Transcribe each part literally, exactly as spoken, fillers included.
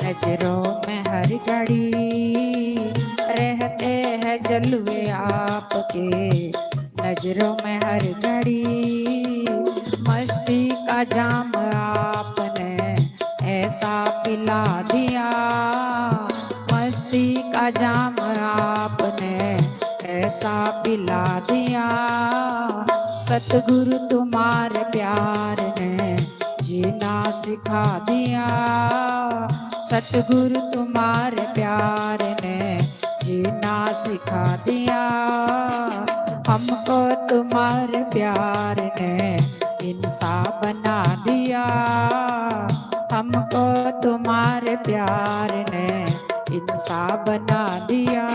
नजरों में हर घड़ी रहते हैं जलवे आपके, नजरों में हर घड़ी मस्ती का जाम आपने ऐसा पिला दिया, मस्ती का जाम आपने ऐसा पिला दिया। सतगुरु तुम्हारे प्यार ने जीना सिखा दिया, सतगुरु तुम्हारे प्यार ने जीना सिखा दिया। हमको तुम्हारे प्यार ने इंसान बना दिया, हमको तुम्हारे प्यार ने इंसान बना दिया।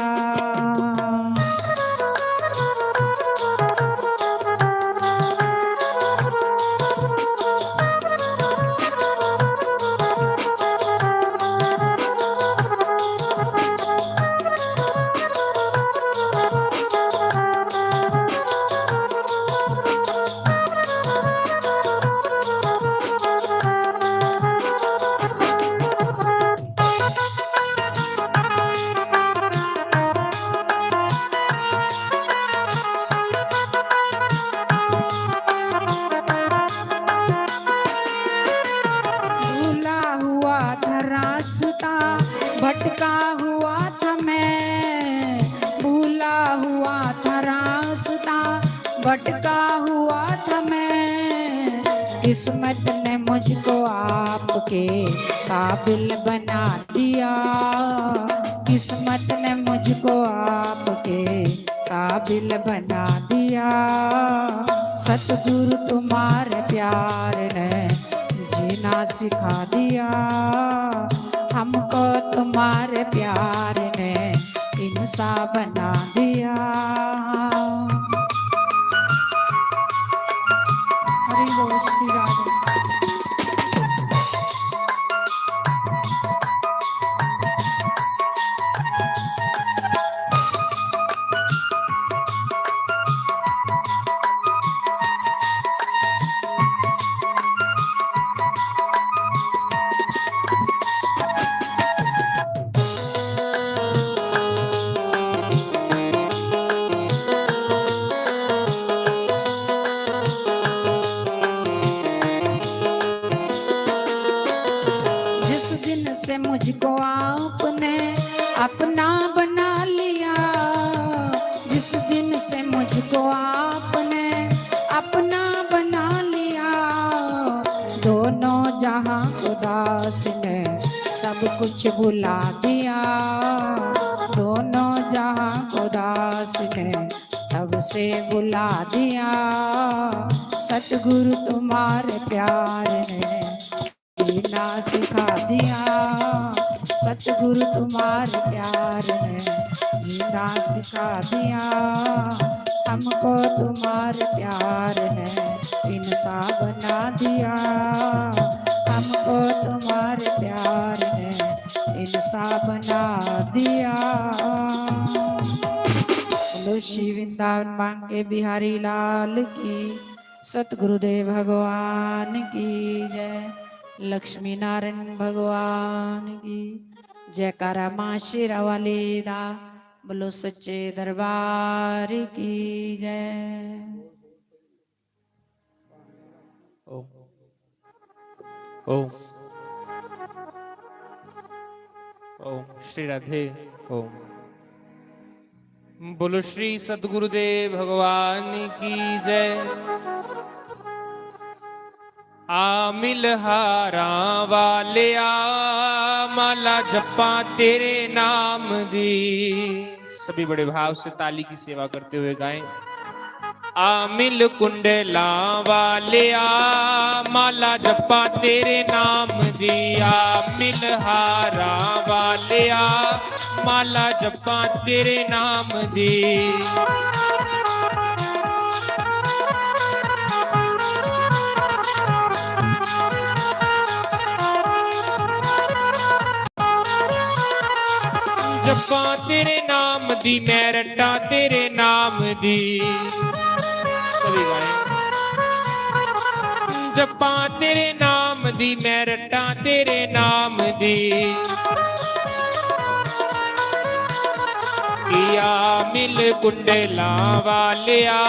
भूला हुआ था रास्ता, भटका हुआ था मैं, भूला हुआ था रास्ता, भटका हुआ था मैं। किस्मत ने मुझको आपके काबिल बना दिया, किस्मत ने मुझको आपके काबिल बना दिया। सतगुरु तुम्हारे प्यार ने जीना सिखा दिया, हमको तुम्हारे प्यार ने इंसान बना दिया। हरि बोल श्री राधे। जिस दिन से मुझको आपने अपना बना लिया, जिस दिन से मुझको आपने अपना बना लिया, दोनों जहां उदास ने सब कुछ भुला दिया, दोनों जहां उदास ने तब से बुला दिया। सतगुरु तुम्हारे प्यार ने जीना सिखा दिया, सतगुरु तुम्हारे प्यार ने जीना सिखा दिया। हमको तुम्हारे प्यार ने इंसान बना दिया, हमको तुम्हारे प्यार ने इंसान बना दिया। बोलो श्री वृंदावन बांके बिहारी लाल की, सतगुरुदेव भगवान की जय, लक्ष्मी नारायण भगवान की। जयकारा मां शेरा वाले दा, बोलो सच्चे दरबार की जय। ओम। ओम। ओम श्री राधे। ओम। बोलो श्री सतगुरुदेव भगवान की जय। आ मिल हारां वालिया, माला जप्पां तेरे नाम दी। सभी बड़े भाव से ताली की सेवा करते हुए गाएं। आ मिल कुंडलां वालिया, माला जप्पां तेरे नाम दी। आ मिल हारां वालिया, माला जप्पां तेरे नाम दी। जप्पां तेरे नाम दी, मैं रट्टां तेरे नाम दी। सभी गाएं। जप्पां तेरे नाम दी मैं रट्टां तेरे नाम दी। किया मिल कुंडलां वालिया,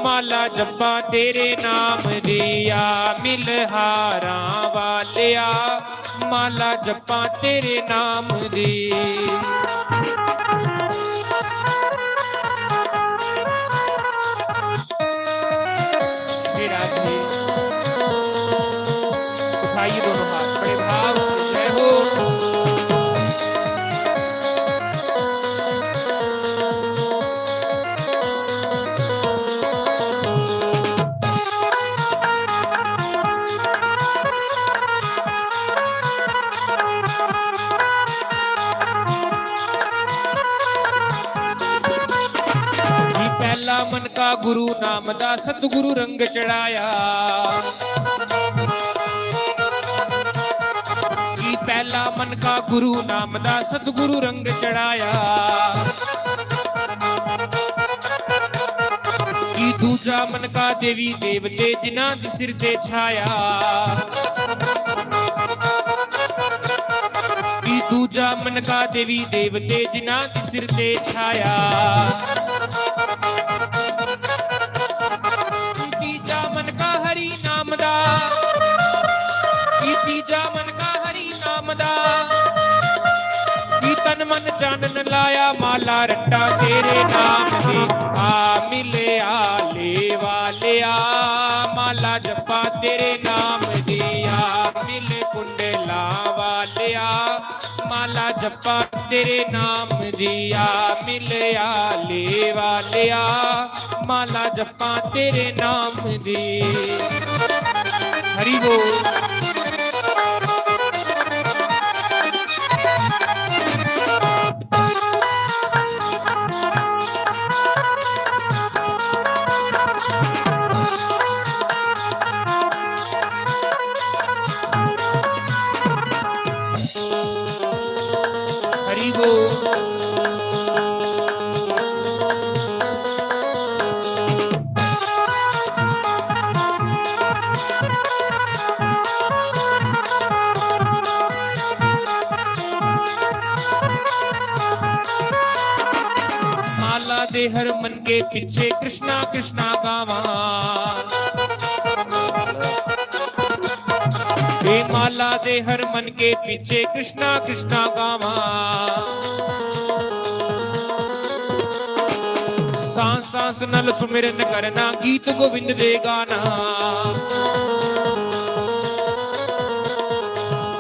माला जप्पां तेरे नाम दी। आ मिल हारां वालिया, माला जप्पां तेरे नाम दी। श्री राधे। उठाइए दोनों हाथ, बड़े भाव से, जय हो। जी पहला मन का गुरु नाम दा सतगुरु रंग चढ़ाया। जी पहला मन का गुरु नाम दा सतगुरु रंग चढ़ाया। जी दूजा मन का देवी देवते जिन्हां दे सिर ते छाया। जी दूजा मन का देवी देवते जिन्हां दे सिर ते छाया। तीजा मन का हरि नाम दा, जी तीजा मन का हरि नाम दा। जी तन मन चानन लाया, माला रट्टां तेरे नाम दी। आ मिले आले वालिया, माला जप्पां तेरे नाम दी। आ मिल कुंडलां वालिया, माला जप्पां तेरे नाम दी। आ मिले आले वालिया, माला जप्पां तेरे नाम दी। हरि बोल। हरि बोल। माला दे हर मन के पीछे कृष्णा कृष्णा गावां। हे माला दे हर मन के पीछे कृष्णा कृष्णा गावां। सांस सांस नाल सुमिरन करना, गीत गोविंद दे गाना।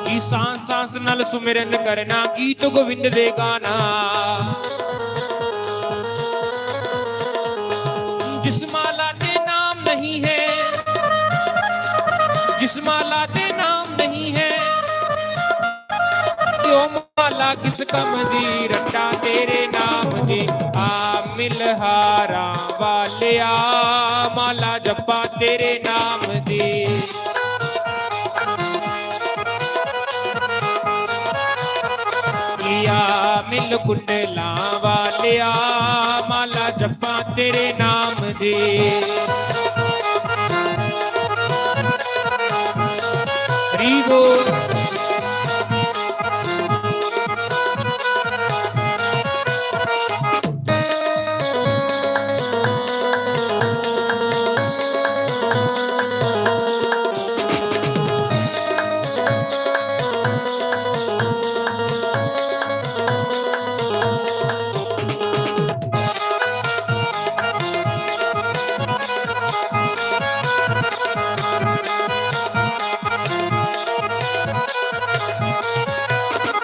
जी सांस सांस नाल सुमिरन करना, गीत गोविंद दे गाना। जिस माला ते नाम नहीं है, जिस माला ते नाम नहीं है, ओ माला किस कम दी, रट्टां तेरे नाम दी। आ मिल हारां वालिया, माला जप्पां तेरे नाम दी। किया मिल कुंडलां वालिया, माला जप्पां तेरे नाम दी। हरि बोल।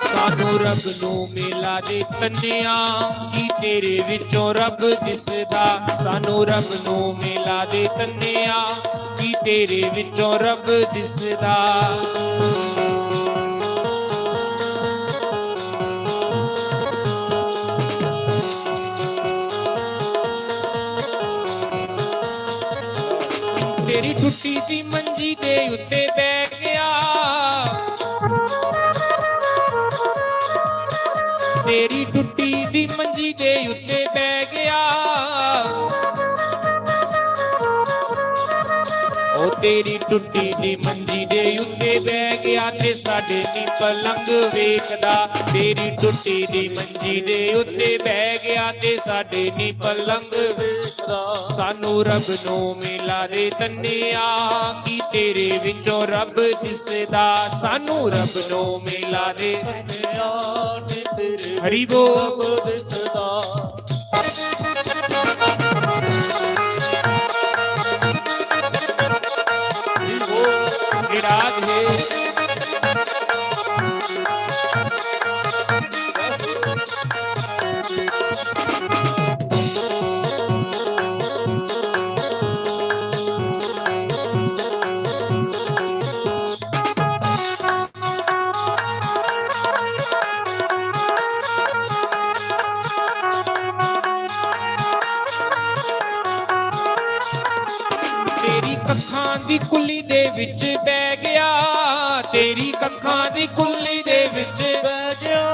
सानू रब नू मिला दे तन्नेआ, की तेरे विचों रब दिसदा। सानू रब नू मिला दे तन्नेआ, की तेरे विचों रब दिसदा। तेरी टुट्टी दी मंजी दे उत्ते बह गया, तेरी टुट्टी दी मंजी दे उत्ते बह गया। ओ तेरी टुट्टी दी मंजी दे उत्ते बह गया ते साडे नी पलंग वेखदा। तेरी टुट्टी दी मंजी दे उत्ते बह गया ते साडे नी पलंग वेखदा। सानू रब नू मिला दे तन्नेआ, कि तेरे विचों रब दिसदा। सानू रब नू मिला दे। हरि बोल। विराज है। तेरी कखां दी कुली दे विच बह गया, तेरी कखां दी कुली दे विच बह गया।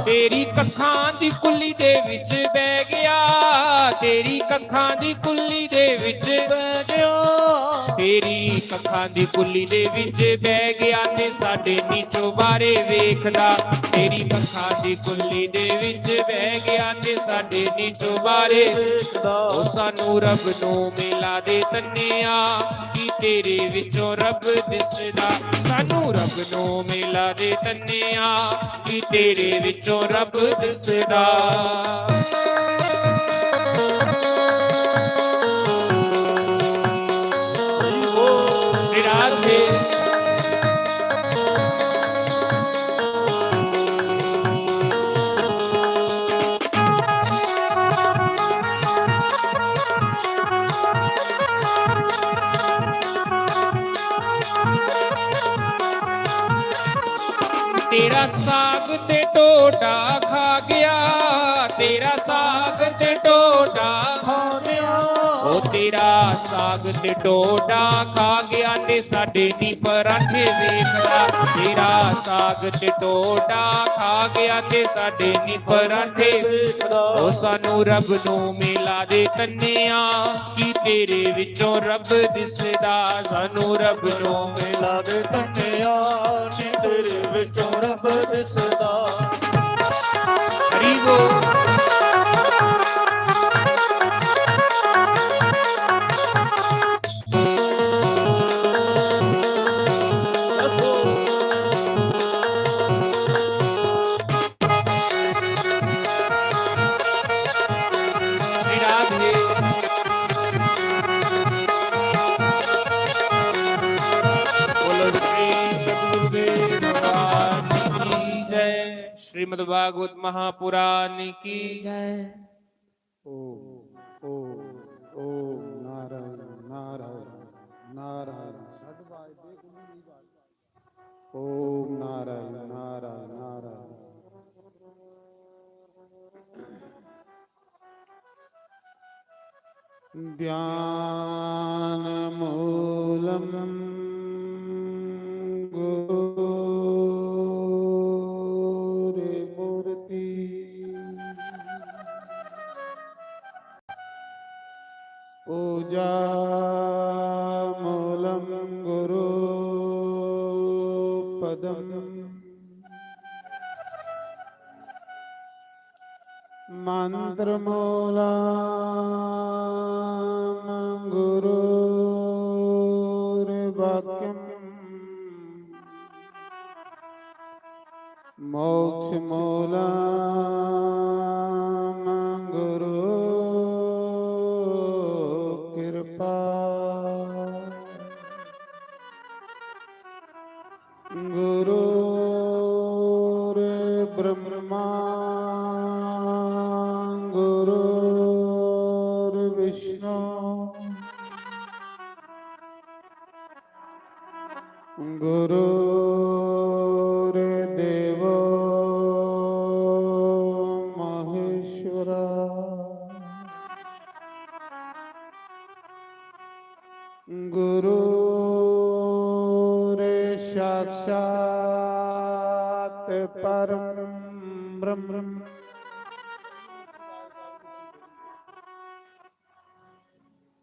तेरी कखां दी कुली दे विच बह गया, तेरी कखां दी कुली दे विच बह गया। तेरी कखां दी कुली दे विच बह गया ते साडे नी चौबारे वेखदा। तेरी कखां दी कुली दे विच बह गया ते साडे नी चौबारे। ओ सानू रब नू मिला दे तन्नेआ, कि तेरे विचों रब दिसदा। सानू रब नू मिला दे तन्नेआ, कि तेरे विचों रब दिसदा। विराज है। तेरा साग ते ढोडा खा गया, तेरा साग ते ढोडा खा गया। ओ तेरा साग ते ढोडा खा गया ते साडे नी पराठे वेखदा। तेरा साग ते ढोडा खा गया ते साडे नी पराठे। ओ सानू रब नू मिला दे तन्नेआ, कि तेरे विचों रब दिसदा। सानू रब नू मिला दे तन्नेआ, कि तेरे विचों रब दिसदा। हरि बोल। श्री राधे। बोलो श्री सद्गुरुदेव भगवान की जय। श्रीमद् भागवत महापुराण की जय। ओम, ओम, ओम नारायण, नारायण, नारायण। ओम नारायण, नारायण, नारायण। ध्यानमूलं गुरोर्मूर्ति। पूजामूलं गुरोपदम्। मन्त्रमूलं गुरोर्वाक्यम्। मोक्षमूलं गुरोः कृपा। गुरोर्ब्रह्मा गुरोर्विष्णु गुरोर्देवो महेश्वरा। गुरोर्साक्षात् परं ब्रह्म।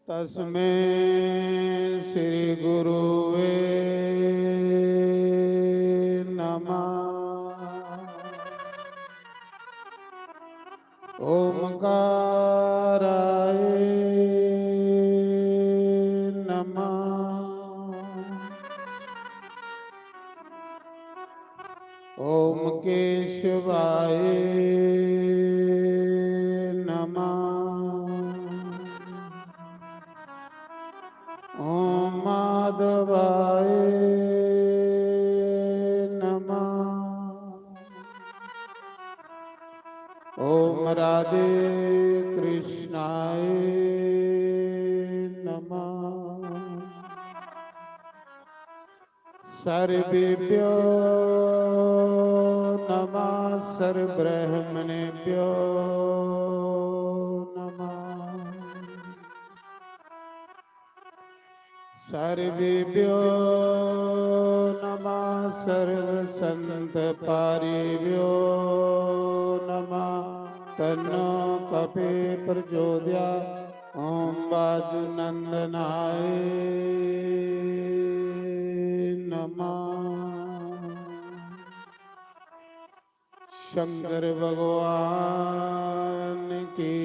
तस्मै श्री गुरुवे नमः। ओमकाराय नमः। ओम केशवाय नमः। ओम माधवाय नमः। ओम राधे कृष्णाय नमः। सर्वेभ्यो नमः, सर्वब्रह्मणेभ्यो नमः। सर्वेभ्यो नमः, सर्वसंतपारिभ्यो नमः। तन्नो कपे प्रचोदयात्। ओम वायुनंदनाय नमः। शंकर भगवान की,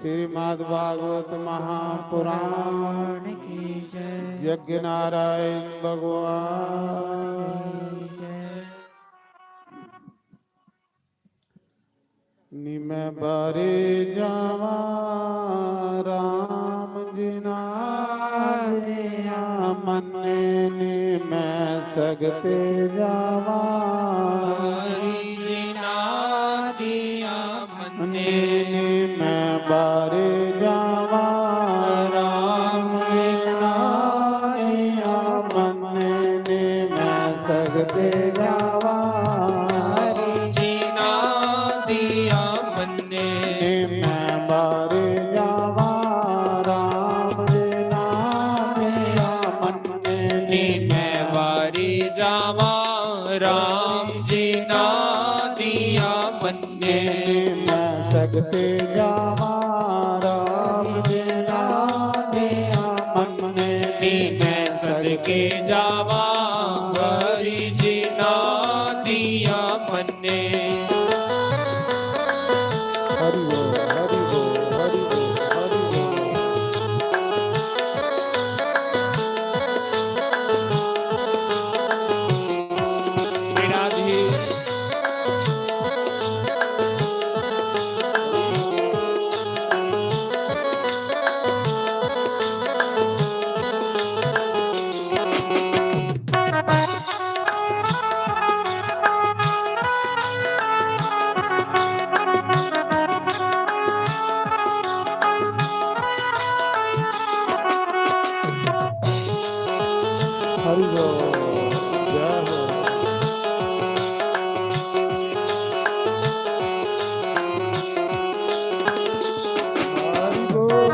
श्रीमद् भागवत महापुराण की जय। यज्ञ नारायण भगवान की जय। नी मैं बारे जावा राम जिना दिया मन्ने, नी मैं सगते जावा जिना दिया मन्ने, नी मैं बारे जावा राम जिना दिया मन्ने, नी मैं सगते जावा जिना दिया मन्ने। नी मैं बारे जावा राम जिना दिया मन्ने, नी मैं बारे जावा राम जिना दिया मन्ने। नी मैं सगते जावा राम जिना दिया मन्ने, नी मैं सदके जावा हरि जिना दिया मन्ने। हरि बोल, हरि बोल, हरि बोल, हरि बोल। पीड़ाधीश। हरि बोल, जय हो। हरि बोल।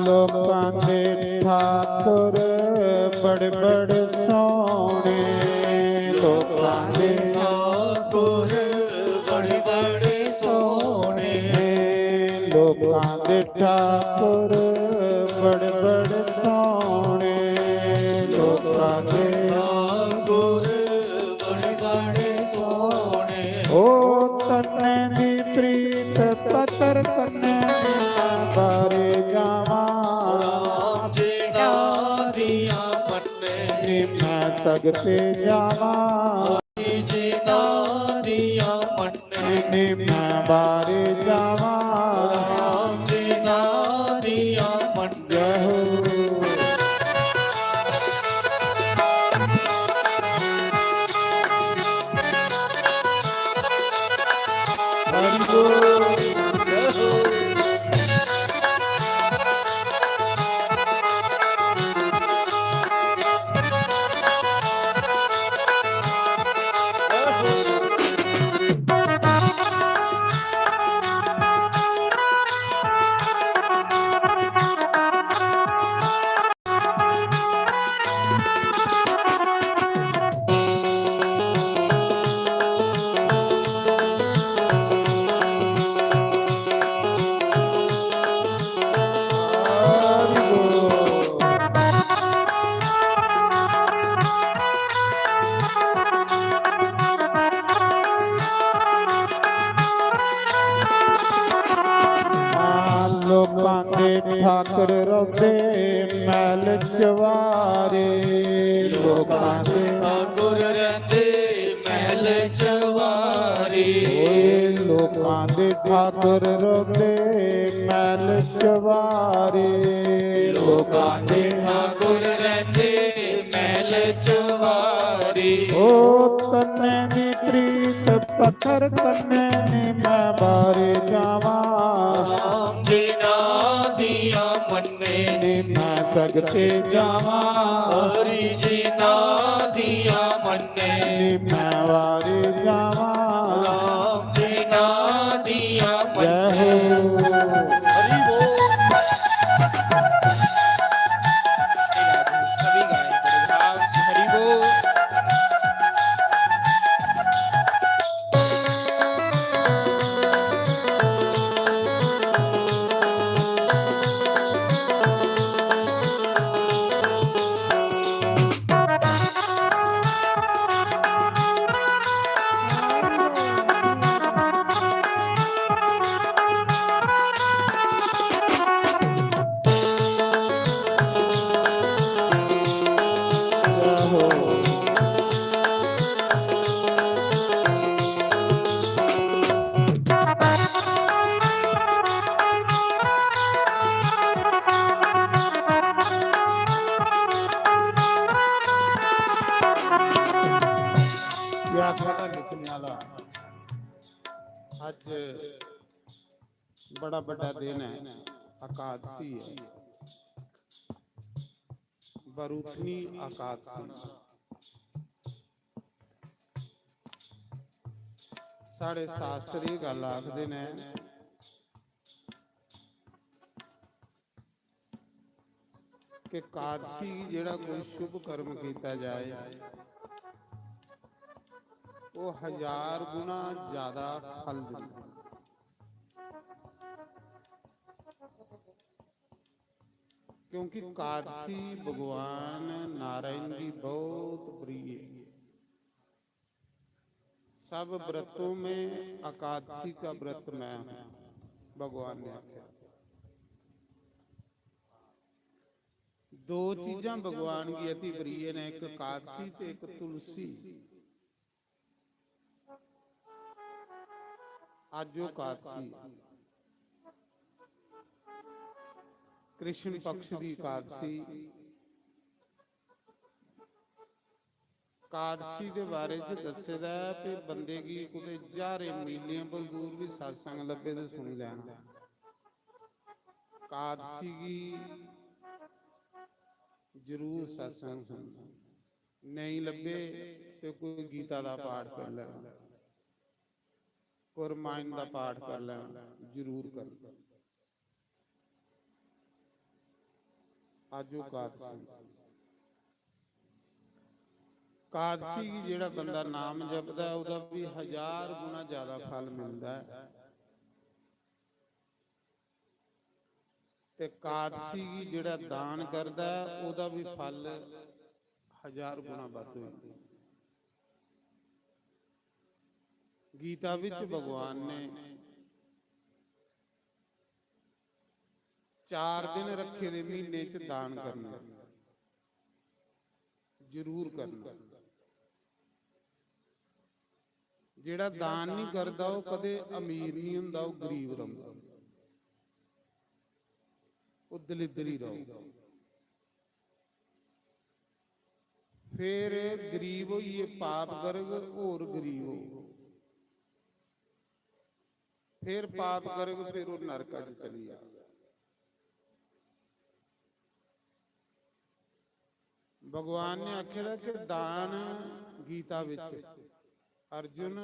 लोकां दे ठाकुर बड़े बड़े सोहणे, लोकां दे ठाकुर बड़े बड़े सोहणे, लोकां दे ठाकुर बड़े बड़े सोहणे, लोकां दे ठाकुर बड़े बड़े सोहणे। ओ तन्ने दी प्रीत ततर कन्ने बारे जावा। राम जिना दिया मन्ने। नी मैं सगते जावा। जिना दिया मन्ने। नी मैं बारे जावा। राम जिना दिया मन्ने। जय हो। हरि बोल। लोकां दे ठाकुर रौंह्दे मैह्ल चवारे। लोकां दे ठाकुर रौंह्दे मैह्ल चवारे। ओए लोकां दे ठाकुर रौंह्दे मैह्ल चवारे। लोकां दे ठाकुर रौंह्दे मैह्ल चवारे। ओ तन्ने दी प्रीत पत्थर कन्नै नी मैं बारे जावां। राम जिन्ना दियां मन्ने नी मैं सगते जावां। हरि जिन्ना दियां मन्ने नी मैं वारे जावां। राम जिन्ना दियां जय मन्ने। हो। हरि बोल। सभी गाएं, बड़े भाव से हरि बोल। क्या पता लिखने वाला। अज बड़ा बड़ा दिन है, एकादशी है, बरुथनी एकादशी। साढ़े शास्त्र एह् गल्ल आखदे न कि एकादशी गी जेह्ड़ा कोई शुभ कर्म कीता जाए, ओह् हजार गुना ज्यादा फल दिंदा। क्योंकि एकादशी भगवान नारायण गी बहुत प्रिय है। सब व्रतों में एकादशी का व्रत मैं हूं, भगवान ने आख्या। दो चीजां भगवान गी अति प्रिय ने, एक एकादशी ते एक तुलसी। अज्ज ओह् एकादशी, कृष्ण पक्ष दी एकादशी। एकादशी दे बारे च दस्से दा ऐ कि बंदे गी कुतै ज्हारें मीलें पर दूर बी सत्संग लब्भे ते सुनी लैना। एकादशी गी जरूर सत्संग सुनना, नेईं लब्भे ते कोई गीता दा पाठ करी लैना, कोई रामायण दा पाठ करी लैना, जरूर करना। अज्ज ओह् एकादशी, एकादशी गी जेह्ड़ा बंदा नाम जपदा ऐ, ओह्दा बी हजार गुना ज्यादा फल मिलदा ऐ। ते एकादशी गी जेह्ड़ा दान करदा ऐ, ओह्दा बी फल हजार गुना बद्ध होंदा ऐ। गीता विच भगवान ने चार दिन रखे दे म्हीने च दान करना, जरूर करना। जेह्ड़ा दान नहीं करदा, ओह् कदे अमीर नहीं हुंदा, ओह् गरीब रौंह्दा, ओह् दलिद्दरी रौह्दा। फिर गरीब होइयै पाप करग, होर गरीब होग, फिर पाप करग, फिर ओह् नरका च चली जाग। भगवान ने आखे दा कि दान, गीता विच, अर्जुन,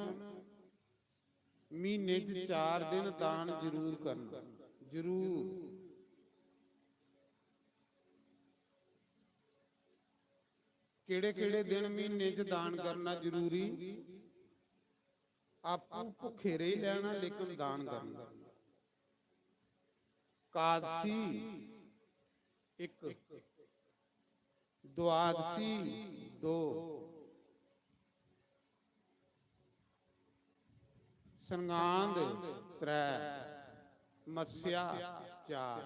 म्हीने च चार दिन दान जरूर करना, जरूर। केड़े केड़े दिन म्हीने च दान करना जरूरी? आपूं भुक्खे रेही लैना, लेकिन दान करना। एकादशी इक, द्वादशी दो, संगांद त्रै, मस्सेआ चार।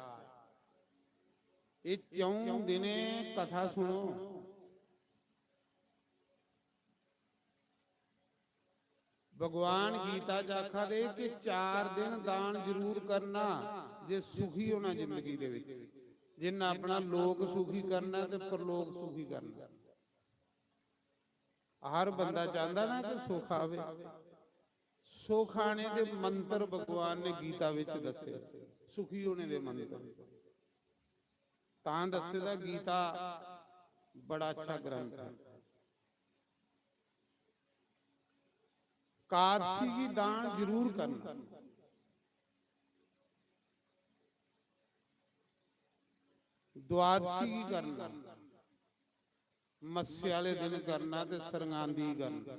एह् च'ऊं दिनें कथा सुनो। भगवान गीता च आखा दे कि चार दिन दान जरूर करना जे सुखी होना जिंदगी दे विच। जिन्ना अपना लोक सुखी करना ते परलोक सुखी करना। हर बंदा चांहदा ना कि सुख आवे। सुख आने दे मंत्र भगवान ने गीता विच दस्से, सुखी होने दे मंत्र। तां दस्से दा गीता बड़ा अच्छा ग्रंथ है। कादशी गी दान जरूर करना, द्वादशी गी करना, मस्से आह्ले दिन करना ते सरंगांदी गी करना।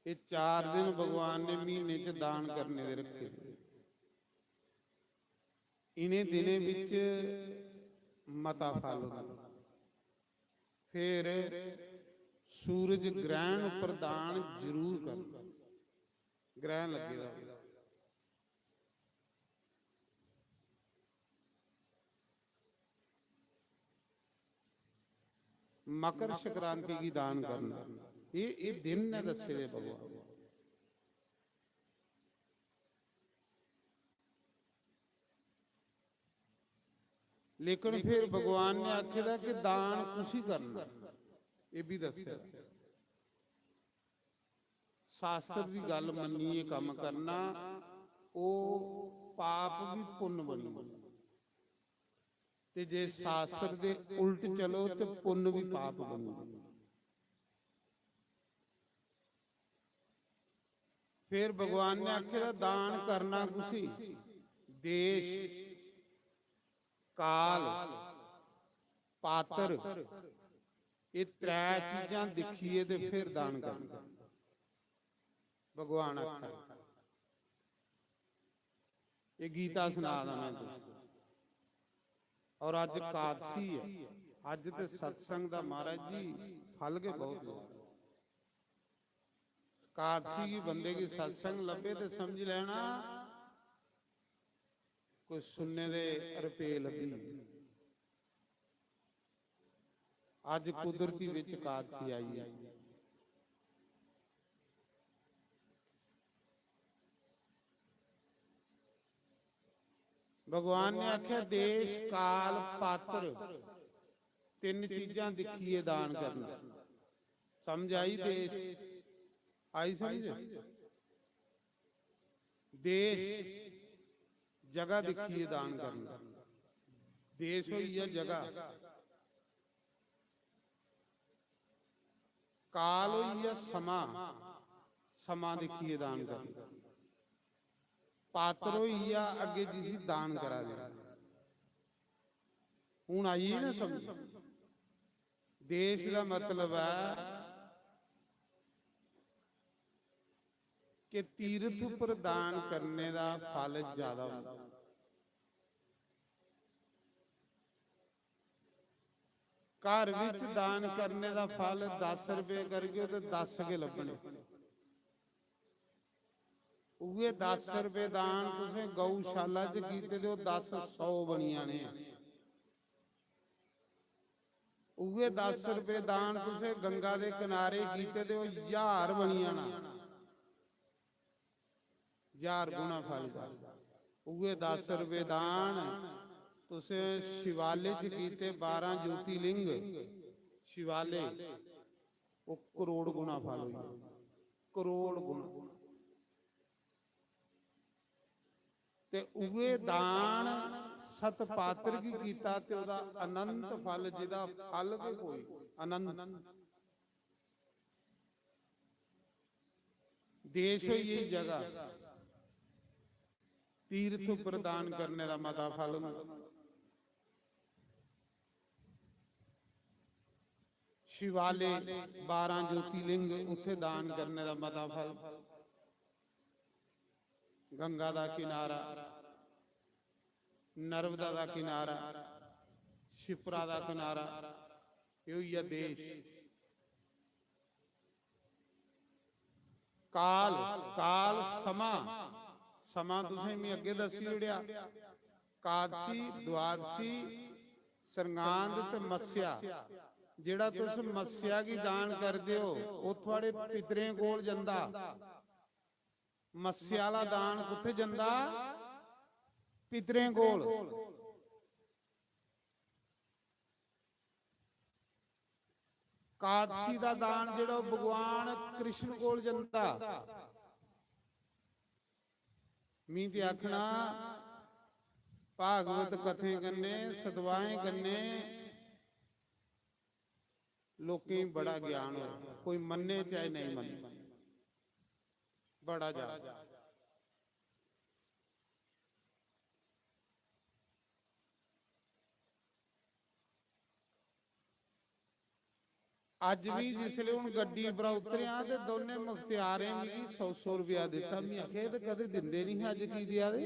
एह् चार दिन भगवान ने म्हीने च दान करने दे रक्खे दे। इ'नें दिनें बिच मता फल होंदा। फिर सूरज ग्रैह्ण उप्पर दान जरूर करना, ग्रैह्ण लग्गे दा होऐ। मकर संक्रांति गी दान करना, एह् एह् दिन ने दस्से दे भगवान। लेकिन फिर भगवान ने आखे दा कि दान कुसी करना, एह् भी दस्सेआ। शास्त्र दी गल्ल मन्नियै कम्म करना, ओह् पाप भी पुन्न बनी जंदा। ते जे शास्त्र दे उल्ट चलो ते पुन्न भी पाप बनी जंदा। फिर भगवान ने आखे दा, दान करना कुसी? देश, काल, पात्र, एह् त्रै चीजां दिक्खियै ते फिर दान करना। भगवान आखा, एह् गीता सना दा मैं तुसें। और अज्ज कादशी ऐ, अज्ज ते सत्संग दा महाराज जी फल गै बहुत ज्यादा। कादशी गी बंदे गी सत्संग लब्भे ते समझी लैना कोई सुन्ने दे रपेऽ लब्भी गे। अज्ज कुदरती बिच कादशी आई ऐ। भगवान ने आखेआ, देश, काल, पात्र, तिन्न चीजां दिक्खियै दान करना। समझ आई? देश आई समझ? देश, जगह दिक्खियै दान करना। देश होई गेआ जगह, काल होई गेआ समां, समां दिक्खियै दान करना। पात्र होई गेआ अग्गें जिसी दान करा दे। हून आई गेई ना समझ? देश दा मतलब ऐ कि तीर्थ उप्पर दान करने दा फल ज्यादा होंदा। घर विच दान करने दा फल दस रपेऽ करगे ते दस गै लब्भने। उ'ऐ दस रपेऽ दान तुसें गौशाला च कीते दे, ओह् दस सौ बनी जाने। उ'ऐ दस रपेऽ दान तुसें गंगा दे किनारे कीते दे, ओह् ज्हार बनी जाना, ज्हार गुणा फल। उ'ऐ दस रपेऽ दान तुसें शिवाले च कीते, बारां ज्योतिलिंग शिवाले, ओह् करोड़ गुणा फल होई जाना, करोड़ गुणा। ते उ'ऐ दान सत पात्र गी कीता ते ओह्दा अनंत फल, जेह्दा फल गै कोई अनंत। देश होई गेई जगह, तीर्थ उप्पर दान करने दा मता फल होंदा। शिवाले, बारां ज्योतिलिंग, उत्थे दान करने दा मता फल। गंगा दा किनारा, नर्मदा दा किनारा, शिप्रा दा किनारा, एह् होई गेआ देश। काल, काल समां, समां तुसें मी अग्गें दस्सी ओड़ेआ। कादसी, द्वादसी, सरंगांद ते मस्सेआ। जेह्ड़ा तुस मस्सेआ गी दान करदे ओ, ओह् थुआड़े पितरें कोल जंदा। मस्सेआ आह्ला दान कुत्थै जंदा? पितरें कोल। कादसी दा दान जेह्ड़ा, ओह् भगवान कृष्ण कोल जंदा। मी ते आखना, भागवत कथें कन्नै, सतवाएं कन्नै लोकें गी बड़ा ज्ञान होए, कोई मन्ने चाहे नेईं मन्ने, बड़ा ज्यादा। अज्ज बी जिसलै हून गड्डी उप्परा उतरेआ ते दौनें मुख्तियारें मिगी सौ सौ रपेआ दित्ता। मी आखेआ, "एह् ते कदें दिंदे निं हे, अज्ज की देआ दे?"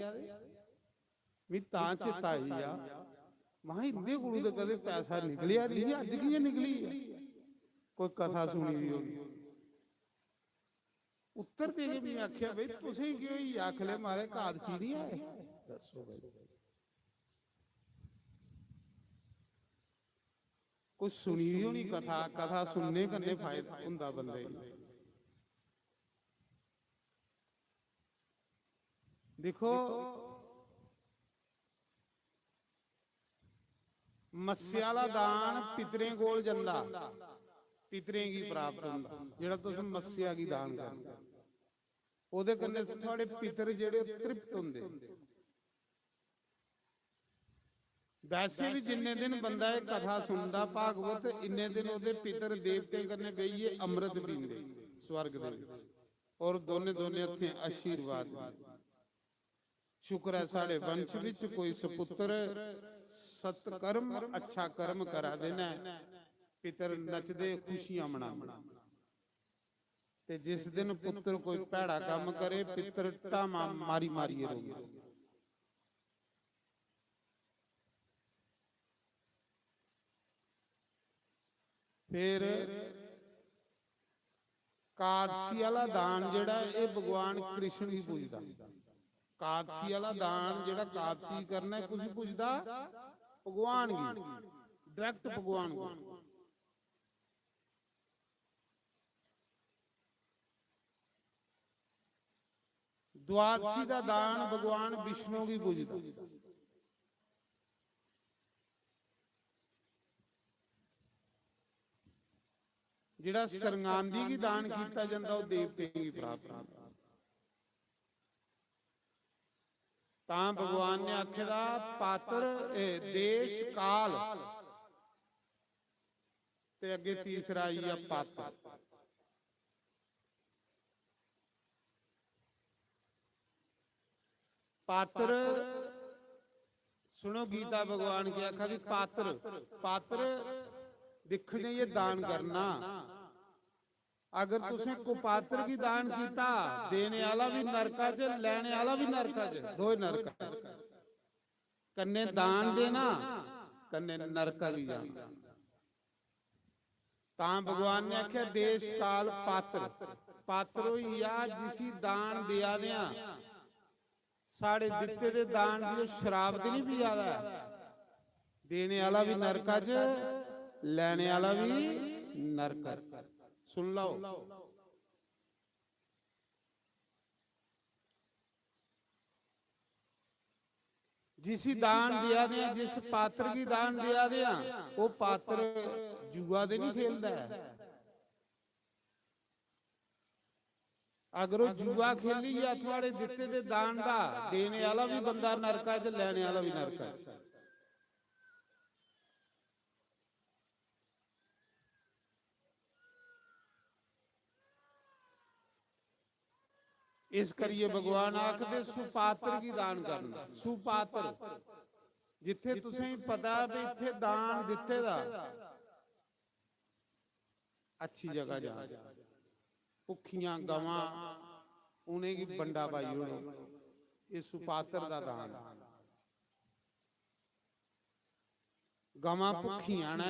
मी तां चेता आई गेआ, महां, "इंदे कोलू ते कदें पैसा निकलेआ निं, अज्ज कि'यां निकली गेआ?" कोई कथा सुनी दी होनी। उत्तर दे गै मी आखेआ, "भाई, तुसें केह् होई गेआ?" आखले, "महाराज, कादसी निं आए?" दस्सो भाई। कोई सुनी दी होनी कथा, कथा सुनने कन्नै फायदा होंदा बंदे गी। दिक्खो, मस्सेआ आह्ला दान पितरें कोल जंदा, पितरें गी प्राप्त होंदा। जेह्ड़ा तुस मस्सेआ गी दान करदे, ओह्दे कन्नै थुआड़े पितर जेह्ड़े तृप्त होंदे। वैसे बी जिन्ने दिन बंदा एह् कथा सुनदा भागवत, इन्ने दिन ओह्दे पितर देवतें कन्नै बेहियै अमृत पींदे स्वर्ग दे बिच, और दोने दोने हत्थें आशीर्वाद दिंदे। शुक्र ऐ, साढ़े वंश विच कोई सपुत्र सत्कर्म, अच्छा कर्म करा दे न, पितर नचदे, खुशियां मनांदे। ते जिस दिन पुत्र कोई भैड़ा कम्म करे, पितर ढामा मारी मारियै रोंदे। फिर कादसी आह्ला दान जेह्ड़ा, एह् भगवान कृष्ण गी पुजदा। कादसी आह्ला दान जेह्ड़ा, कादसी करना ऐ, कुसी पुजदा? भगवान गी, डायरेक्ट भगवान गी। द्वादशी दा दान भगवान विष्णु गी पुजदा। जेह्ड़ा सरंगांदी गी दान कीता जंदा, ओह् देवतें गी प्राप्त होंदा। तां भगवान ने आखे दा, पात्र, ए, देश काल, ते अग्गे तीसरा आई गेआ पात्र। पात्र, सुनो गीता भगवान की आखा दी, पात्र, पात्र दिक्खने, ये दान करना। अगर तुसें कुपात्र गी दान कीता, देने आह्ला बी नरका च, लैने आह्ला बी नरका च, दोए नरका च। कन्नै दान देना, कन्नै नरका गी जाना। तां भगवान ने आखेआ, देश काल पात्र, पात्र होई गेआ जिसी दान देआ दे आं। साढ़े दित्ते दे दान दी ओह् शराब ते निं पिया दा ऐ? देने आह्ला बी नरका च, लैने आह्ला बी नरका च। सुन लैओ, जिसी दान देआ दे आं, जिस पात्र गी दान देआ दे आं, ओह् पात्र जुआ ते निं खेलदा ऐ? अगर ओह् जुआ खेली गेआ थुआड़े दित्ते दे दान दा, देने आह्ला बी बंदा नरका च, लैने आह्ला बी नरका च। इस करियै भगवान आखदे, सुपात्र गी दान करना। सुपात्र, जित्थै तुसें गी पता ऐ भी इत्थै दान दित्ते दा, अच्छी जगह जाओ। भुक्खियां गवां, उ'नेंगी बंडा पाई ओड़ो। एह् सुपात्र दा दान। गवां भुक्खियां न,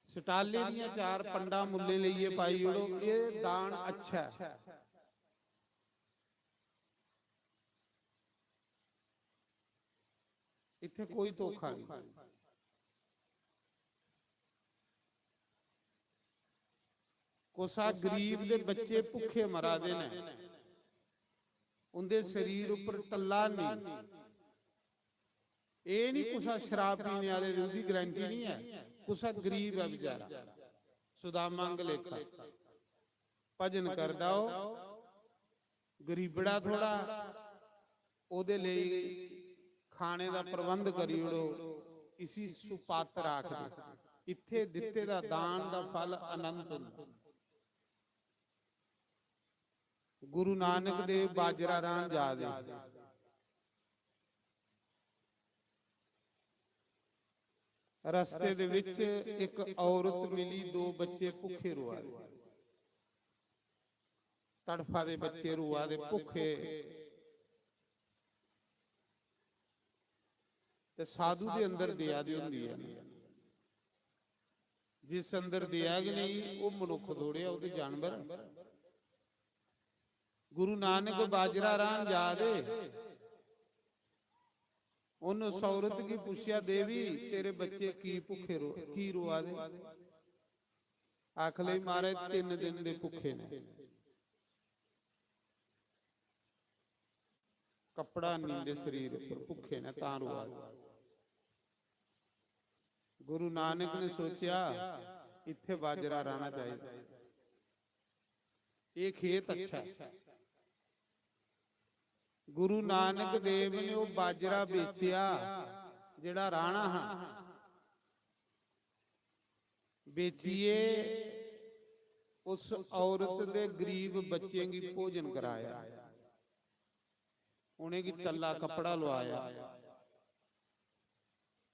सटाले दियां चार पंडां मुल्लें लेइयै पाई ओड़ो। एह् दान अच्छा ऐ। इत्थै कोई धोखा नेईं। कुसा गरीब दे बच्चे भुक्खे मरा दे न, उं'दे शरीर उप्पर टल्ला नेईं। एह् निं कुसा शराब पीने आह्ले दी, उं'दी गारंटी निं ऐ। कुसा गरीब ऐ बेचारा, सुदामा आंह्गर लेखा भजन करदा ओह्, गरीबड़ा थोह्ड़ा, ओह्दे लेई खाने दा प्रबंध करी ओड़ो। इसी सुपात्र आखदे। इत्थै दित्ते दा दान दा फल अनंत होंदा। गुरु नानक देव बाजरा राह्न जा दे। रस्ते दे विच इक औरत मिली, दो बच्चे भुक्खे रोआ दे, तड़फा दे बच्चे रोआ दे, भुक्खे। ते साधु दे अंदर दया दी होंदी ऐ। जिस अंदर दया गै नेईं, ओह् मनुक्ख थोड़े ऐ, ओह् ते जानवर। गुरु नानक बाजरा राह्न जा दे, उन्न उस औरत गी पुच्छेआ, "देवी, तेरे बच्चे की भुक्खे रो-, की रोआ दे?" आख लई, "महाराज, तिन्न दिन दे भुक्खे न, कपड़ा नींदे शरीर उप्पर, भुक्खे न, तां रोआ दे।" गुरु नानक ने सोचेआ, "इत्थै बाजरा राह्ना चाहिदा, एह् खेत अच्छा ऐ।" गुरु नानक देव ने ओह् बाजरा बेचेआ जेह्ड़ा राह्ना हा, बेचियै उस औरत दे गरीब बच्चें गी भोजन कराया, उ'नेंगी टल्ला कपड़ा लोआया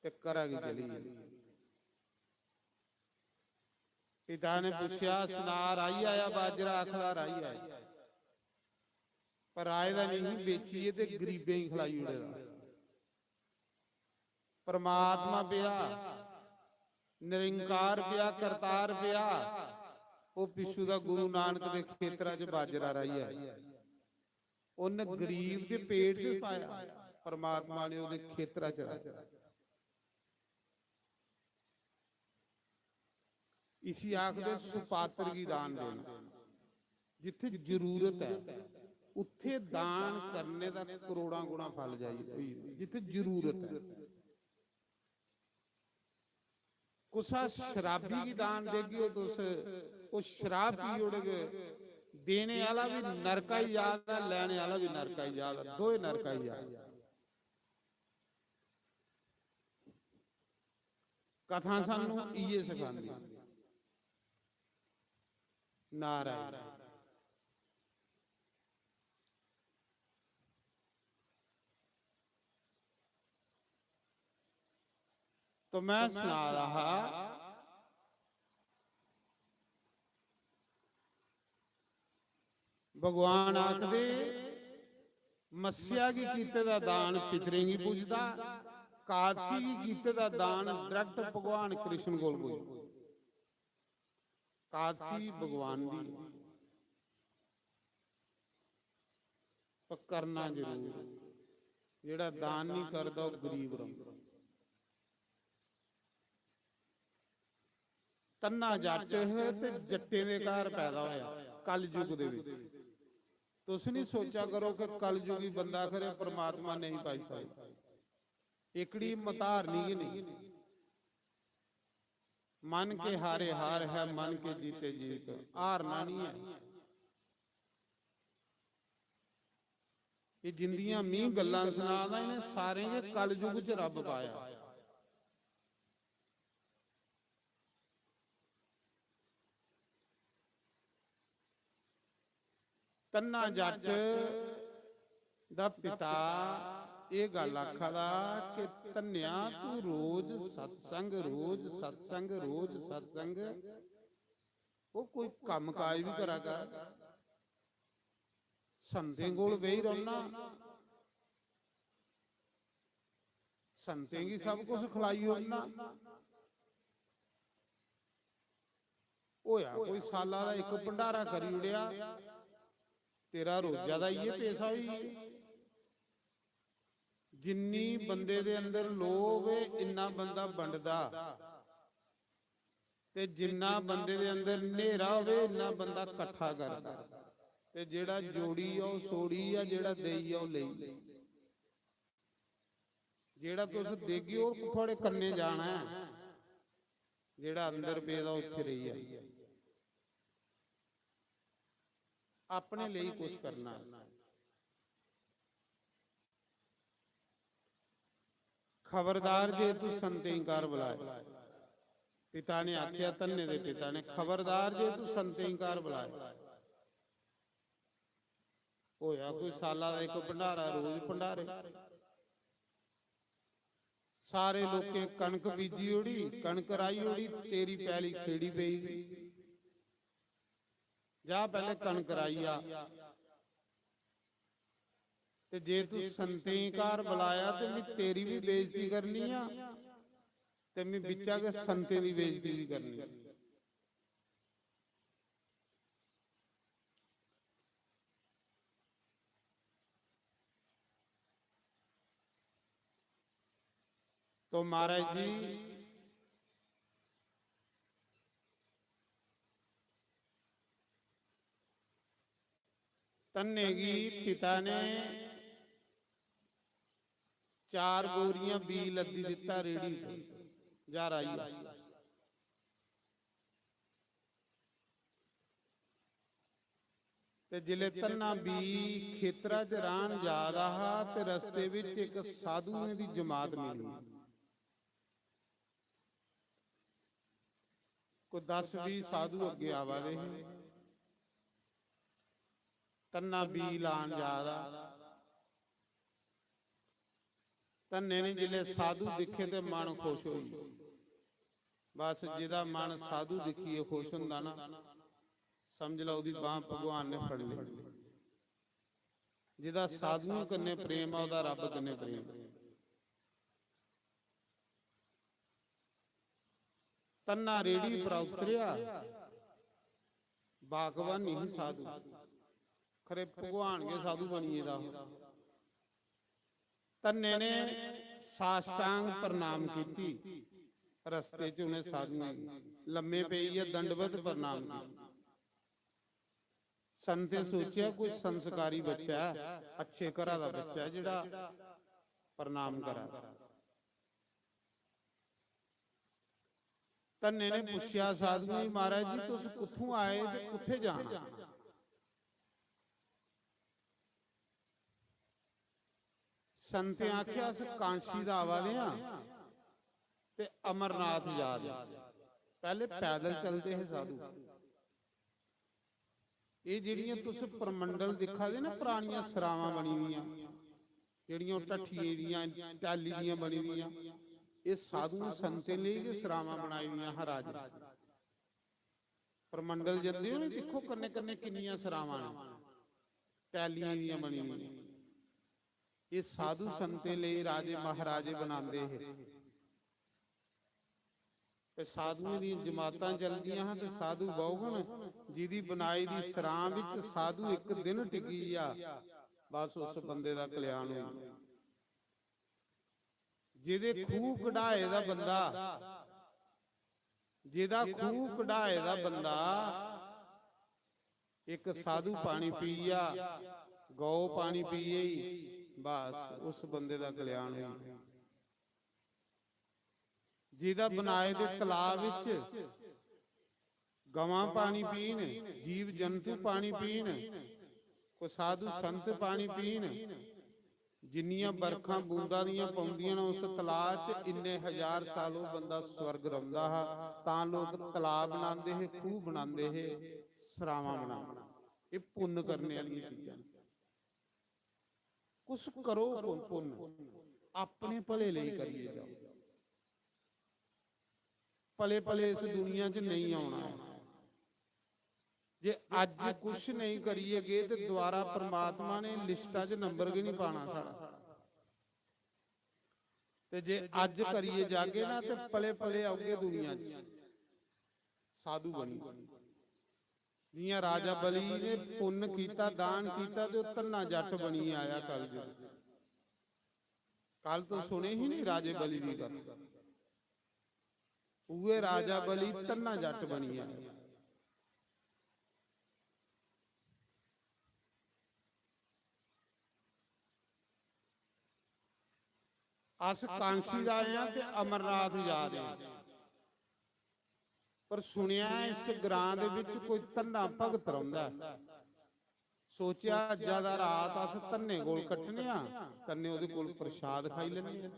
ते घरा गी चली गे। पिता ने पुच्छेआ, "सनार आई आया बाजरा?" आखदा, "राही आया, पर आए दा नेईं, बेचियै ते गरीबें गी खलाई ओड़े दा।" परमात्मा पेआ, निरंकार पेआ, करतार पेआ। ओह् पिच्छू दा गुरु नानक दे खेतरा च बाजरा राही आया। उन्न गरीब दे पेट च पाया, परमात्मा ने ओह्दे खेतरा च राहेआ। इसी आखदे सुपात्र गी दान देना। जित्थै जरूरत ऐ, उत्थै दान करने दा करोड़ां गुणा फल जाई होई। जित्थै जरूरत ऐ, कुसा शराबी गी दान देगे ओ तुस, ओह् शराब पी ओड़ग, देने आह्ला बी नरका ई जा दा, लैने आह्ला बी नरका ई जा दा, दोए नरका ई जा दा। कथा सानू इ'यै सखांदी। नारायण। तो मैं सना रहा हा, भगवान आखदे, मस्सेआ गी कीते दा दान पितरें गी पुजदा, कादसी गी कीते दा दान direct भगवान कृष्ण कोल पुजदा। कादसी भगवान दी, पर करना जरूर। जेह्ड़ा दान नहीं करदा, ओह् गरीब रौंह्दा। धन्ना जट्ट है ते जट्टें दे घर पैदा होया कलयुग दे विच। तुस नहीं सोचा करो कि कलयुगी बंदा खरे परमात्मा नहीं पाई सकदा। एकड़ी मत हारनी गै नहीं। मन के हारे हार है, मन के जीते जीत, हारना नहीं है। ये जिंदियां मी गल्लां सना दा, इन्हें सारें गै कलयुग च रब पाया। धन्ना जट्ट दा पिता एह् गल्ल आखा दा कि धन्नेआ, तू रोज सत्संग, रोज सत्संग, रोज सत्संग, ओह् कोई कम्म काज बी करा कर, संतें कोल बेही रौह्ना, संतें गी सब कुछ खलाई ओड़ना। होया कोई साला दा इक भंडारा करी ओड़ेआ, तेरा रोजा दा इ'यै पैसा होई गेआ। जिन्नी बंदे दे अंदर लोभ है, इन्ना बंदा बंडदा, ते जिन्ना बंदे दे अंदर न्हेरा होवे, इन्ना बंदा कट्ठा करदा। ते जेड़ा जोड़ी आ, ओह सोड़ी आ, जेड़ा देई आ, ओह लेई। जेड़ा तुस देगे, ओह थुआड़े कन्ने जाना ऐ, जेड़ा अंदर पेदा, ओह इत्थे रेही जाना। अपने लेई कुछ करना। खबरदार जे तू संतें गी घर बुलाए। पिता ने आख्या, धन्ने दे पिता ने, "खबरदार जे तू संतें गी घर बुलाए।" होया कोई साला दा इक भंडारा, रोज भंडारे। सारे लोकें कनक बीजी ओड़ी, कनक राही ओड़ी, तेरी पैली खेड़ी पेई दी। जा पैहले कनक राही आ। ते जे तू संतें गी घर बुलाया ते मैं तेरी भी बेइज्जती करनी आ, ते मैं बिच्चा गै संतें दी बेइज्जती भी करनी आ। तो महाराज जी, धन्ने गी पिता ने चार बोरियां बीऽ लद्दी दित्ता रेड़ी पर, जा राही आ। ते जिसलै धन्ना बीऽ खेतरा च राह्न जा दा हा ते रस्ते बिच इक साधुएं दी जमात मिली। कोई दस बीह साधु अग्गे आवा दे हे। धन्ना बीऽ लान जा दा। धन्ने ने जिसलै साधु दिक्खे ते मन खुश होई। बस जेह्दा मन साधु दिक्खियै खुश होंदा ना, समझ लैओ ओह्दी बांह भगवान ने फड़ी लेई। जेह्दा साधुएं कन्नै प्रेम ऐ, ओह्दा रब कन्नै प्रेम। धन्ना रेड़ी परा उतरेआ, बाकवा निं ही साधु, खरे भगवान गै साधु बनी गेदा हा। धन्ने ने साष्टांग प्रणाम कीती, रस्ते च उ'नें साधुएं गी लम्मे पेइयै दंडवत प्रणाम कीता। संतें सोचेआ कोई संस्कारी बच्चा ऐ, अच्छे घरा दा बच्चा ऐ जेह्ड़ा प्रणाम करा दा। धन्ने ने पुच्छेआ साधुएं गी, "महाराज जी, तुस कुत्थूं आए ते कुत्थै जाना?" संतें आखेआ, "अस कांशी दा आवा दे आं ते अमरनाथ जा दे।" पैह्ले पैदल चलदे हे साधु। एह् जेह्ड़ियां तुस परमंडल दिक्खा दे ना, परानियां सरावां बनी दियां, जेह्ड़ियां ओह् ढट्ठियें दियां, टैली दियां बनी दियां, एह् साधुएं संतें लेई गै सरावां बनाई दियां हा राजे। परमंडल जंदे ओ ना, दिक्खो कन्नै कन्नै किन्नियां सरावां न, टैलियें दियां बनी दियां। एह् साधु संतें लेई राजे महाराजे बनांदे हे। ते साधुएं दियां जमातां चलदियां हां ते साधु बौह्गन, जिदी बनाई दी सरां बिच साधु इक दिन टिकी गेआ, बस उस बंदे दा कल्याण होई गेआ। जेह्दे खूह् कढाए दा बंदा, जेह्दा खूह् कढाए दा बंदा, इक साधु पानी पी गेआ, गौ पानी पी गेई, बस उस बंदे दा कल्याण होई गेआ। जेह्दा बनाए दे तलाऽ बिच गवां पानी पीन, जीव जंतु पानी पीन, कोई साधु संत पानी पीन, जिन्नियां बरखां बूंदां दियां पौंदियां न उस तलाऽ च, इन्ने हजार साल ओह् बंदा स्वर्ग रौंह्दा हा। तां लोक तलाऽ बनांदे हे, खूह् बनांदे हे, सरावां बनांदे हे। एह् पुन्न करने आह्लियां चीजां न। कुछ करो पुन्न, पुन्न अपने भले लेई करियै जाओ। भले भले इस दुनिया च नेईं औना ऐ। जे अज्ज कुछ नेईं करियै गे ते दोबारा परमात्मा ने लिस्टा च नंबर गै निं पाना साढ़ा। ते जे अज्ज करियै जागे ना ते भले भले औगे दुनिया च साधु बनी। जियां राजा बलि ने पुन्न कीता, दान कीता ते ओह् धन्ना जट्ट बनियै आया कलयुग च। कल तो सुनी ही नहीं राजे बलि दी गल्ल। उए राजा बलि धन्ना जट बनिया। अस कांसी दा आए आं ते अमरनाथ जा दे आं। पर सुनेआ इस ग्रां दे विच कोई धन्ना भगत रौंह्दा ऐ। सोचेआ अज्जा दा रात अस धन्ने कोल कट्टने आं, कन्नै ओह्दे कोल प्रसाद खाई लैने आं।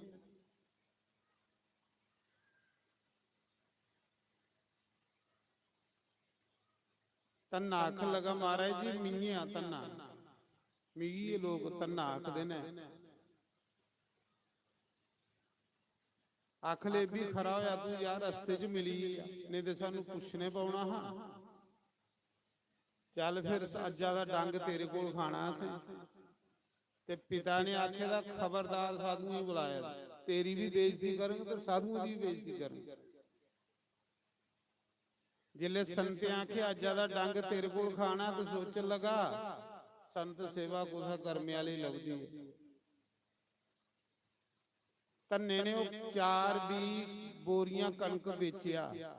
धन्ना आखन लगा, "महाराज जी, मिगी आ धन्ना, मिगी एह् लोक धन्ना आखदे न।" आखले, "एह् बी खरा होया तू यार रस्ते च मिली गेआ, नेईं ते सानू पुच्छने पौना हा। चल फिर, अज्जा दा डंग तेरे कोल खाना असें।" ते पिता ने आखे दा, "खबरदार, साधुएं गी बुलाया, तेरी भी बेइज्जती करङ ते साधुएं दी भी बेइज्जती करङ।" जिसले संतें आखेआ, "अज्जा दा डंग तेरे कोल खाना," ते सोचन लगा, "संत सेवा कुसै कर्मे आह्ले लभदी ऐ।" धन्ने ने ओह् चार बीह बोरियां कनक बेचेआ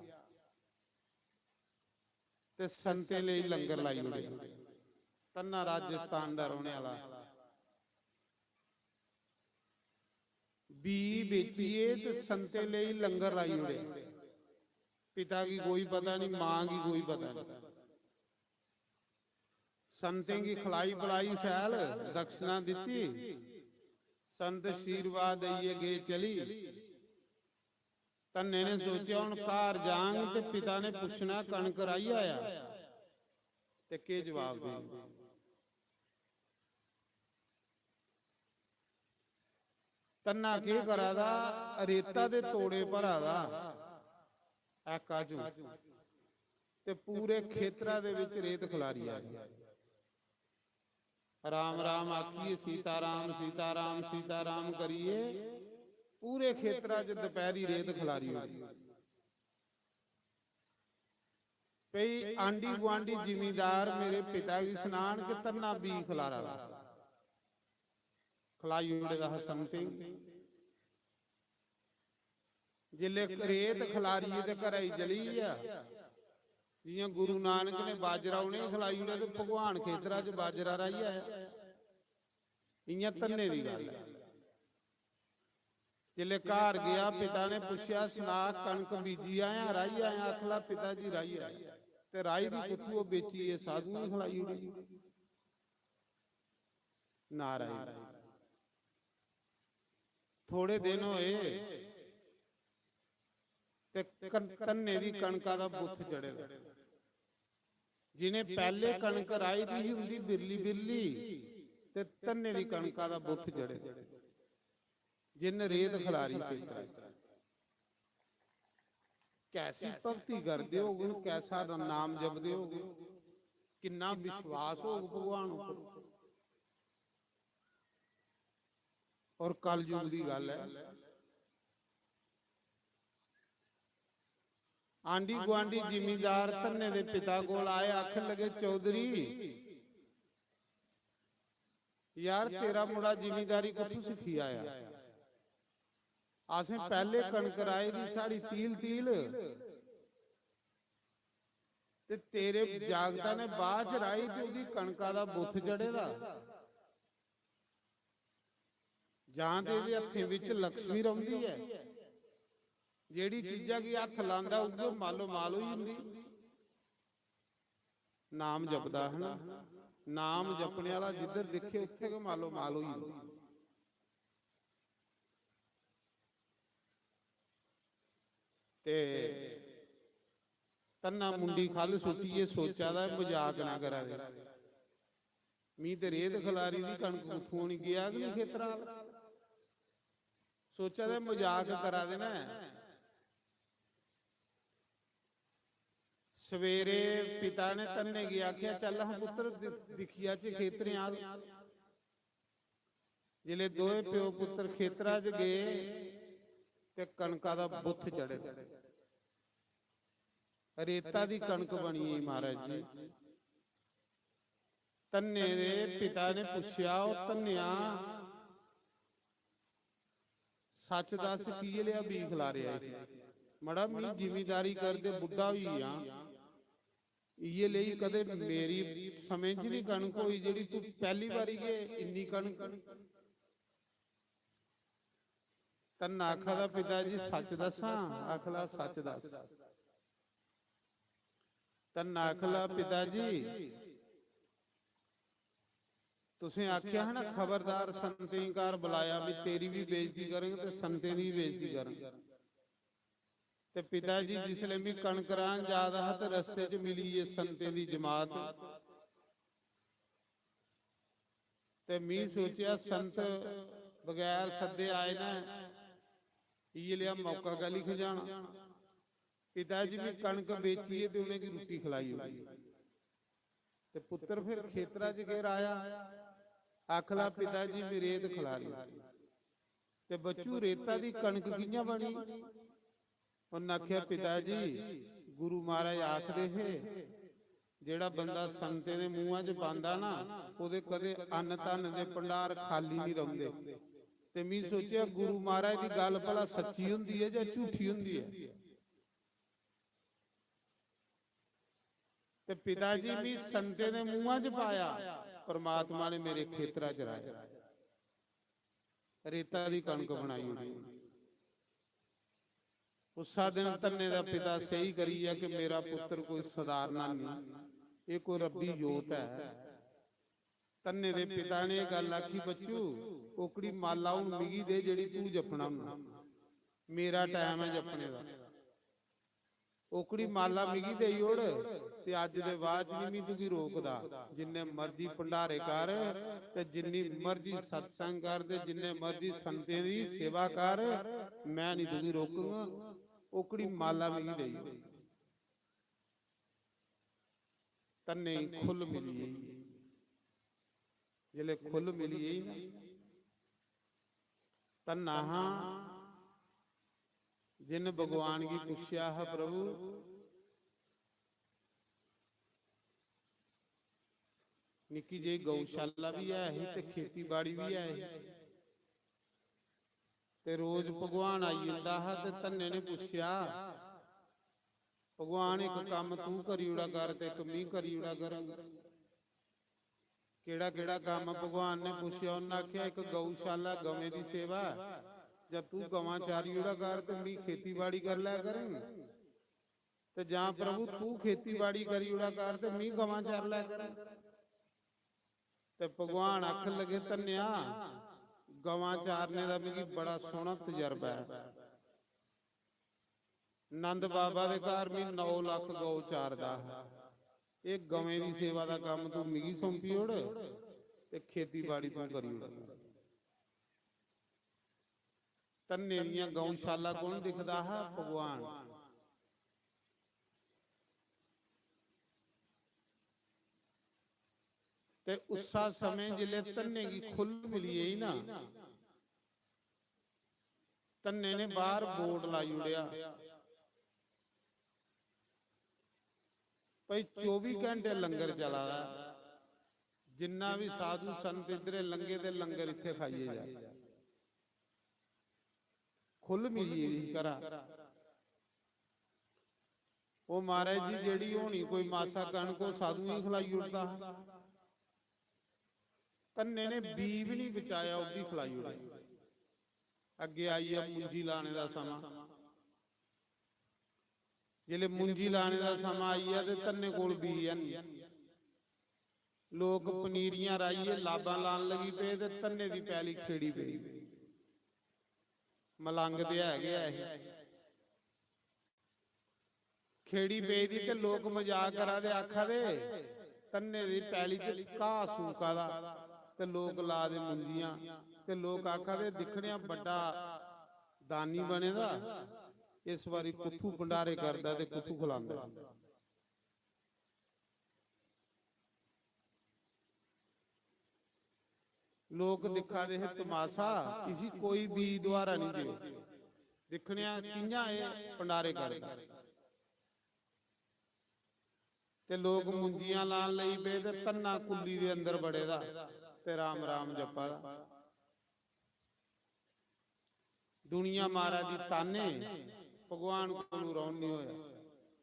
ते संतें लेई लंगर लाई ओड़ेआ। धन्ना राजस्थान दा रौह्ने आह्ला। बीऽ बेचियै ते संतें लेई लंगर लाई ओड़ेआ। पिता गी कोई पता निं, मां गी कोई पता निं। संतें गी खलाई पलाई शैल दक्षिणा दित्ती। संत आशीर्वाद देइयै गे चली। धन्ने ने सोचेआ, "हुन घर जांग ते पिता ने पुच्छना, 'कनक राही आया?'" ते केह् जवाब देंग? धन्ना केह् करा दा? रेता दे तोड़े भरा दा ऐका चों ते पूरे खेतरा दे विच रेत खलारी आ दी। राम राम आखिए, सीता राम, सीता राम, सीता राम करिए पूरे खेतरा च दपैहरी रेत खलारी होई। भई आंढी गुआंढी जिमींदार मेरे पिता गी सनान कि धन्ना बीऽ खलारा दा, खलाई ओड़े दा हा संतें गी। जिसलै रेत खलारियै ते घरै गी चली गेआ, जि'यां गुरु नानक ने बाजरा उ'नेंगी खलाई ओड़ेआ ते भगवान खेतरा च बाजरा राही आया। इ'यां धन्ने दी गल्ल ऐ। जिसलै घर गेआ, पिता ने पुच्छेआ, "सना, कनक बीजी आया, राही आया?" आखला, "पिता जी, राही आया।" ते राही दी कुत्थू, ओह् बेचियै साधुएं गी खलाई ओड़ी। नारायण। थोड़े दिन होए ते कन-, धन्ने दी कनका दा बुत्थ चढ़े दा। जिनें पैह्ले कनक राही दी ही, उंदी बिरली बिरली ते धन्ने दी कनका दा बुत्थ चढ़े दा। जिन रेत खलारी खेतरा च। कैसी भक्ति करदे होगन, कैसा नाम जपदे होगन, किन्ना विश्वास होग भगवान उप्पर। और कलयुग दी गल्ल ऐ। आंढी गुआंढी जिमींदार धन्ने दे पिता कोल आए, आखन लगे, "चौधरी, यार, तेरा मुड़ा जिमींदारी कुत्थों सिक्खी आया? असें पैह्ले कनक राही दी, साढ़ी तील तील, ते तेरे जागता ने बाद च राही ते ओह्दी कनका दा बुत्थ चढ़े दा।" जां ते एह्दे हत्थें बिच लक्ष्मी रौंह्दी ऐ, जेह्ड़ी चीजा गी हत्थ लांदा उ'ऐ मालो माल होई जंदी। नाम जपदा है ना, नाम जपने आह्ला जिद्धर दिक्खे उत्थै गै मालो माल होई जंदी। ते धन्ना मुंडी ख'ल्ल सुट्टियै सोचा दा ऐ, मजाक ना करा दे। मी ते रेत खलारी दी, कनक कुत्थुआं होनी, गेआ कि निं खेतरा आह्ला? सोचा दे मजाक करा दे न। सवेरे पिता ने धन्ने गी आखेआ, "चल हां पुत्तर, दि-, दिक्खी आचे खेतरें आह्ल।" जिसलै दोए प्यो पुत्तर खेतरा च गे ते कनका दा बुत्थ चढ़े दा। रेता दी कनक बनी गेई महाराज जी। धन्ने दे पिता ने पुच्छेआ, "ओ धन्नेआ, सच दस, किये लेआ बीख ला रेहा है? मड़ा, मी जिमीदारी करदे बुड्ढा होई गेआ, इये लेई कदे मेरी समें च नहीं कनक होई जेड़ी तू पहली बारी गै इन्नी कनक। धन्ना आखा दा, "पिता जी, सच दस्सां?" आखला, "सच दस।" धन्ना आखला, "पिता जी, तुसें आखेआ हा ना, खबरदार संतें गी घर बुलाया, भी तेरी भी बेइज्जती करंग ते संतें दी भी बेइज्जती करंग।" ते पिता जी जिसलै मी कनक राह्न जा दा हा ते रस्ते च मिली एह् संतें दी जमात। ते मी सोचेआ, संत बगैर सद्दे आए न, इ'यै लेआ मौका कैली खजाना। पिता जी मी कनक बेचियै ते उ'नेंगी रुट्टी खलाई ओड़ी। ते पुत्तर फिर खेतरा च केह् राया? आखला, "पिता जी, मी रेत खलारी।" ते बच्चू, रेता दी कनक कि'यां बनी? उन्न आखेआ, "पिता जी, गुरु महाराज आखदे हे, जेह्ड़ा बंदा संतें दे मुंहा च पांदा ना, ओह्दे कदे अन्न धन दे भंडार खाली निं रौंह्दे।" ते मी सोचेआ, गुरु महाराज दी गल्ल भला सच्ची होंदी ऐ जां झूठी होंदी ऐ? ते पिता जी, मी संतें दे मुंहा च पाया, परमात्मा ने मेरे खेतरा च राया, रेता दी कनक बनाई ओड़ी। उस्सा दिन धन्ने दा पिता सेही करी गेआ कि मेरा पुत्तर कोई सधारणा नेईं, एह् कोई रब्बी जोत ऐ। धन्ने दे पिता ने एह् गल्ल आखी, "बच्चू, ओकड़ी माला हून मिगी दे जेह्ड़ी तू जपना होन्ना। मेरा टैम ऐ जपने दा।" ओकड़ी माला मिगी देई ओड़, ते अज्ज दे बाद च निं में तुगी रोकदा। जिन्ने मर्जी भंडारे कर ते जिन्नी मर्जी सत्संग कर ते जिन्ने मर्जी संतें दी सेवा कर, में निं तुगी रोकूंगा। ओकड़ी माला मिगी देई ओड़। धन्ने गी खु'ल्ल मिली गेई। जिसलै खु'ल्ल मिली गेई ना, धन्ना हा जिन्न भगवान गी पुच्छेआ हा, "प्रभु, निक्की जेही गौशाला बी है ही ते खेती बाड़ी बी है ही, ते रोज भगवान आई जंदा हा ते धन्ने ने पुच्छेआ, 'भगवान, इक कम्म तू करी ओड़ा कर ते इक मी करी ओड़ा कर।' केह्ड़ा केह्ड़ा कम्म भगवान ने पुच्छेआ? उन्नै आखेआ, "इक गौशाला, गवें दी सेवा, जां तू गवां चारी ओड़ा कर ते मी खेती बाड़ी कर लै करङ, ते जां प्रभु तू खेती बाड़ी करी ओड़ा कर ते मी गवां चार लै करङ।" ते भगवान आखन लगे, "धन्नेआ, गवां चारने दा मिगी बड़ा सोह्ना तजर्बा ऐ। नंद बाबा दे घर मी नौ लक्ख गौ चारदा हा। एह् गवें दी सेवा दा कम्म तू मिगी सौंपी ओड़ ते खेती बाड़ी तू करी ओड़।" धन्ने दियां गौशाला कौन दिखदा हा? भगवान। ते उस्सा समें जिसलै धन्ने गी खु'ल्ल मिली गेई ना, धन्ने ने बाहर बोर्ड लाई ओड़ेआ, भाई, चौबी घैंटे लंगर चला दा ऐ, जिन्ना बी साधु संत इद्धरे लंघे ते लंगर इत्थै खाइयै जा। खु'ल्ल मिली गेदी ही घरा। ओह् महाराज जी, जेह्ड़ी होनी कोई मासा कनक, ओह् साधुएं गी खलाई ओड़दा हा। धन्ने ने बीऽ बी निं बचाया, ओह् बी खलाई ओड़ेआ। अग्गें आई गेआ मुंजी लाने दा समां। जिसलै मुंजी लाने दा समां आई गेआ ते धन्ने कोल बीऽ है निं। लोक पनीरियां राहियै लाबां लान लगी पे ते धन्ने दी पैली खेड़ी पेई। मलंग ते है गै ऐ ही। खेड़ी पेई दी ते लोक मजाक करा दे, आखा दे, "धन्ने दी पैली च घाऽ सूंका दा ते लोक ला दे मुंजियां।" ते लोक आखा दे, "दिक्खने आं, बड्डा दानी बने दा, इस बारी कुत्थू भंडारे करदा ते कुत्थू खलांदा।" लोक दिक्खा दे हे तमाशा, इसी कोई बीऽ दुहारा निं देओ। दिक्खने आं कि'यां एह् भंडारे करदा। ते लोक मुंजियां लान लगी पे ते धन्ना कुल्ली दे अंदर बड़े दा ते राम राम जप्पा दा। दुनिया मारा दी ताने, भगवान कोलू रौन नहीं होया।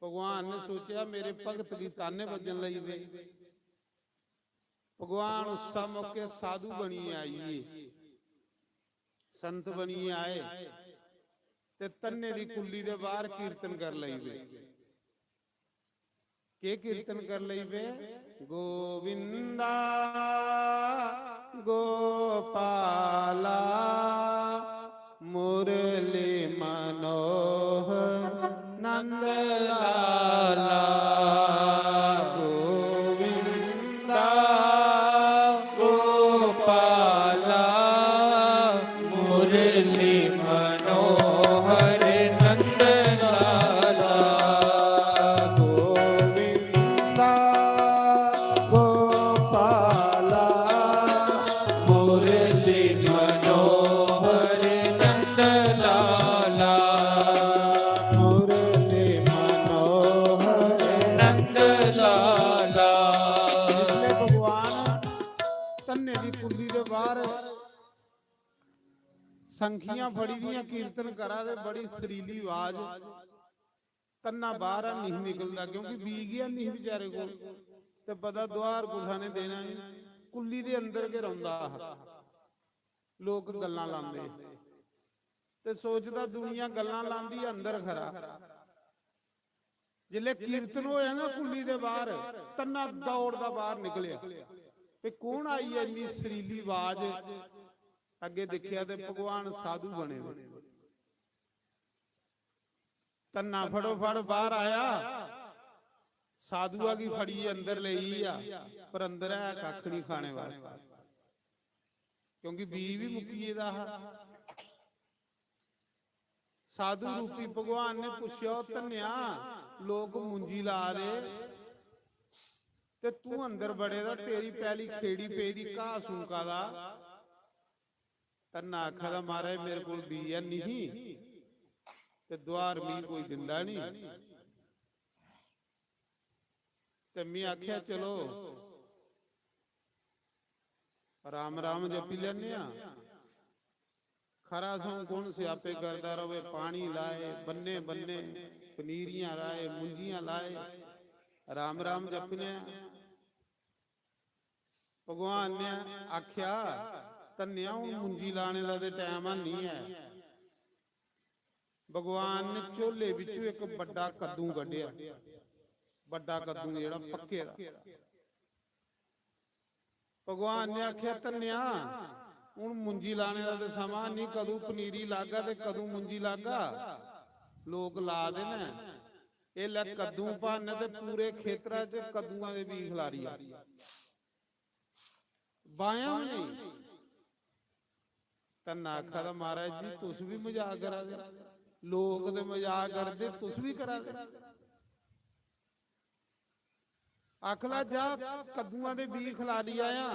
भगवान ने सोचा, मेरे भगत भी ताने बजन लगी पे। भगवान उस मौके साधु बनिए आइए, संत बनिए आए, ते तन्ने दी कुल्ली दे बाहर कीर्तन कर लगी पे। के कीर्तन कर लई पे? गोविंदा गोपाला मुरली मनोहर नंद लाला। गोविंदा गोपाला मुरली मनोहर नंद लाला। गोविंदा गोपाला मुरली मनोहर नंद लाला। मुरली मनोहर नंद लाला। इसलिए भगवान धन्ने दी कुल्ली दे बाहर संखियां फड़ी दियां कीर्तन करा दे, बड़ी सुरीली आवाज। तन्ना बाहर नहीं निकलदा, क्योंकि बी गया नहीं बेचारे कोल, ते पता दुआर कुसा ने देना नहीं। कुल्ली दे अंदर गै रौंदा हा। लोक गल्लां लांदे ते सोचदा दुनिया गल्लां लांदी, अंदर खरा। जिसले कीर्तन होया ना कुल्ली दे बाहर, तन्ना दौड़दा बाहर निकलिया। ते कौन आई है इन्नी सुरीली आवाज? अगे देखिया ते भगवान साधु बने दे। तन्ना फटोफट बाहर आया, साधुआ गी फड़ियै अंदर लेई आ, पर अंदर है कक्ख नहीं खाने वास्ते, क्योंकि बीऽ भी मुक्की गेदा हा। साधु रूपी भगवान ने पुच्छेआ, "ओ धन्नेआ, लोक मुंजी ला दे ते तू अंदर बड़े दा, तेरी पैली खेड़ी पेदी, घाऽ सूंका दा।" धन्ना आखा दा, "महाराज, मेरे कोल बीऽ है नहीं ते दुआर मिगी कोई दिंदा नहीं।" ते में आखेआ, "चलो, राम राम जपी लैने आं, खरा सौं कु'न स्यापे करदा र'वै।" पानी लाए, बन्ने बन्ने पनीरियां लाए, मुंजियां लाए, राम राम जपने आं। भगवान ने आखेआ, "धन्नेआ, हुन मुंजी लाने दा ते टैम है नहीं है।" भगवान ने झोले बिच्चों इक बड्डा कद्दू कड्ढेआ, बड्डा कद्दू जेह्ड़ा पक्के दा। भगवान ने आखेआ, "धन्नेआ, हुन मुंजी लाने दा ते समां नहीं, कदूं पनीरी लागा ते कदूं मुंजी लागा, लोक ला दे न। एह लै कद्दू भन्न ते पूरे खेतरा च कद्दुआं दे बीऽ खलारी आ।" बायां बी नेईं। धन्ना आखा दा, "महाराज जी, तुस बी मजाक करा दे, लोक ते मजाक करदे, तुस बी करा दे।" आखला, "जा, कद्दुआं दे बीऽ खलारी आया।"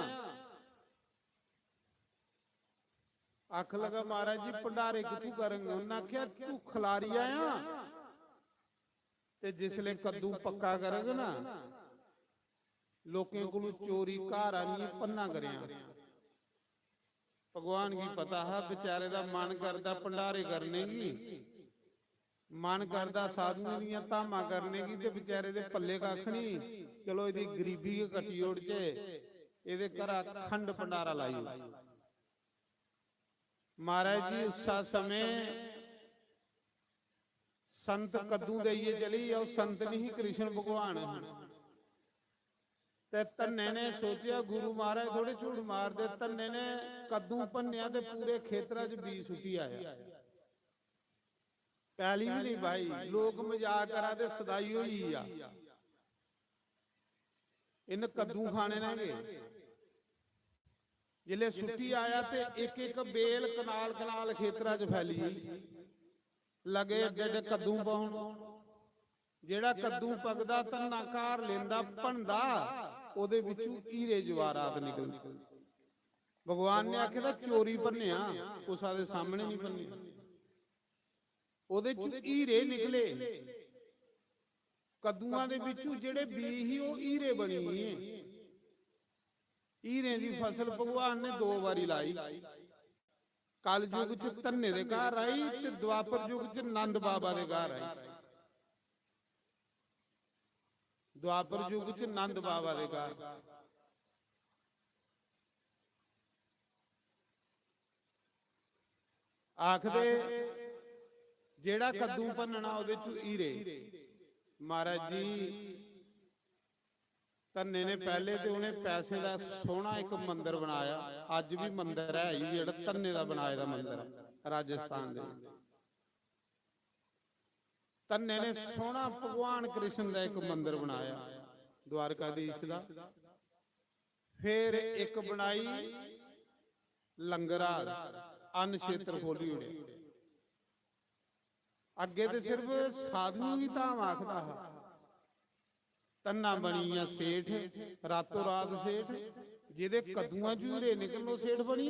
आख लगा, "महाराज जी, भंडारे कुत्थू करंगे?" उन्नै आखेआ, "तू खलारी आया, ते जिसले कद्दू पक्का करग ना, लोकें कोलू चोरी घर आनियै भन्ना करेआं।" भगवान गी पता हा, बेचारे दा मन करदा भंडारे करने गी, मन करदा साधुएं दियां धामां करने गी, ते बेचारे दे पल्ले कक्ख नहीं। चलो, एदी गरीबी गै कट्टी ओड़चे, एदे घरा खंड भंडारा लाई ओड़ो। महाराज जी, उस्सा समें संत कद्दू देइयै चली आओ, संत नहीं, कृष्ण भगवान हे। ते धन्ने ने सोचेआ, गुरु महाराज थोड़े झूठ मारदे, धन्ने ने कद्दू भन्नेआ ते पूरे खेतरा च बीऽ सुट्टी आया। पैली भी नहीं बाही, लोक मजाक करा दे, सदाई होई गेआ। इन कद्दू खाने ने गै। जिसलै सुट्टी आया ते इक इक बेल कनाल कनाल खेतरा च फैली गेई। लगे एड्डे एड्डे कद्दू पौन। जेह्ड़ा कद्दू पकदा, धन्ना घर लेंदा, भनदा, ओह्दे बिच्चू हीरे जवाहरात निकलदे। भगवान ने आखे दा, "चोरी भन्नेआ, कुसा दे सामने नहीं भन्नेआ।" ओह्दे च हीरे निकले। कद्दुआं दे बिच्चू जेह्ड़े बीऽ ही, ओह् हीरे बनी गे। हीरें दी फसल भगवान ने दो बारी लाई। कलयुग च धन्ने दे घर आई ते द्वापर युग च नंद बाबा दे घर आई। द्वापर युग च नंद बाबा दे घर। आखदे जेड़ा कद्दू भन्नना ओदे च हीरे। महाराज जी, धन्ने ने पैह्ले ते उ'नें पैसें दा सोह्ना इक मंदर बनाया, अज्ज बी मंदर ऐ ही जेह्ड़ा धन्ने दा बनाए दा मंदर ऐ राजस्थान दे बिच। धन्ने ने सोह्ना भगवान कृष्ण दा इक मंदर बनाया द्वारकाधीश दा। फिर इक बनाई लंगर हाल, अन्न क्षेत्र खोली ओड़े। अग्गे ते सिर्फ साधुओं गी धाम आखदा हा। धन्ना बनी गेआ सेठ, रातों रात सेठ। जेह्दे कद्दुआं चूं हीरे निकलनो सेठ बनी।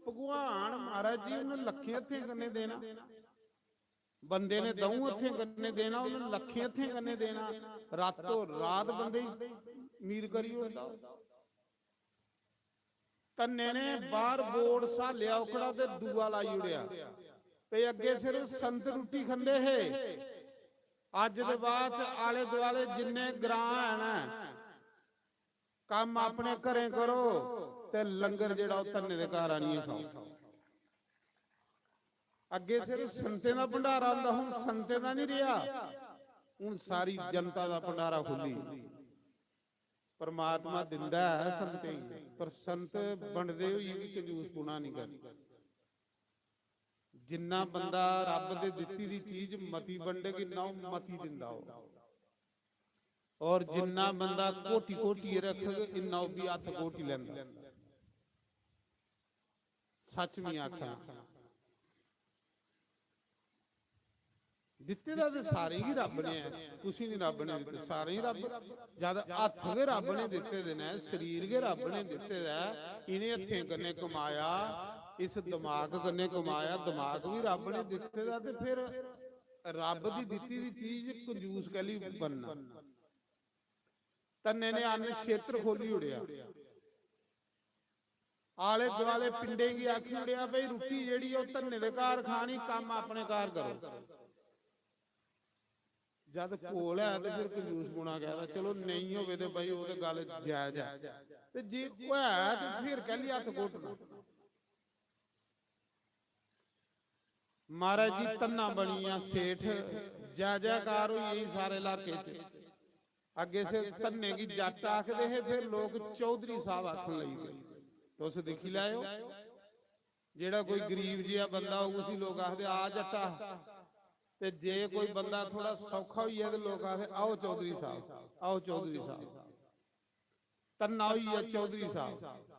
भगवान महाराज जी उन्हें लक्खें हत्थें कन्नै देना, बंदे ने द'ऊं हत्थें कन्नै देना, उन्हें लक्खें हत्थें कन्नै देना। रातों रात बंदे गी मीर करी ओड़दा। धन्ने ने बाहर बोर्ड स्हालेआ ओकड़ा ते दूआ लाई ओड़ेआ। ते अग्गे सिर्फ संत रुट्टी खंदे हे। अज्ज दे बाद च आले दुआले जिन्ने ग्रां है ना, कम्म अपने घरें करो ते लंगर जेड़ा ओह् धन्ने दे घर आनियै खाओ। अग्गे सिर्फ संतें दा भंडारा होंदा, हुन संतें दा नहीं रेहा, हुन सारी जनता दा भंडारा खुल्ली। परमात्मा दिंदा है संतें गी, पर संत बंडदे होई भी कंजूसपुना नहीं करदे। जिन्ना बंदा रब दे दित्ती दी चीज मती बंडग, इन्ना ओह् मती दिंदा होग। और जिन्ना बंदा घोटी घोटियै रखग, इन्ना ओह् भी हत्थ घोटी लैंदा। सच में आखना, दित्ते दा ते सारें गी रब ने ऐ, कुसी नहीं रब ने दित्ते, सारें गी रब। जद हत्थ गै रब ने दित्ते दे न, शरीर गै रब ने दित्ते दा ऐ, इ'नें हत्थें कन्नै कमाया, इस दिमाग कन्नै कमाया, दिमाग भी रब ने दित्ते दा, ते फिर रब दी दित्ती दी चीज कंजूस कैली बनना? धन्ने ने अन्न क्षेत्र खोली ओड़ेआ। आले दुआले पिंडें गी आखी ओड़ेआ, "भई, रुट्टी जेह्ड़ी ओह् धन्ने दे घर खानी, कम्म अपने घर करो।" जद कोल है ते फिर कंजूस पुना कहदा, "चलो, नेईं होवे ते भाई, ओह् ते गल्ल जायज ऐ, ते जे है ते फिर कैली हत्थ घोटना?" महाराज जी धन्ना बनी गेआ सेठ, जय जयकार होई गेई सारे इलाके च। अग्गे से धन्ने गी जट्ट आखदे हे, फिर लोक चौधरी साहब आखन लगी पे। तुस दिक्खी लैओ, जेड़ा कोई गरीब जेहा बंदा होग, उसी लोक आखदे, "आ जट्टा।" ते जे कोई बंदा थोड़ा सौखा होई जाए, ते लोक आखदे, "आओ चौधरी साहब, आओ चौधरी साहब।" धन्ना होई गेआ चौधरी साहब।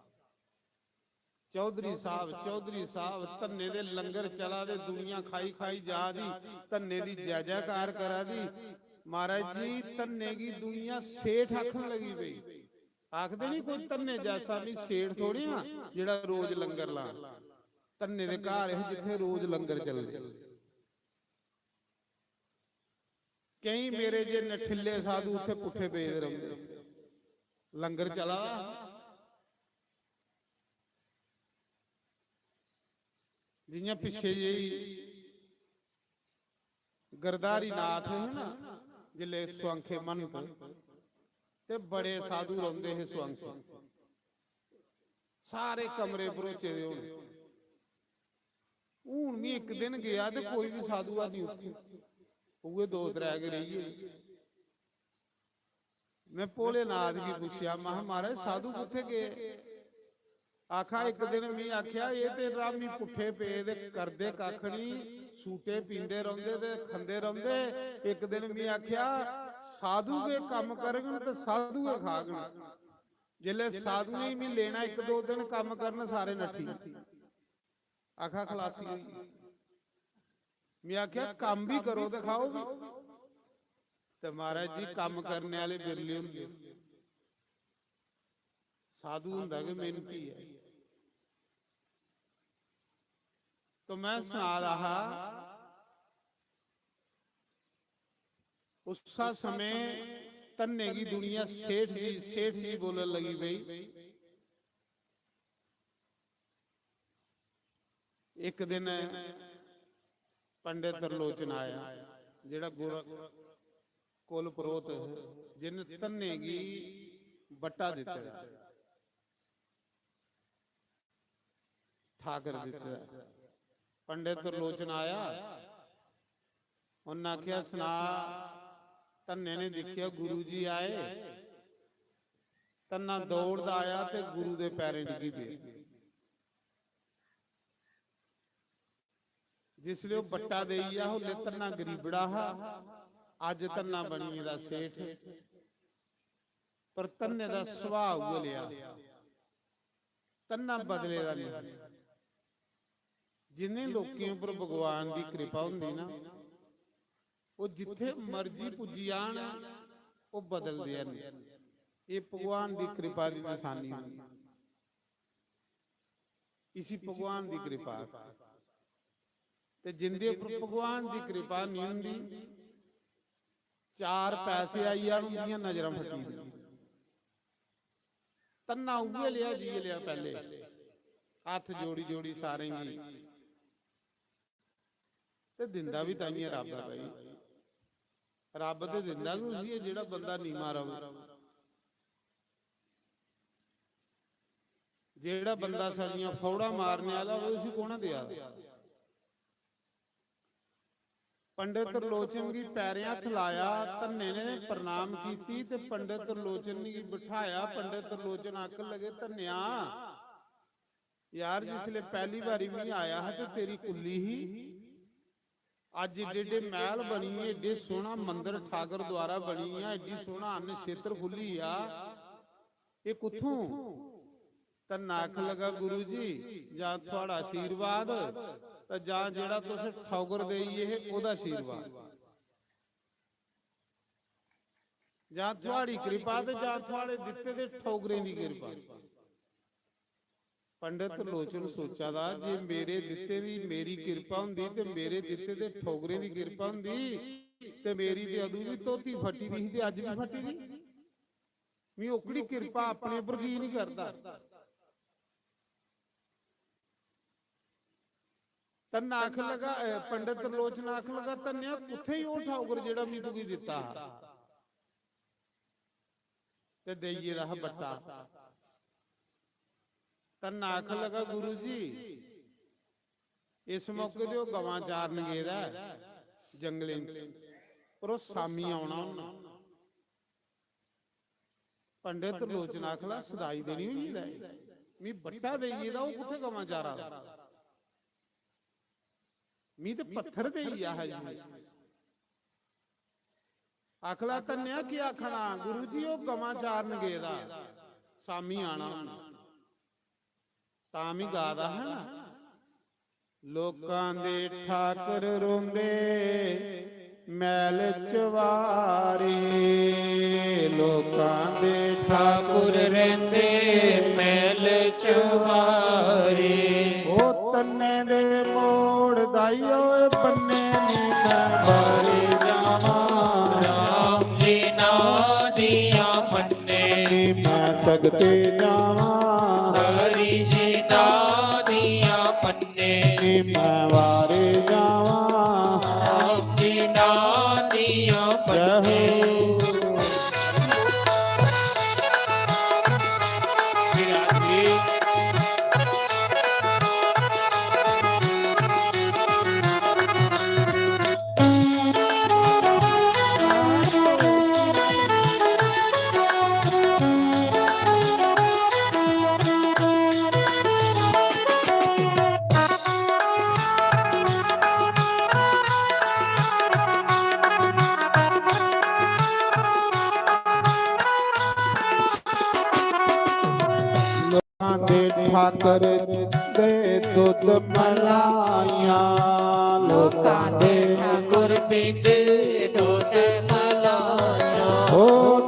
चौधरी साहब, चौधरी साहब, धन्ने दे लंगर चला दे, दुनिया खाई खाई जा दी, धन्ने दी जय जयकार करा दी। महाराज जी, धन्ने गी दुनिया सेठ आखन लगी पई। आखदे नहीं कोई धन्ने जैसा भी सेठ थोड़े आ, जेड़ा रोज लंगर ला। धन्ने दे घर हे जित्थे रोज लंगर चलदे। केई मेरे जे नठिल्ले साधु उत्थे पुट्ठे पेदे रौंदे। लंगर चला दा हा। जियां पिच्छे जेही गरधारी नाथ हे ना, जिसले सुआंखे महंत, ते बड़े साधु रौंदे हे सुआंखे। सारे कमरे भरोचे दे होने। हून मी इक दिन गेआ ते कोई बी साधु है नहीं उत्थे, उ'ऐ दो त्रै गै रेही गे। मैं भोलेनाथ गी पुच्छेआ, महा, "महाराज, साधु कुत्थे गे?" आखा, "इक दिन मी आख्या, एह् ते रामी पुट्ठे पे दे, करदे कक्ख नहीं, सूटे पींदे रौंदे ते खंदे रौंदे।" इक दिन मी आख्या, "साधु गै कम्म करगन ते साधु गै खागन।" जिसलै साधुएं गी मी लेना, इक दो दिन कम्म करन, सारे नट्ठी। आखा, "खलासी होई।" मैं आख्या, "कम्म भी करो ते खाओ भी।" ते महाराज जी, कम्म करने आह्ले बिरले होंदे, साधु होंदा गै मेहनती ऐ। तो मैं सना दा हा, उस्सा समें धन्ने गी दुनिया सेठ जी, सेठ जी बोलन लगी पई। इक दिन पंडित त्रिलोचन आया, जेह्ड़ा गुर कोल परोह्त, जिन्न धन्ने गी बट्टा दित्ते दा, ठाकर दित्ते दा। पंडित त्रिलोचन आया, उन्न आखेआ, "सना।" धन्ने ने दिक्खेआ, गुरु जी आए। धन्ना दौड़दा आया ते गुरु दे पैरें डिग्गी पेआ। जिसलै ओह् बट्टा देई गेआ, उसलै धन्ना गरीबड़ा हा, अज्ज धन्ना बनी गेदा सेठ। पर धन्ने दा सुभाऽ उ'ऐ लेआ, धन्ना बदले दा नेईं। जिन्ने लोकें उप्पर भगवान दी कृपा होंदी ना, ओह् जित्थे मर्जी पुज्जी जान, ओह् बदलदे हैन। एह् भगवान दी कृपा दी नशानी होंदी। इसी भगवान दी कृपा आखदे। ते जिंदे उप्पर भगवान दी कृपा नेईं होंदी, चार पैसे आई जान, उंदियां नजरां फटी दियां। धन्ना उ'ऐ लेआ जि'यै लेआ पैह्ले, हत्थ जोड़ी जोड़ी सारें गी। ते दिंदा बी ताइयें रब्ब ऐ भाई। रब्ब ते दिंदा गै उसी ऐ जेह्ड़ा बंदा नीमा र'वै। जेह्ड़ा बंदा सारियां फौड़ां मारने आह्ला होऐ, उसी कौन देआ दा? पंडित त्रिलोचन गी पैरें हत्थ लाया, धन्ने ने प्रणाम कीती ते पंडित त्रिलोचन गी बठाया। पंडित त्रिलोचन आखन लगे, "धन्नेआ, यार, जिसलै पैह्ली बारी में आया हा ते तेरी कुल्ली ही, अज्ज एड्डे एड्डे मैह्ल बनी गे, एड्डे सोह्ना मंदर ठाकर द्वारा बनी गेआ, एड्डी सोह्ना अन्न क्षेत्र खु'ल्ली गेआ, एह् कुत्थूं?" धन्ना आखन लगा, "गुरु जी, जां थुआढ़ा आशीर्वाद ते जां जेह्ड़ा तुस ठौकर देइये हे, ओह्दा आशीर्वाद। जां थुआढ़ी कृपा ते जां थुआढ़े दित्ते दे ठौकरें दी कृपा।" पंडित त्रिलोचन सोचा दा, "जे मेरे दित्ते दी मेरी कृपा होंदी ते मेरे दित्ते दे ठौकरें दी कृपा होंदी ते मेरी ते अदूं बी धोती फटी दी ही ते अज्ज बी फटी दी। मी ओकड़ी कृपा अपने पर की निं करदा?" धन्ना आखन लगा, अ, पंडित त्रिलोचन आखन लगा, "धन्नेआ, कुत्थै ही ओह् ठौकर जेह्ड़ा मी तुगी दित्ता हा ते देई गेदा हा बट्टा?" धन्ना आखन लगा, "गुरु जी, इस मौके ते ओह् गवां चारन गेदा ऐ जंगलें च, पर ओह् शामीं औना उन्नै।" पंडित त्रिलोचन आखन लगा, "सदाई देनी होई गेदा ऐ, मी बट्टा देई गेदा, ओह् कुत्थै गवां चारा दा? मी ते पत्थर देई गेआ हा जी।" आखन लगा, "धन्नेआ, केह् आखना, गुरु जी, ओह् गवां चारन गेदा, शामीं आना उन्नै।" तां मी गा दा हा ना, "लोकां दे ठाकर रोंदे मैह्ल चवारे, लोकां दे ठाकुर रैंह्दे मैह्ल चवारे।" ओ धन्ने दे मोड़ दाई, ओए बन्ने नी मैं बारे जावां। राम जी नां दियां मन्ने। नी मैं सगते जावां। हरि जी नां दियां मन्ने। नी मैं वारे जावां। राम जी नां दियां मन्ने। लोकां दे ठाकर दे दुद्ध मलाइयां, लोकां दे ठाकुर पींदे दुद्ध मलाइयां। ओ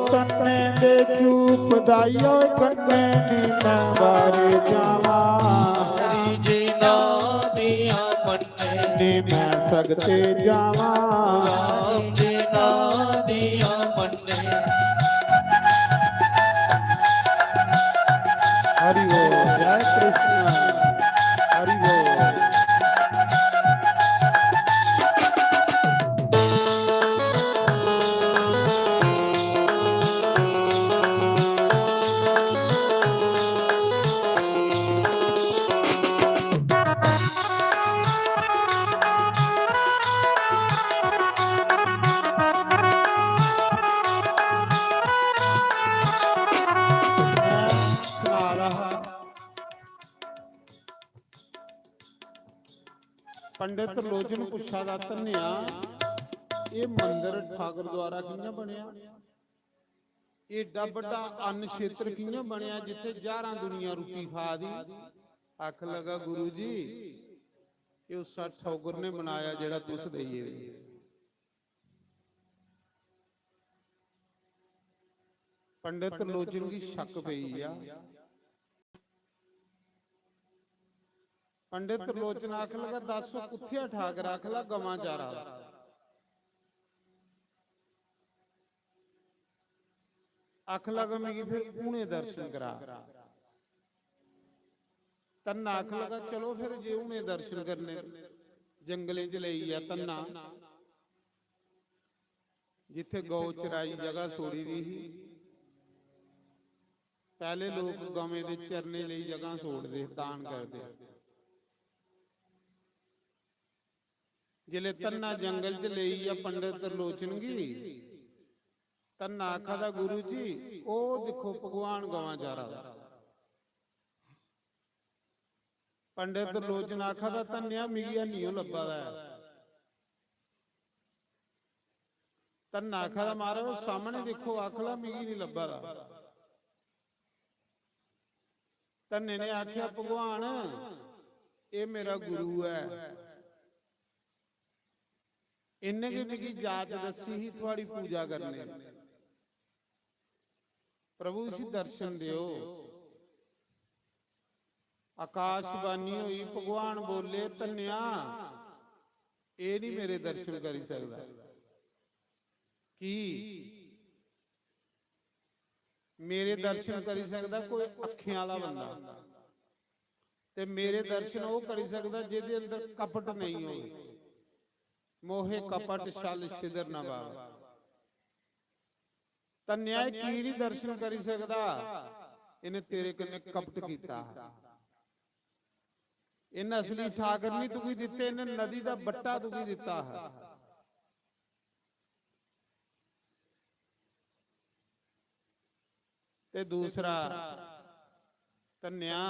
तन्ने दे चूप दाइयो कन्ने नी मैं बारे जावां। हरि जी नां दियां मन्ने। नी मैं सगते जावां। राम जी नां दियां मन्ने। हरि बोल, जय कृष्ण, हरि बोल। पंडित त्रिलोचन पुच्छा दा, "धन्नेआ, एह् मंदर ठाकर द्वारा कि'यां बनेआ? एड्डा बड्डा अन्न क्षेत्र कि'यां बनेआ जित्थै ज्हारां दुनिया रुट्टी खा दी?" आखन लगा, "गुरु जी, एह् उस्सा ठौकर ने बनाया जेह्ड़ा तुस देई गेदे।" पंडित त्रिलोचन गी शक पेई गेआ। पंडित त्रिलोचन आखन लगा, "दस्स, ओह् कुत्थै ऐ ठाकर?" आखन लगा, "गमां चारा दा।" आखन लगा, "मिगी फिर उ'नें दर्शन करा।" धन्ना आखन लगा, "चलो फिर, जे उ'नें दर्शन करने।" जंगलें च लेई गेआ धन्ना, जित्थै गौ चराई जगह छोड़ी दी ही। पैह्ले लोक गवें दे चरने लेई जगह छोड़दे हे, दान करदे। जिसलै धन्ना जंगल च लेई गेआ पंडित त्रिलोचन गी, धन्ना आखा दा, "गुरु जी, ओह् दिक्खो, भगवान गवां चारा दा।" पंडित त्रिलोचन आखा दा, "धन्नेआ, मिगी हैनी ओह् लब्भा दा ऐ।" धन्ना आखा दा, "महाराज, ओह् सामने दिक्खो।" आखला, "मिगी निं लब्भा दा।" धन्ने ने आखेआ, "भगवान, एह् मेरा गुरु ऐ, इन्ने गै मिगी जाच दस्सी ही थुआड़ी पूजा करने दी। प्रभु, इसी दर्शन देओ।" आकाशवाणी होई, भगवान बोले, "धन्नेआ, एह् निं मेरे दर्शन करी सकदा।" की? मेरे दर्शन करी सकदा कोई अक्खें आह्ला बंदा, ते मेरे दर्शन ओह् करी सकदा जेह्दे अंदर कपट नेईं होवे। "मोहे कपट छल छिदर न भावे।" धन्नेआ, एह् की निं दर्शन करी सकदा? इन्नै तेरे कन्नै कपट कीता हा। इन्नै असली ठाकर निं तुगी दित्ते, इन्नै नदी दा बट्टा तुगी दित्ता हा। ते दूसरा, धन्नेआ,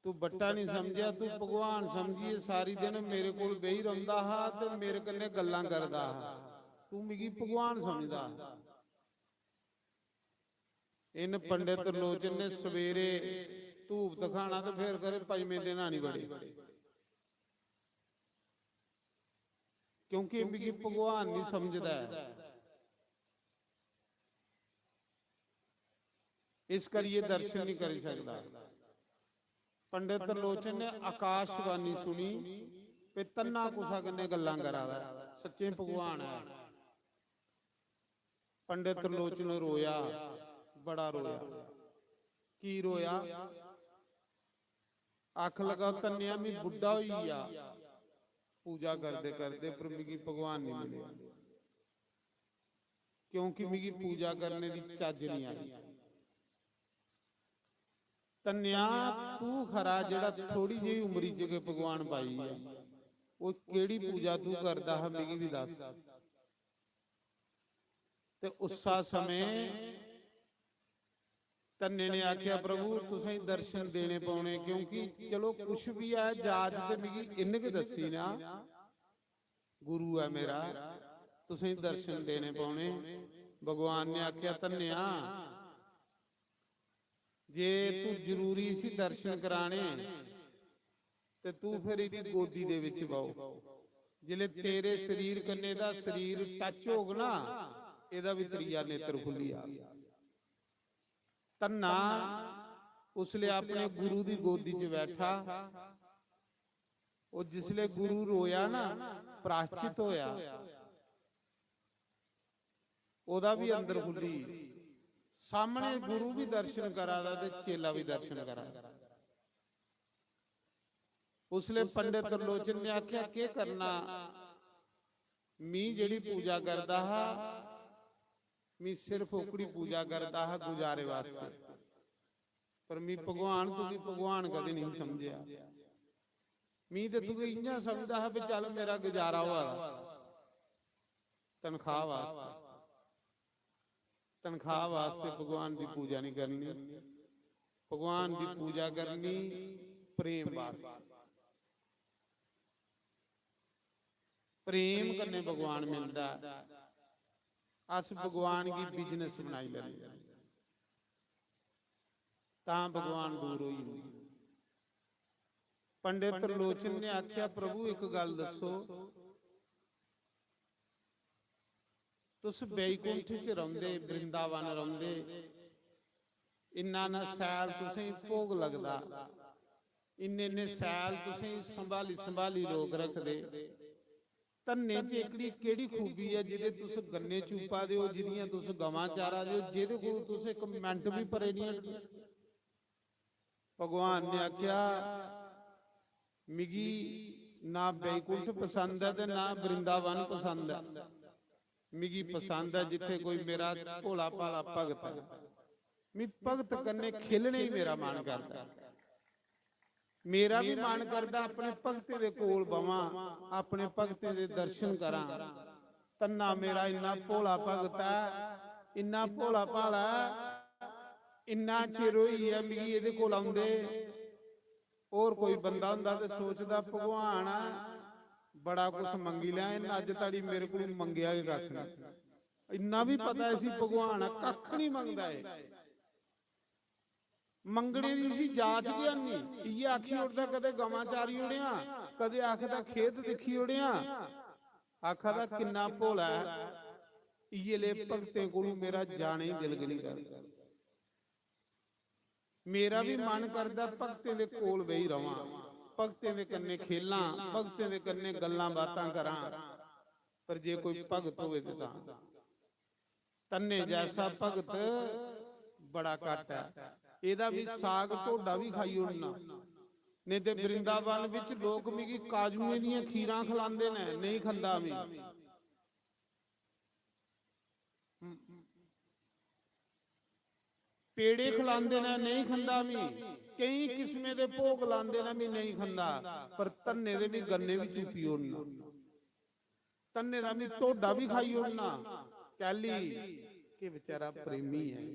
तू बट्टा निं समझेआ, तू भगवान समझियै सारी दिन मेरे कोल बेही रौंह्दा हा ते मेरे कन्नै गल्लां करदा हा। तू मिगी भगवान समझदा हा। इन्न पंडित त्रिलोचन ने सवेरे धूप दिखाना ते फिर खरे पंजमें दिन आनी बड़े, क्योंकि मिगी भगवान निं समझदा ऐ, इस करियै दर्शन निं करी सकदा। पंडित त्रिलोचन ने आकाशवाणी सुनी, ते धन्ना कुसा कन्नै गल्लां करा दा ऐ, सच्चें भगवान ऐ। पंडित त्रिलोचन रोया, बड़ा रोया। की रोया? आख लगा, "धन्नेआ, मी बुड्ढा होई गेआ, पूजा करदे करदे, पर मिगी भगवान निं मिलेआ, क्योंकि मिगी पूजा करने दी चज्ज निं आई।" धन्नेआ, तू खरा जेह्ड़ा थोड़ी जेही उमरी च गै भगवान पाई गेआ। ओह् केह्ड़ी पूजा तू करदा हा, मिगी बी दस्स। ते उस्सा समें धन्ने ने आखेआ, "प्रभु, तुसें दर्शन देने पौने, क्योंकि चलो कुछ बी ऐ, जाच ते मिगी इन्न गै दस्सी ना, गुरु ऐ मेरा, तुसें दर्शन देने पौने।" भगवान ने आखेआ, "धन्नेआ, जे तू जरूरी इसी दर्शन कराने, ते तू फिर इदी गोदी दे विच बहो। जिसले तेरे शरीर कन्नै दा शरीर टच होग ना, एदा भी त्रीया नेत्र खुल्ली जाग।" धन्ना उसले अपने गुरु दी गोदी च बैठा। ओह जिसले गुरु रोया ना, प्राश्चित होया, ओदा भी अंदर खुल्ली, सामने गुरु भी दर्शन करा दा ते चेला भी दर्शन करा दा। उसले पंडित त्रिलोचन ने आख्या, "केह करना? मी जेहड़ी पूजा करदा हा, मी सिर्फ ओकड़ी पूजा करदा हा गुजारे वास्ते, पर मी भगवान, तुगी भगवान कदें नहीं समझेआ। मी ते तुगी इयां समझदा हा भी चल मेरा गुजारा होआ दा तनखाह वास्ते। तनखाह वास्ते भगवान दी पूजा नहीं करनी, भगवान दी पूजा करनी प्रेम वास्ते।" प्रेम कन्नै भगवान मिलदा ऐ। अस भगवान गी बिजनेस बनाई लैने, तां भगवान दूर होई जंदे। पंडित त्रिलोचन ने आखेआ, "प्रभु, इक गल्ल दस्सो, तुस बैकुंठ च रौंह्दे, वृंदावन रौंह्दे, इन्ना ना सैल तुसें गी भोग लगदा, इन्ने इन्ने सैल तुसें गी संभाली संभाली लोक रखदे, धन्ने च एह्कड़ी केह्ड़ी खूबी ऐ जेह्दे तुस गन्ने चूपा दे ओ, जेह्दियां तुस गवां चारा दे ओ, जेह्दे कोल तुस इक मिंट बी परे निं हटदे?" भगवान ने आखेआ, "मिगी ना बैकुंठ पसंद ऐ ते ना वृंदावन पसंद ऐ। मिगी पसंद ऐ जित्थै कोई मेरा भोला भाला भगत ऐ। मी भगत कन्नै खेलने गी मेरा मन करदा ऐ। मेरा बी मन करदा अपने भगतें दे कोल बवां, अपने भगतें दे दर्शन करां। धन्ना मेरा इन्ना भोला भगत ऐ, इन्ना भोला भाला ऐ, इन्ना चिर होई गेआ मिगी एह्दे कोल औंदे।" होर कोई बंदा होंदा ते सोचदा, "भगवान ऐ, बड़ा कुछ मंगी लैं, इन्ना अज्ज धोड़ी मेरे कोल मंगेआ गै कक्ख निं।" इन्ना बी पता इसी भगवान ऐ, कक्ख निं मंगदा एह्। मंगने दी इसी जाच गै निं। इ'यै आखी ओड़दा, "कदें गवां चारी ओड़ेआं, कदें आखदा खेत दिक्खी ओड़ेआं।" आखा दा, "किन्ना भोला ऐ, इ'यै ले भगतें कोलू मेरा जाने गी दिल गै निं करदा।" मेरा बी मन करदा भगतें दे कोल बेही रवां, भगतें दे कन्नै खेलां, भगतें दे कन्नै गल्लां बातां करां, पर जे कोई भगत होवे ते तां। धन्ने जैसा भगत बड़ा घट्ट ऐ। एह्दा बी साग ढोडा बी खाई ओड़ना, नेईं ते वृंदावन बिच लोक मिगी काजुएं दियां खीरां खलांदे न, नेईं खंदा में। पेड़े खलांदे न, नेईं खंदा मी। केईं किस्में दे भोग लांदे न, मी नेईं खंदा। पर धन्ने दे मी गन्ने बी चूपी ओड़ना, धन्ने दा मी ढोडा बी खाई ओड़ना। कैली? के बेचारा प्रेमी ऐ।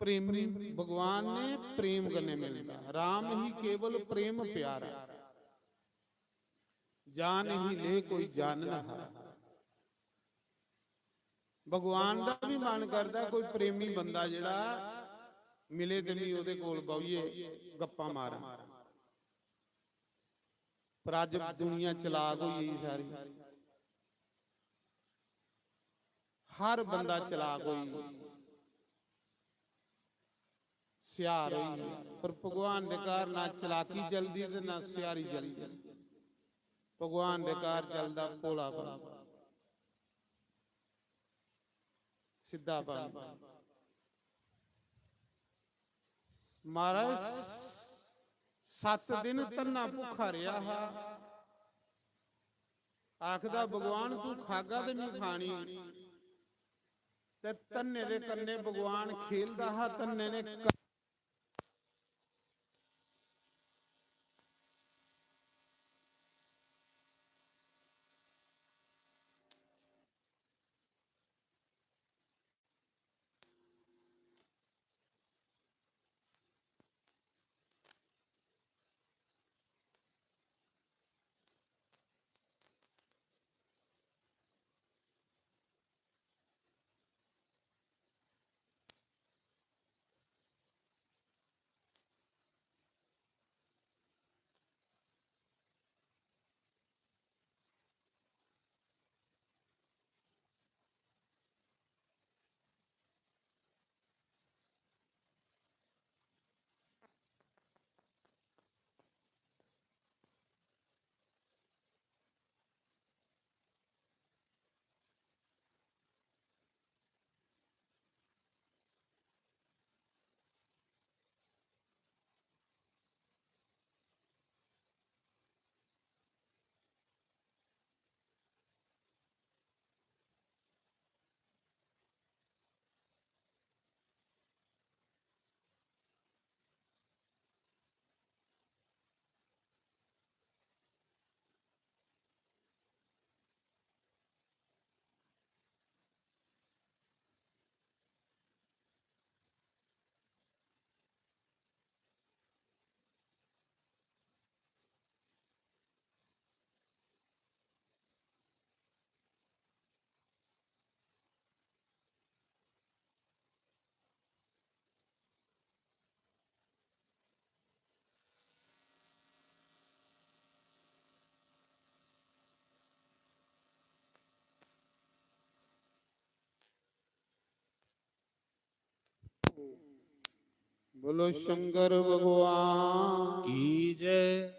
प्रेमी भगवान ने प्रेम कन्नै मिलदा। राम ही केवल प्रेम प्यारा, जान ही ले कोई जान न हारा। भगवान दा बी मन करदा कोई प्रेमी बंदा जेह्ड़ा मिले ते मी ओह्दे कोल बौहियै गप्पां मारां। पर अज्ज दुनिया चलाक होई गेई सारी, हर बंदा चलाक होई गेआ, सियार होई गेआ। पर भगवान दे घर ना चलाकी चलदी ते ना सियारी चलदी। भगवान दे घर चलदा भोलापन, सिद्धापन। महाराज, सत्त दिन धन्ना भुक्खा रेहा हा। आखदा, "भगवान, तू खागा ते मी खानी।" ते धन्ने दे कन्नै भगवान खेलदा हा। धन्ने ने क- बोलो शंकर भगवान की जय।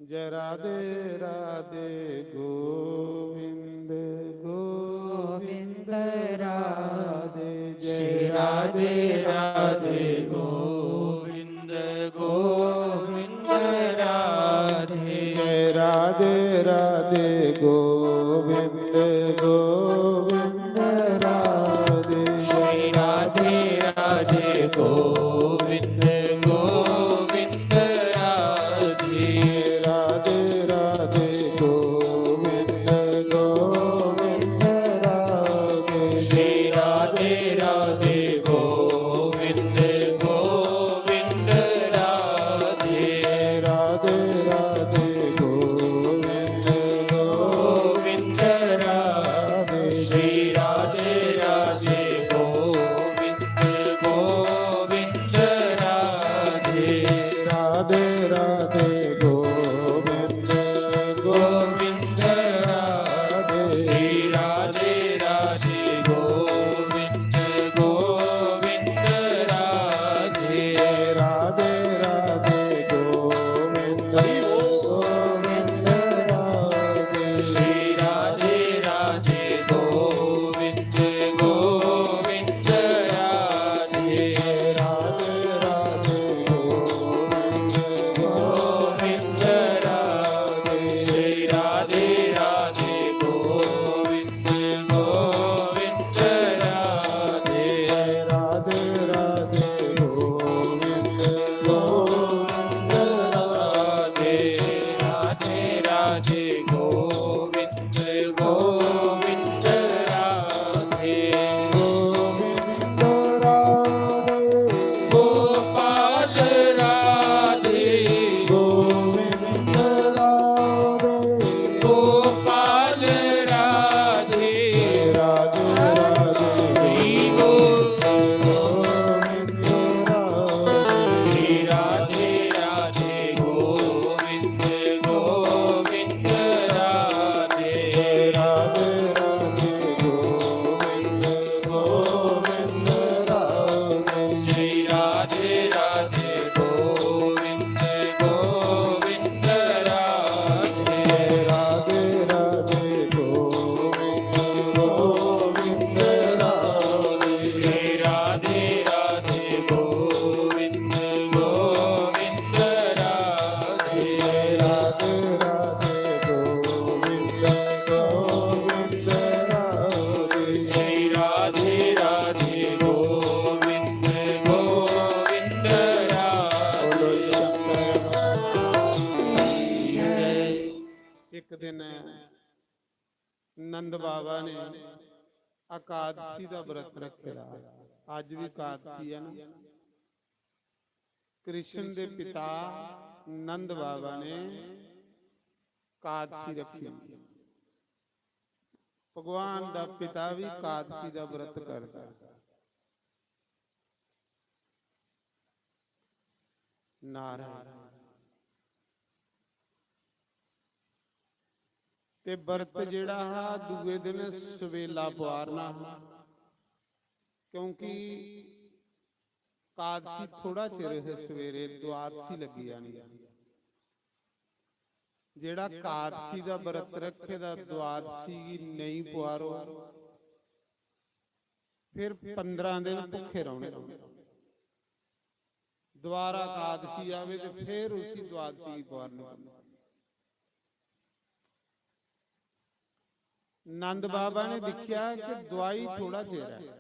जय राधे राधे गोविंद गोविंद राधे। जय राधे राधे गोविंद गोविंद राधे। जय राधे राधे गोविंद गोविंद राधे। श्री राधे राधे गोविंद गोविंद राधे। राधे राधे गोविंद गोविंद राधे। श्री राधे राधे गोविंद गोविंद राधे। राधे राधे गोविंद गोविंद राधे। श्री राधे राधे गोविंद गोविंद राधे। राधे राधे गोविंद गोविंद राधे। श्री राधे राधे गोविंद गोविंद राधे। राधे राधे गोविंद गोविंद राधे। श्री राधे राधे गोविंद गोविंद राधे। राधे राधे गोविंद गोविंद राधे। श्री राधे राधे गोविंद गोविंद राधे। राधे राधे गोविंद गोविंद राधे। राधे राधे गोविंद गोविंद राधे। गोविंद राधे। गोपाल राधे। गोविंद राधे। गोपाल राधे। राधे राधे गोविंद राधे। श्री राधे राधे गोविंद गोविंद राधे। राधे राधे गोविंद गोविंद राधे। श्री राधे राधे गोविंद गोविंद राधे। राधे राधे गोविंद गोविंद राधे। श्री राधे राधे गोविंद गोविंद राधे। राधे राधे गोविंद गोविंद राधे। श्री राधे राधे गोविंद गोविंद राधे। एक दिन नंद बाबा ने एकादशी दा व्रत रखे दा। अज भी एकादशी है ना। कृष्ण दे पिता नंद बाबा ने एकादशी रखी। भगवान दा पिता भी एकादशी दा व्रत करदा। नारायण। ते व्रत जेड़ा हा, दूए दिन सवेला पुआरना हा, क्योंकि एकादशी थोड़ा चिर है, सवेरे द्वादशी लगी जानी है। जेड़ा एकादशी दा व्रत रखे दा, द्वादशी गी नहीं पुआरो, फिर पंद्रह दिन भुखे रौहने। दोबारा एकादशी आवे ते फिर उसी द्वादशी गी पुआरनी पौंदी। नंद बाबा ने दिखया कि द्वाई थोड़ा चिर है,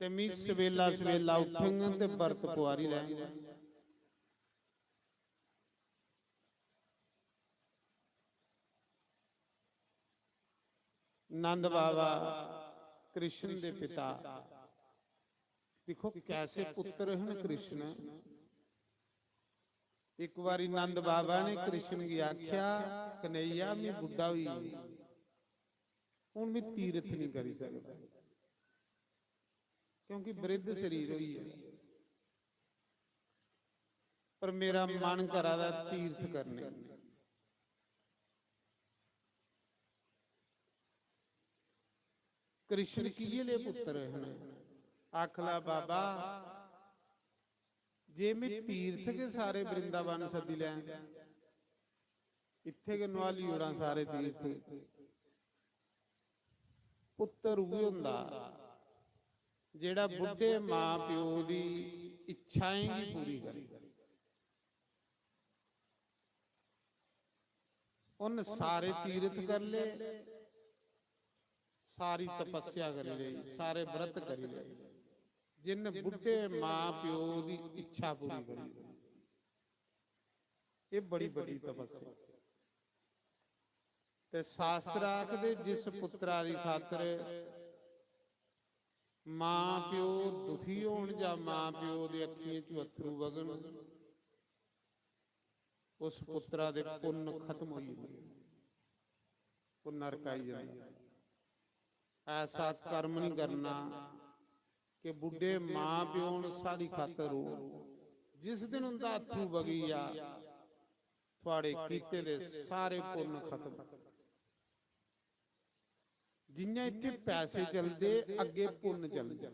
ते मी सवेला सवेला उठंगन ते व्रत पुआरी लैंगन। नंद बाबा कृष्ण दे पिता, देखो कैसे पुत्र हन कृष्ण। एक बारी नंद बाबा ने कृष्ण गी आख्या, "कन्हैया, मैं बुड्ढा होई गेआ, हुन मैं तीर्थ नहीं करी सकदा, क्योंकि वृद्ध शरीर होई गेआ, पर मेरा मन करा दा तीर्थ करने।" कृष्ण किये ले पुत्र हन? आखला बाबा, जे में तीर्थ के सारे वृंदावन सदी लैं, इत्थे के नुहाली ओड़ां सारे तीर्थ। पुत्तर उ'ऐ होंदा जेह्ड़ा बुड्ढे मां प्यो दी इच्छाएं गी पूरी करे। उन सारे तीर्थ कर ले, सारी तपस्या करी लेई, सारे व्रत करी ले, जिन बुड्ढे मां प्यो दी इच्छा पूरी करी। ये बड़ी बड़ी तपस्या। ते शास्त्र आखदे, जिस पुत्रा दी खातर मां प्यो दुखी होन जां मां प्यो दे अक्खियें चों अत्थरू बगन, उस पुत्रा दे पुन्न खत्म होई जंदे, ओह् नरक आई जंदा। ऐसा कर्म नहीं करना कि बुड्ढे मां प्यो न साढ़ी खातर रो, जिस दिन उंदा अत्थरू बगी जा, थुआड़े कीते दे सारे पुन्न खत्म। जियां इत्थे पैसे चलदे, अग्गे पुन्न चलदे।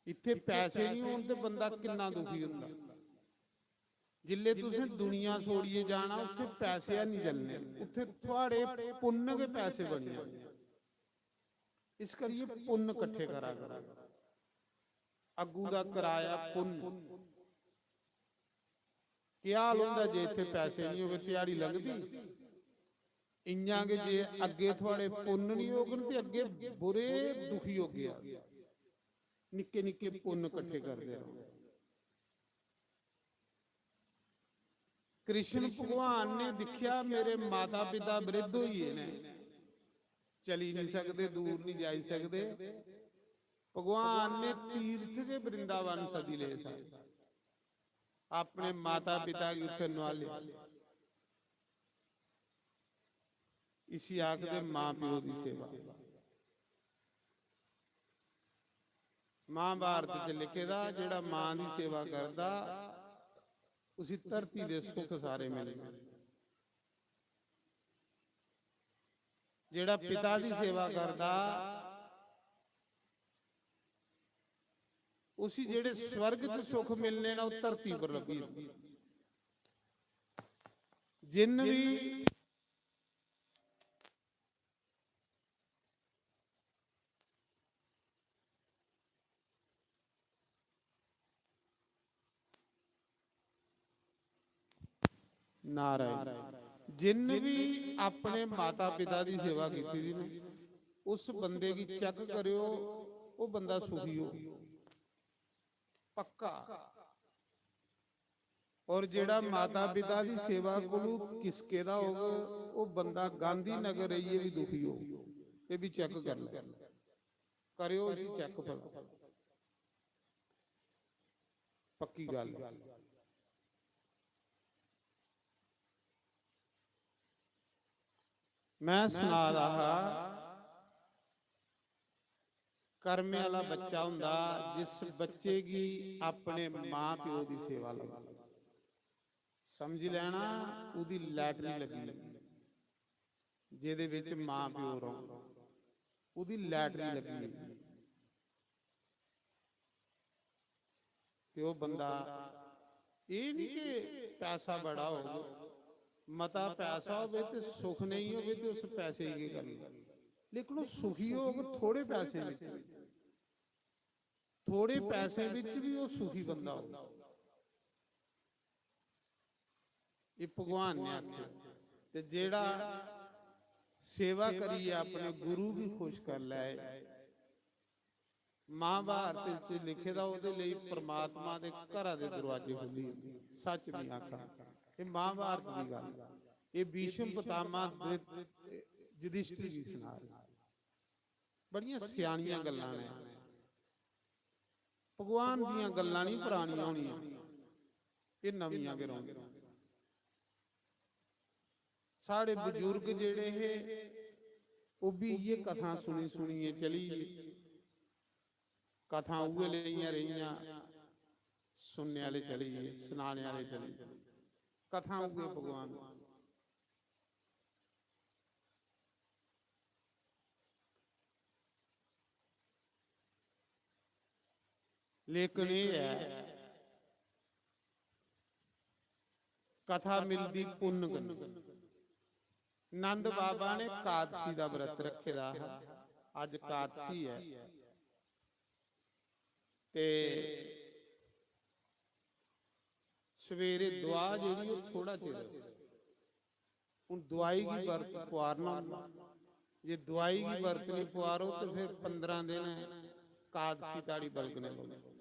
इत्थे पैसे नहीं होन ते बंदा किन्ना दुखी हुंदा। जिल्ले तुसें दुनिया छोड़ियै जाना, उत्थे पैसे है नहीं चलने, उत्थे थुआड़े पुन्न गै पैसे बनी जाने। इस करियै पुन्न कट्ठे करा करो। अग्गू दा कराया पुन्न। केह् हाल होंदा जे इत्थे पैसे नहीं होवे, ध्याड़ी लंघदी? इयां गै जे अग्गे थुआड़े पुन्न नहीं होगन ते अग्गे बुरे दुखी होगे अस। निक्के निक्के पुन्न कट्ठे करदे रहो। कृष्ण भगवान ने दिक्खेआ, मेरे माता पिता वृद्ध होई गे ने, चली नहीं सकदे, दूर नहीं जाई सकदे। भगवान ने तीर्थ के वृंदावन सदी ले सन, अपने माता पिता गी उत्थे नुआले। इसी आखदे मां प्यो दी सेवा। महाभारत च लिखे दा, जेह्ड़ा मां दी सेवा करदा, उसी धरती दे सुख सारे मिलदे। जेह्ड़ा पिता दी सेवा करदा, उसी जेह्ड़े स्वर्ग च सुख मिलने न, ओह् धरती पर लब्भी जंदे। जिन्न बी नारायण। जिन्न बी अपने माता पिता दी सेवा कीती दी ना, उस बंदे गी चेक करेओ, ओह् बंदा सुखी हो, पक्का। और जेह्ड़ा माता पिता दी सेवा कोलू किसके दा होग, ओह् बंदा गांधीनगर रेहियै बी दुखी होग। ये भी चेक कर लै, करेओ इसी चेक भला। पक्की गल्ल ऐ। मैं सना दा हा, कर्मे आह्ला बच्चा होंदा जिस बच्चे गी अपने मां प्यो दी सेवा लब्भै। समझी लैना, ओह्दी लैटरी लग्गी, जेह्दे बिच मां प्यो रौह्न, ओह्दी लैटरी लग्गी। ते ओह् बंदा, एह् निं कि पैसा बड़ा होग, मता पैसा होवे ते सुख नेईं होवे ते उस पैसे गी केह् करना? लेकिन ओह् सुखी होग थोड़े पैसे बिच, थोड़े पैसे बिच बी ओह् सुखी बंदा होग। एह् भगवान ने आखेआ। ते जेह्ड़ा सेवा करियै अपने गुरु गी खुश कर लै, महाभारत च लिखे दा, ओह्दे लेई परमात्मा दे घरा दे दरवाजे खु'ल्ली जंदे। सच नहीं आखा, एह् महाभारत दी गल्ल ऐ। एह् भीष्म पितामह दे, युधिष्ठिर गी सना दे। बड़ियां स्यानियां गल्लां ने। भगवान दियां गल्लां नहीं परानियां होनियां, एह् नमियां गै रौह्नियां। साढ़े बजुर्ग जेह्ड़े हे, ओह् बी इ'यै कथां सुनी सुनियै चली गे। कथां उ'ऐ लेइयां रेहियां, सुनने आह्ले चली गे, सनाने आह्ले चली गे। कथां उ'ऐ भगवान। लेकिन एह् ऐ, कथा मिलदी पुन्न कन्नै। नंद बाबा ने कादसी दा व्रत रक्खे दा हा, अज्ज कादसी ऐ। ते सवेरे दुआ जेह्ड़ी, ओह् थोड़ा चिर। हून दुआई गी बर्त पुआरना होंदा। जे दुआई गी बर्त निं पुआरो, ते फिर पंदरां दिन कादसी ताड़ी बलगने पौंदे।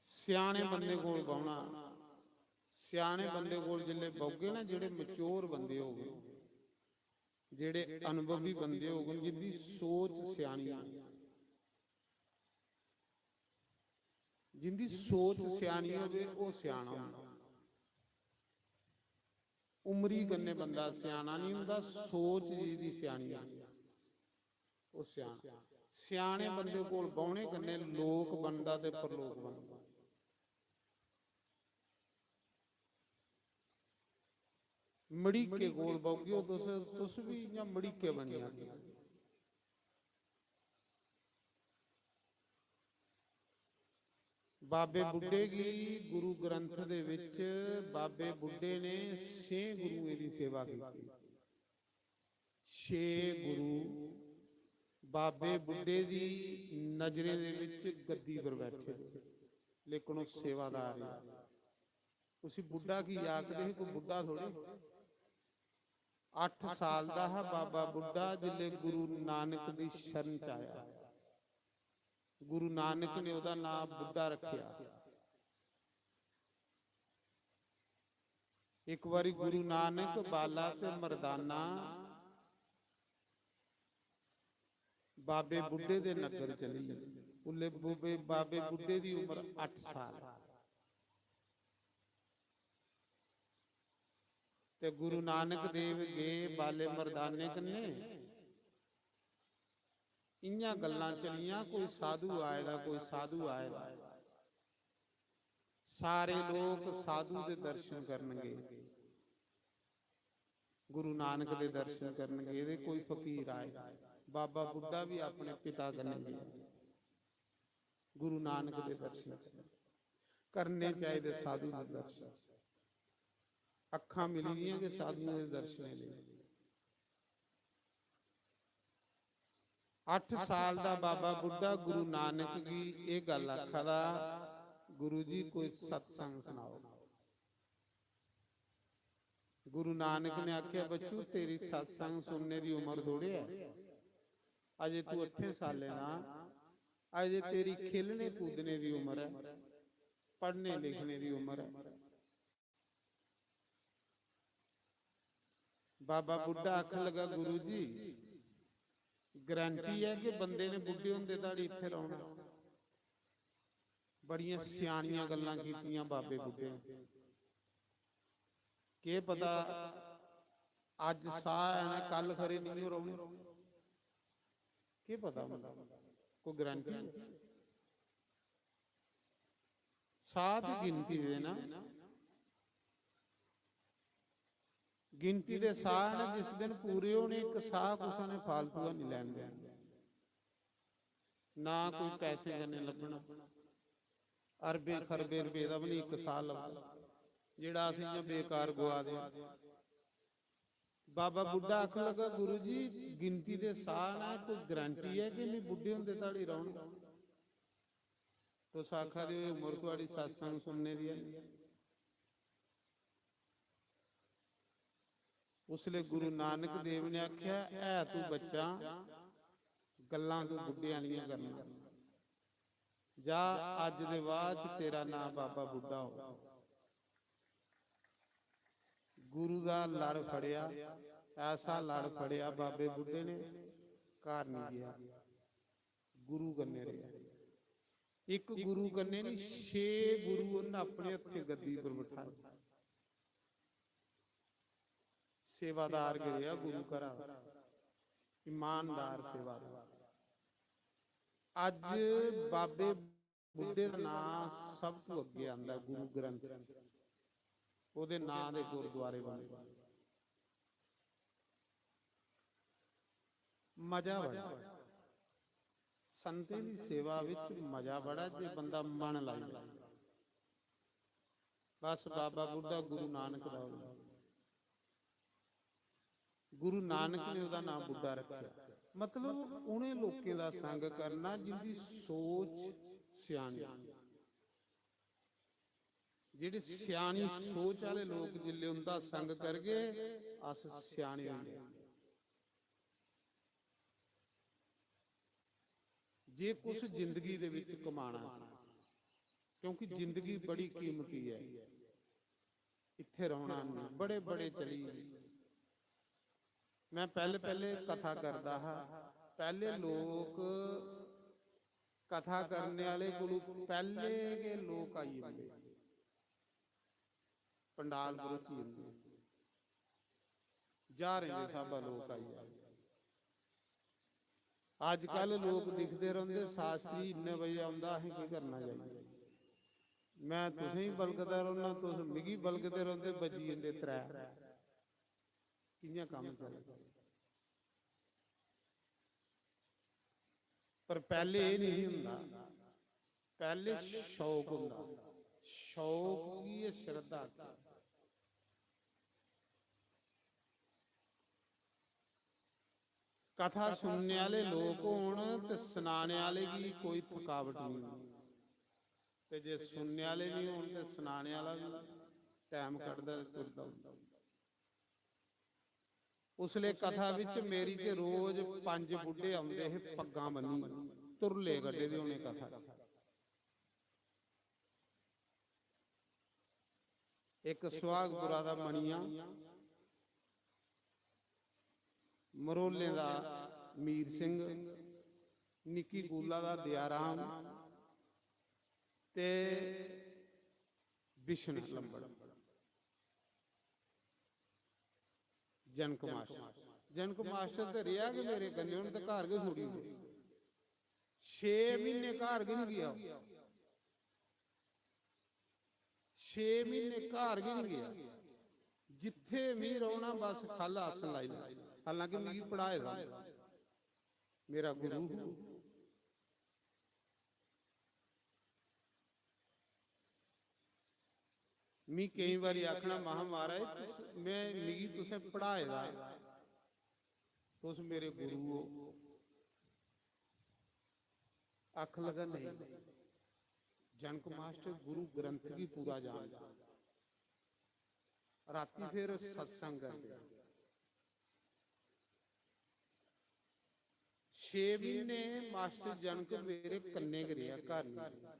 स्याने बंदे कोल बौह्ना, स्याने बंदे कोल जिसलै बौह्गे ना, जेह्ड़े mature बंदे होगन, जेह्ड़े अनुभवी बंदे होगन, जिंदी सोच स्यानी होग, जिंदी सोच स्यानी होवे, ओह् स्याना होंदा। उमरी कन्नै बंदा स्याना निं होंदा, सोच जिसदी स्यानी होंदी, ओह् स्याना। स्याने बंदे कोल बौह्ने कन्नै लोक बनदा ते परलोक बनदा। मड़ीके कोल बौह्गे ओ तुस, तुस बी इ'यां मड़ीके बनी जागे। बाबे बुड्ढे गी गुरु ग्रंथ दे विच बाबे बुड्ढे ने छे गुरुएं दी सेवा कीती। छे गुरु बाबे बुड्ढे दी नजरें दे विच गद्दी पर बैठे दे, लेकिन ओह् सेवादार हे। उसी बुड्ढा की आखदे हे, कोई बुड्ढा थोड़े। अट्ठ साल दा हा बाबा बुड्ढा जिसलै गुरु नानक दी शरण च आया। गुरु नानक ने ओह्दा नां बुड्ढा रखेआ। इक बारी गुरु नानक, बाला ते मर्दाना बाबे बुड्ढे दे नग्गर चली गे। उल्ले बूबे-, बाबे बुड्ढे दी उम्र अट्ठ साल। ते गुरु नानक देव गे बाले मर्दाने कन्नै। इ'यां गल्लां चलियां, कोई साधु आए दा, कोई साधु आए दा। सारे लोक साधु दे दर्शन करन गे, गुरु नानक दे दर्शन करन गे, ते कोई फकीर आए। बाबा बुड्ढा बी अपने पिता कन्नै गेआ। गुरु नानक दे दर्शन करने चाहिदे, साधु दे दर्शन। अक्खां मिली दियां कि साधुएं दे दर्शनें लेई। अट्ठ साल दा बाबा बुड्ढा गुरु नानक गी एह् गल्ल आखा दा, "गुरु जी, कोई सत्संग सनाओ।" गुरु नानक ने आखेआ, "बच्चू, तेरी सत्संग सुनने दी उम्र थोड़े ऐ, अजे तू अट्ठें सालें दा, अजे तेरी खेलने कूदने दी उम्र ऐ, पढ़ने लिखने दी उम्र ऐ।" बाबा बुड्ढा आखन लगा, "गुरु जी, गारंटी ऐ कि बंदे ने बुड्ढे होंदे धोड़ी इत्थै रौह्ना?" बड़ियां स्यानियां गल्लां कीतियां बाबे बुड्ढे ने। केह् पता अज्ज साह् है ना, कल खरे नेईं रौह्ने। केह् पता होंदा, कोई गारंटी? साह् ते गिनती दे ना, गिनती दे साह् न, जिस दिन पूरे होने, इक साह् कुसै ने फालतू दा निं लैन देना, ना कोई पैसे कन्नै लब्भना। अरबें खरबें रपेऽ दा बी निं इक साह् लब्भना, जेह्ड़ा अस इ'यां बेकार गुआ दे आं। बाबा बुड्ढा आखन लगा, "गुरु जी, गिनती दे साह् न, कोई गारंटी ऐ कि में बुड्ढे होंदे धोड़ी रौह्ना?" तुस आखा दे ओ, "एह् उम्र थुआढ़ी सत्संग सुनने दी ऐ।" उसलै गुरु नानक देव ने आखेआ, "है तू बच्चा, गल्लां तू बुड्ढे आह्लियां करना। जा, अज्ज दे बाद च तेरा नां बाबा बुड्ढा हो।" गुरु दा लड़ फड़ेआ, ऐसा लड़ फड़ेआ बाबे बुड्ढे ने, घर निं गेआ, गुरु कन्नै रेहा। इक गुरु कन्नै निं, छे गुरु उन्न अपने हत्थें गद्दी पर बठाए। सेवादार गै रेहा गुरु घरा दा, ईमानदार सेवादार। अज्ज बाबे बुड्ढे दा नां सब तों अग्गें आंदा गुरु ग्रंथ च। ओह्दे नांऽ दे गुरुद्वारे बने। मजा बड़ा। संतें दी सेवा बिच मजा बड़ा जे बंदा मन लाई लै। बस बाबा बुड्ढा गुरु नानक दा होना। गुरु नानक ने ओह्दा नांऽ बुड्ढा रक्खेआ। मतलब उ'नें लोकें दा संग करना जिंदी सोच स्यानी। जेह्ड़े स्यानी सोच आह्ले लोक जिसलै उं'दा संग करगे, अस स्याने होई जागे। जे कुछ जिंदगी दे विच कमाना, क्योंकि जिंदगी बड़ी कीमती ऐ, इत्थे रौहना नहीं, बड़े बड़े चली। मैं पहले पहले कथा करदा हा, पहले लोक कथा करने आह्ले कोलू पहले गै लोक आई जंदे, पंडाल भरोची जंदे, ज्हारें दे स्हाबा लोक आई जंदे। अजकल लोक दिखदे रौंह्दे, शास्त्री इन्ने बजे औंदा, असें केह् करना जाइयै? मैं तुसेंगी बलगदा रौह्ना, तुस मिगी बलगदे रौंह्दे, बज्जी जंदे त्रै। कि'यां कम्म चलदा? पर पैह्ले एह् नेईं होंदा, पैह्ले शौक होंदा, शौक गी गै श्रद्धा आखदे। कथा सुनने आह्ले लोक होन ते सनाने आह्ले गी कोई थकावट नेईं होंदी, ते जे सुनने आह्ले नेईं होन ते सनाने आह्ला बी टैम कड्ढदा ते तुरदा होंदा। उसलै कथा बिच मेरी ते रोज पंज बुड्ढे औंदे हे, पग्गां बन्नी, तुरले कड्ढे दे होने कथा च। इक सुहागपुरा दा मनिया, मरोलें दा मीर सिंह, निक्की कूला दा दयाराम ते बिशन लंबड़। जनक मास्टर, जनक मास्टर ते रेहा गै मेरे कन्नै, उ'नें ते घर गै छोड़ी ओड़ेआ। छे म्हीने घर गै निं गेआ। छे म्हीने घर गै निं गेआ। जित्थे मी रौह्ना, बस ख'ल्ल आसन लाई लैना। हालांकि मिगी पढ़ाए दा मेरा गुरु हा। मी केईं बारी आखना, "महा महाराज, तुस, में, मिगी तुसें पढ़ाए दा, तुस मेरे गुरु ओ।" आखन लगा, "नेईं, जनक मास्टर गुरु ग्रंथ गी पूरा जानदा।" राती फिर सत्संग करदे। छे म्हीने मास्टर जनक मेरे कन्नै गै रेहा, घर निं गेआ।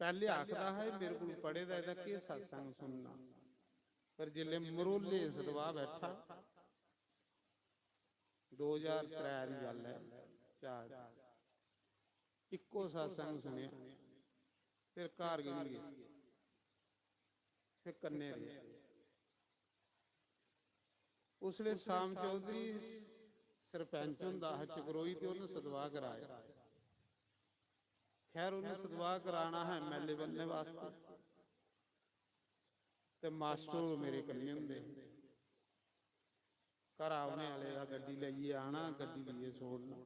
पैह्ले आखदा हा, "एह् मेरे कोल पढ़े दा, एह्दा केह् सत्संग सुनना?" पर जिसलै मरोले सतवाह् बैठा, दो ज्हार त्रै दी गल्ल ऐ, चार, इक्को सत्संग सुनेआ, फिर घर गै निं गे, फिर कन्नै रेह्। उसलै साम चौधरी सरपैंच होंदा हा चकरोई, ते उ'न्न सतवाह् कराया। खैर, उ'न्न सतवाह् कराना हा एम एल ए बनने वास्तै, ते मास्टर होर मेरे कन्नै होंदे हे। घरा औने आह्ले दा गड्डी लेइयै आना, गड्डी लेइयै छोड़ना।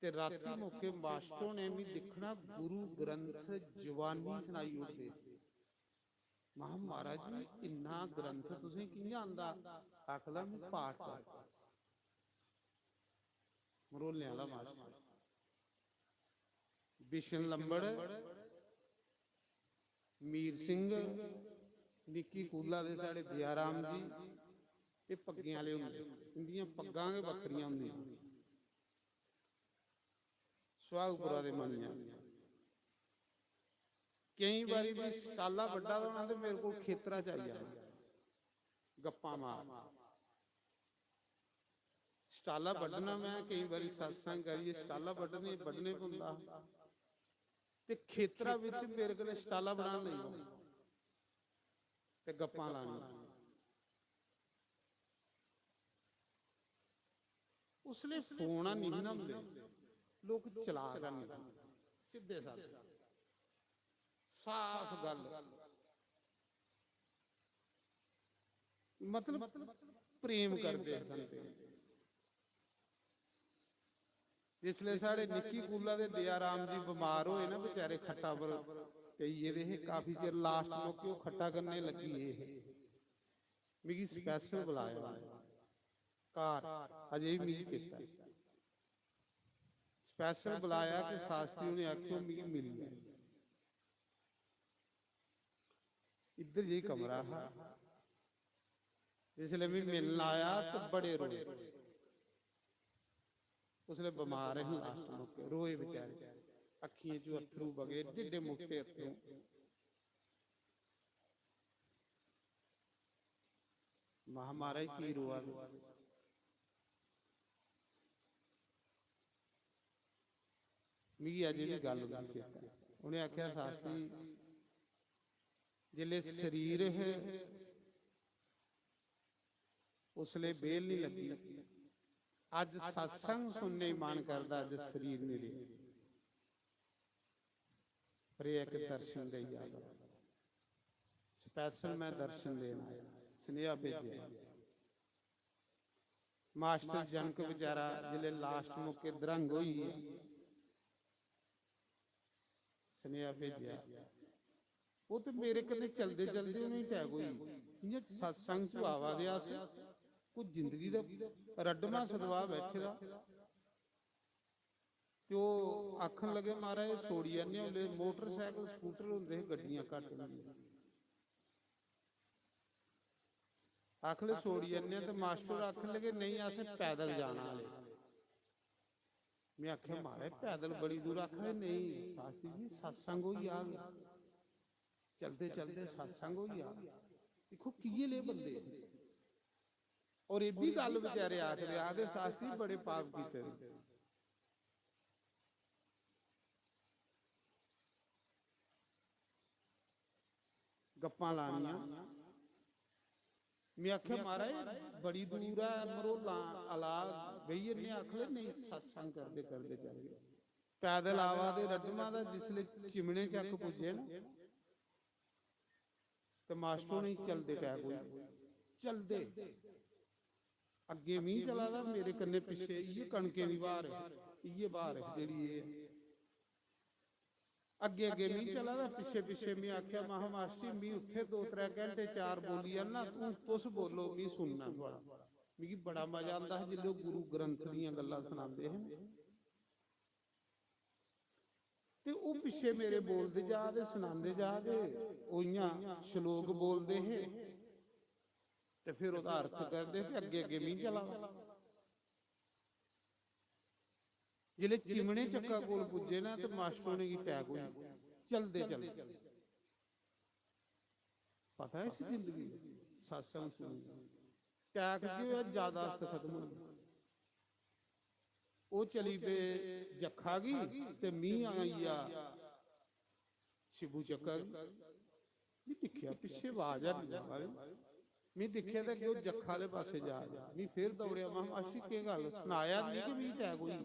ते रातीं मौके मास्टर होरें बी दिक्खना, गुरु ग्रंथ जवानी सनाई ओड़दे। महा, "महाराज जी, इन्ना ग्रंथ तुसें कि'यां आंदा?" आखदा, "में पाठ करदा।" मरोलें आह्ला मास्टर। बिशन लम्बड़, मीर सिंह, निक्की कूला दे साढ़े दयाराम जी, एह् पग्गें आह्ले होंदे, इंदियां पग्गां गै बक्खरियां होंदियां। सुहागपुरा दे मनिया, केईं बारी भी स्टाला बड्ढा दा होना ते मेरे कोल खेतरा च आई जाना, गप्पां मार। स्टाला बड्ढना, मैं केईं बारी सत्संग करियै स्टाला बड्ढने, बड्ढने पौंदा हा। ते खेतरा बिच मेरे कन्नै स्टाला बनान लगी पौना ते गप्पां लानियां। उसलै फोन नेईं ना होंदे, लोक चलाक नेईं, सिद्धे सादे, साफ गल्ल। मतलब प्रेम करदे सन ते। जिसले साढ़े निक्की कूला दे दया राम जी बमार होए ना, बेचारे खट्टा पर पेई गेदे हे, काफी चिर लास्ट मौके ओह् खट्टा कन्नै लग्गी गे हे। मिगी स्पैशल बुलाया घर, अजें बी मिगी चेता ऐ। स्पैशल बुलाया कि शास्त्री उ'नें आखेआ, "मिगी मिली जाओ।" इद्धर जेही कमरा हा, जिसलै में मिलन आया ते बड़े रोए। उसलै बमार हे लास्ट मौके, रोए बेचारे, अक्खियें चों अत्थरू बगे, एड्डे एड्डे मुट्टे अत्थरू। महा, "महाराज, की रोआ दे?" मिगी अजें बी गल्ल उं'दी चेता ऐ। उ'नें आखेआ, "शास्त्री, जिसलै शरीर हे, उसलै बेल निं लग्गी। अज्ज सत्संग सुनने गी मन करदा, अज्ज शरीर निं रेह्।" पर एह् इक दर्शन देई आया। स्पैशल में दर्शन देन आया, सनेहा भेजेआ। मास्टर जनक बेचारा जिसलै लास्ट मौके द्रंग होई गेआ, सनेहा भेजेआ। ओह् ते मेरे कन्नै चलदे चलदे उ'नेंगी attack होई। इ'यां सत्संग च आवा दे अस, कोई जिंदगी दा रड्डमा सदवा बैठे दा। ते ओह् आखन लगे, "महाराज, छोड़ी आने।" उसलै मोटरसाइकल, स्कूटर होंदे हे, गड्डियां घट्ट होंदियां। आखन लगे, "छोड़ी आने।" ते मास्टर आखन लगे, "नेईं, असें पैदल जाना हाले।" में आखेआ, "महाराज, पैदल बड़ी दूर।" आखा दे, "नेईं शास्त्री जी, सत्संग होई जाग, चलदे चलदे सत्संग होई जाग।" दिक्खो, किये ले बंदे। और एह् बी गल्ल बेचारे आखदे, आखदे, "शास्त्री, बड़े पाप कीते दे।" गप्पां लानियां। में आखेआ, "महाराज, बड़ी दूर ऐ, मरोला अला बेही जन्ने।" आखदे, "नेईं, सत्संग करदे करदे चलगे।" पैदल आवा दे रड्डमा दा जिसलै चिमने चक्क पुज्जे ना, ते मास्टर होरें गी चलदे attack होई। चलदे अग्गें मी चला दा, मेरे कन्नै पिच्छे इ'यै कनकें दी ब्हार ऐ, इ'यै ब्हार ऐ जेह्ड़ी एह् ऐ। अग्गें अग्गें मी चला दा, पिच्छे पिच्छे। में आखेआ, "महा मास्टर जी, मी उत्थै दो त्रै घैंटे चार बोली आना, हून तुस बोलो, मी सुनना थुआढ़ा।" मिगी बड़ा मजा आंदा हा जिसलै ओह् गुरु ग्रंथ दियां गल्लां सनांदे हे ना। ते ओह् पिच्छे मेरे बोलदे जा दे, सनांदे जा दे, ओह् इ'यां श्लोक बोलदे हे ते फिर ओह्दा अर्थ करदे ते अग्गें अग्गें मी चला दा। जिसलै चिमने चक्का कोल पुज्जे ना ते मास्टर होरें गी attack होई, चलदे चलदे। पता ऐ इस जिंदगी दा? सत्संग सुनियै attack केह् होआ, यादाश्त खत्म होई। ओह् चली पे जक्खा गी ते मी आई गेआ शिबू चक्का गी। मी दिक्खेआ पिच्छे आवाज है निं आवा दी। मी दिक्खेआ ते अग्गें ओह् जक्खा आह्ले पासै जा दे। मी फिर दौड़ेआ, महां, "मास्टर जी, केह् गल्ल? सनाया निं कि मी attack होई?"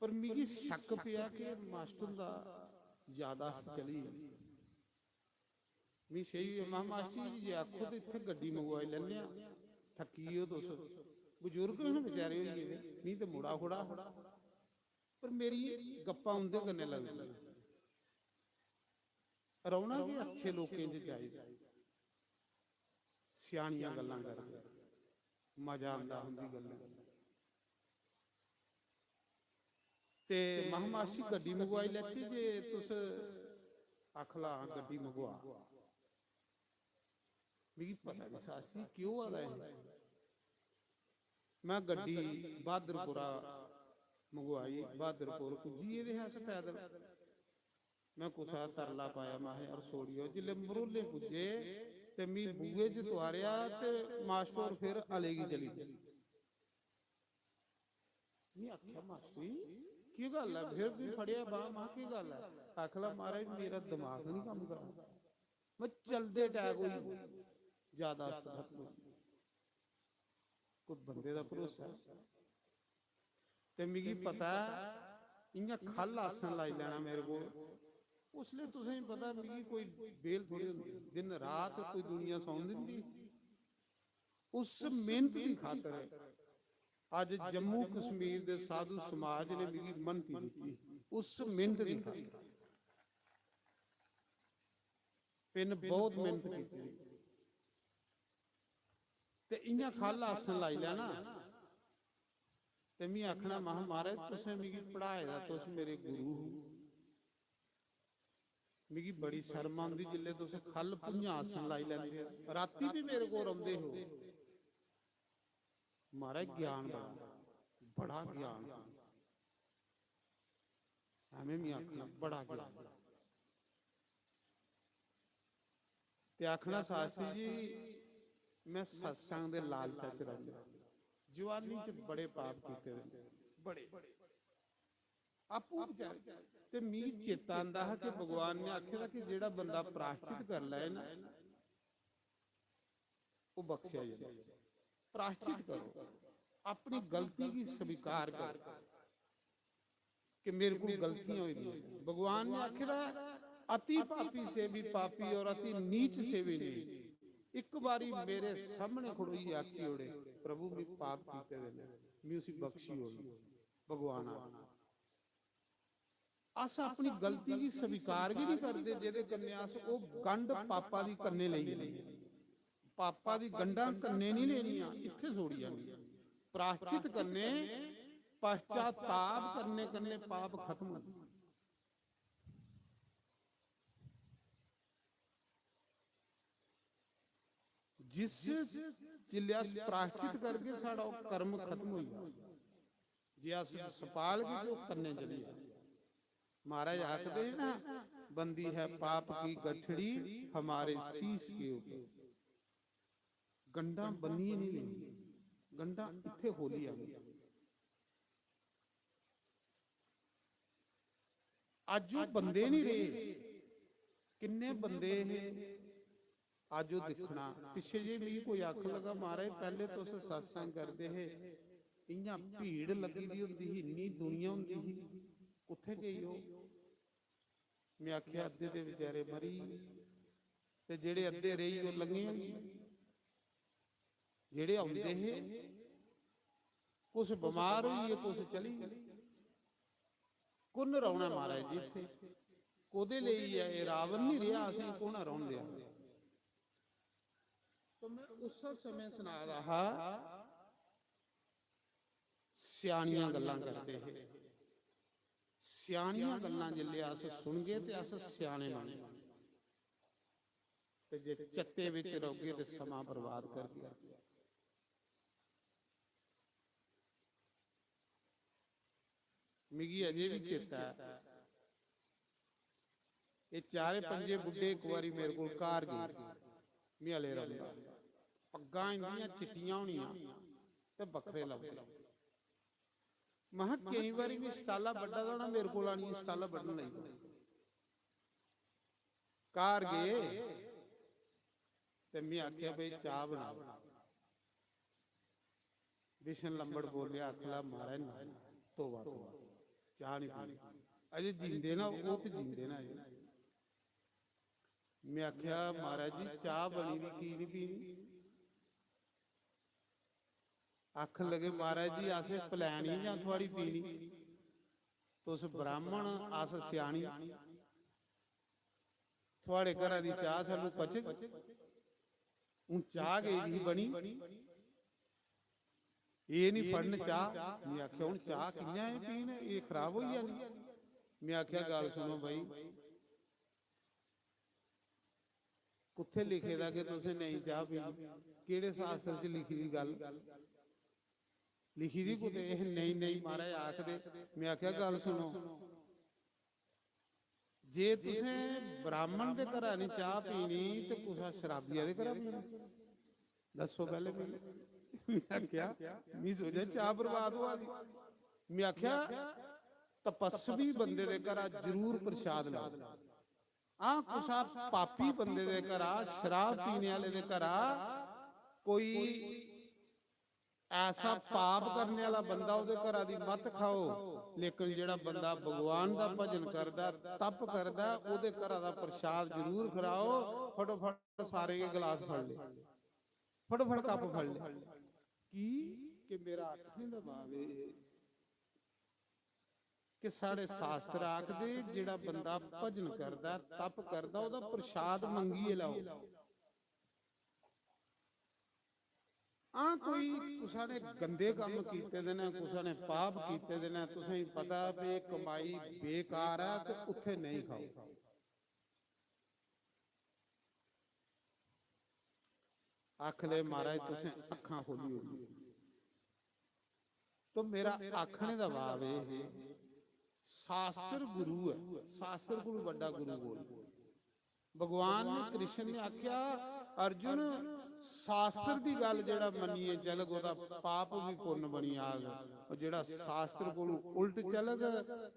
पर मिगी शक्क पेआ कि मास्टर हुंदा यादाश्त चली गेई। मी सेही होआ, महां, "मास्टर जी, जे आखो ते इत्थै गड्डी मंगवाई लैन्ने आं, थक्की गे ओ तुस।" बजुर्ग न बेचारे होई गेदे, मी ते मुड़ा खुड़ा हा। पर मेरी गप्पां उं'दे कन्नै लगदियां। रौह्ना बी अच्छे लोकें च चाहिदा। स्यानियां गल्लां करदे, मजा आंदा उं'दी गल्लें। ते महां, "मास्टर जी, गड्डी मंगवाई लैचे जे तुस आखला, हां, गड्डी मंगवा।" मिगी पता निं सासी केह् होआ दा ऐ। में गड्डी बहादरपुरा मंगवाई, बहादरपुर पुज्जी गेदे हे अस पैदल। में कुसै दा तरला पाया, महां, "यार, छोड़ियो।" जिसलै मरोले पुज्जे ते मी बूहे च तुआरेआ ते मास्टर होर फिर अले गी चली गे। में आखेआ, "मास्टर जी, केह् गल्ल ऐ?" फिर बी फड़ेआ बांह्, महां, "केह् गल्ल ऐ?" आखला, "महाराज, मेरा दमाग निं कम्म करा।" में चलदे attack होई गे, यादाश्त खत्म होई गेई। कोई बंदे दा भरोसा ऐ? ते मिगी पता ऐ, इ'यां ख'ल्ल आसन लाई लैना मेरे कोल, उसलै तुसें गी पता, मिगी कोई बेल थोड़ी होंदी, दिन रात कोई दुनिया सौन दिंदी। उस मेहनत दी खातर अज्ज जम्मू कश्मीर दे साधु समाज ने मिगी मन्नती दित्ती, उस मेहनत दी खातर। पिन बहुत मेहनत कीती दी। ते इ'यां ख'ल्ल आसन लाई लैना ते मी आखना, "महा महाराज, तुसें मिगी पढ़ाए दा, तुस मेरे गुरु हो।" मिगी बड़ी शर्म आंदी जिसलै तुस ख'ल्ल भुञां आसन लाई लैंदे ओ। रातीं बी मेरे कोल औंदे हो। महाराज, ज्ञान बड़ा, बड़ा ज्ञान। एवें मी आखना, बड़ा ज्ञान। ते आखना, "शास्त्री जी, में सत्संग दे लालचा च रौह्न्ना। जुआनी च बड़े पाप कीते दे न, बड़े।" आपूं विचार। ते मी चेता आंदा हा कि भगवान ने आखे दा कि जेह्ड़ा बंदा प्राश्चित कर लै ना, ओह् बख्शेआ जंदा। प्राश्चित करो, अपनी गलती गी स्वीकार करो कि मेरे कोल गलतियां होई दियां। भगवान ने आखे दा, "अति पापी से भी पापी और अति नीच से भी नीच।" इक बारी मेरे सामने खड़ोइयै आखी ओड़े, "प्रभु, मी पाप कीते दे ने, मी उसी बख्शी ओड़।" भगवान आखदा, अस अपनी गलती गी स्वीकार गै नहीं करदे, जेह्दे कन्नै अस ओह् गंढ पापा दी कन्नै लेई जन्ने। पापा दी गंढां कन्नै नहीं लेनियां, इत्थै छोड़ी जानियां। प्राश्चित कन्नै पश्चाताप करने कन्नै पाप खत्म होंदा। जिस, जिल्लै अस प्राश्चित करगे, साढ़ा ओह् कर्म खत्म होई जाग। जे अस सपाल गी, ते ओह् कन्नै चली जाग। महाराज आखदे ना, "बंधी है पाप की गठड़ी हमारे शीश के ऊपर।" गंढां बन्नियै नहीं लेनी, गंढां इत्थै खोली आनी। अज्ज ओह् बंदे नहीं रेह्, किन्ने बंदे हे। अज्ज ओह् दिक्खना, पिच्छे जे मिगी कोई आखन लगा, "महाराज, पैह्ले तुस सत्संग करदे हे, इ'यां भीड़ लग्गी दी होंदी ही, इन्नी दुनिया होंदी ही, कुत्थै गेई ओह्?" में आखेआ, "अद्धे ते बेचारे मरी गे, ते जेह्ड़े अद्धे रेही, ओह् लंघे होई गे। जेह्ड़े औंदे हे, कुछ बमार होई गे, कुछ चली गे। कु'न रौह्ना महाराज जी इत्थै? कोह्दे लेई ऐ एह् रावण? नहीं रेहा, असेंगी कु'न रौह्न देआ?" तो में उस समय सना दा हा, स्यानियां गल्लां करदे हे। स्यानियां गल्लां जिसलै अस सुनगे ते अस स्याने बनगे, ते जे चेते बिच रौह्गे ते समां बर्बाद करगे। मिगी अजे बी चेता ऐ, एह् चारे पंजे बुड्ढे इक बारी मेरे कोल घर गे, में हले रौंह्दा, पग्गां इंदियां चिट्टियां होनियां ते बक्खरे लब्भदे। महां, केईं बारी में स्टाला बड्ढा दा होना, मेरे कोल आनियै स्टाला बड्ढन लगी पौना। घर गे ते में आखेआ, "भाई, चाह् बनाओ।" बिशन लम्बड़ बोलेआ, आखला, "महाराज, ना, तौबा, तौबा, चाह् नहीं पीनी। अजे जींदे ना, ओह् ते जींदे ना अजे।" में आखेआ, "महाराज जी, चाह् बनी दी, की नहीं पीनी?" आखन लगे, "महाराज जी, असें पलैनी जां थुआढ़ी पीनी? तुस ब्राह्मण, अस स्यानी। थुआढ़े घरा दी चाह् सानू पचग? हून चाह् गेई दी ही बनी, एह् निं पढ़न चाह्।" में आखेआ, "हून चाह् कि'यां एह् पीन? एह् खराब होई जानी।" में आखेआ, "गल्ल सुनो भाई, कुत्थै लिखे दा कि तुसें नेईं चाह् पीनी? केह्ड़े शास्त्र च लिखी दी गल्ल? लिखी दी कुतै?" "एह् नेईं, नेईं महाराज, आखदे।" में आखेआ, "गल्ल सुनो, जे तुसें ब्राह्मण दे घरा निं चाह् पीनी ते कुसै शराबिया दे घरा पीनी? दस्सो पैह्ले मिगी।" में आखेआ, "मी सोचेआ चाह् बर्बाद होआ दी।" में आखेआ, "तपस्वी बंदे दे घरा जरूर प्रसाद लैओ। हां, कुसै पापी बंदे दे घरा, शराब पीने आह्ले दे घरा कोई ऐसा पाप करने आह्ला बंदा, ओह्दे घरा दी मत खाओ, लेकिन जेह्ड़ा बंदा भगवान दा भजन करदा, तप करदा, ओह्दे घरा दा प्रसाद जरूर खराओ। फटोफट सारे गै गलास फड़ ले, फटोफट कप फड़ ले। की? कि मेरा आखने दा भाव एह् ऐ कि साढ़े शास्त्र आखदे, जेह्ड़ा बंदा भजन करदा, तप करदा, ओह्दा प्रसाद मंगियै लैओ। हां, कोई कुसै ने गंदे कम्म कीते दे न, कुसै ने पाप कीते दे न, तुसेंगी पता भी कमाई बेकार ऐ, ते उत्थे नेईं खाओ। आख ले, "महाराज, तुसें अक्खां खोली ओड़ी।" तो मेरा आखने दा भाव एह् है, शास्त्र गुरु ऐ, शास्त्र कोलू बड्डा गुरु कोई। भगवान ने, कृष्ण ने आख्या, "अर्जुन, शास्त्र दी गल्ल जेह्ड़ा मन्नियै चलग, ओह्दा पाप भी पुन्न बनी आग। और जेह्ड़ा शास्त्र कोलू उल्ट चलग,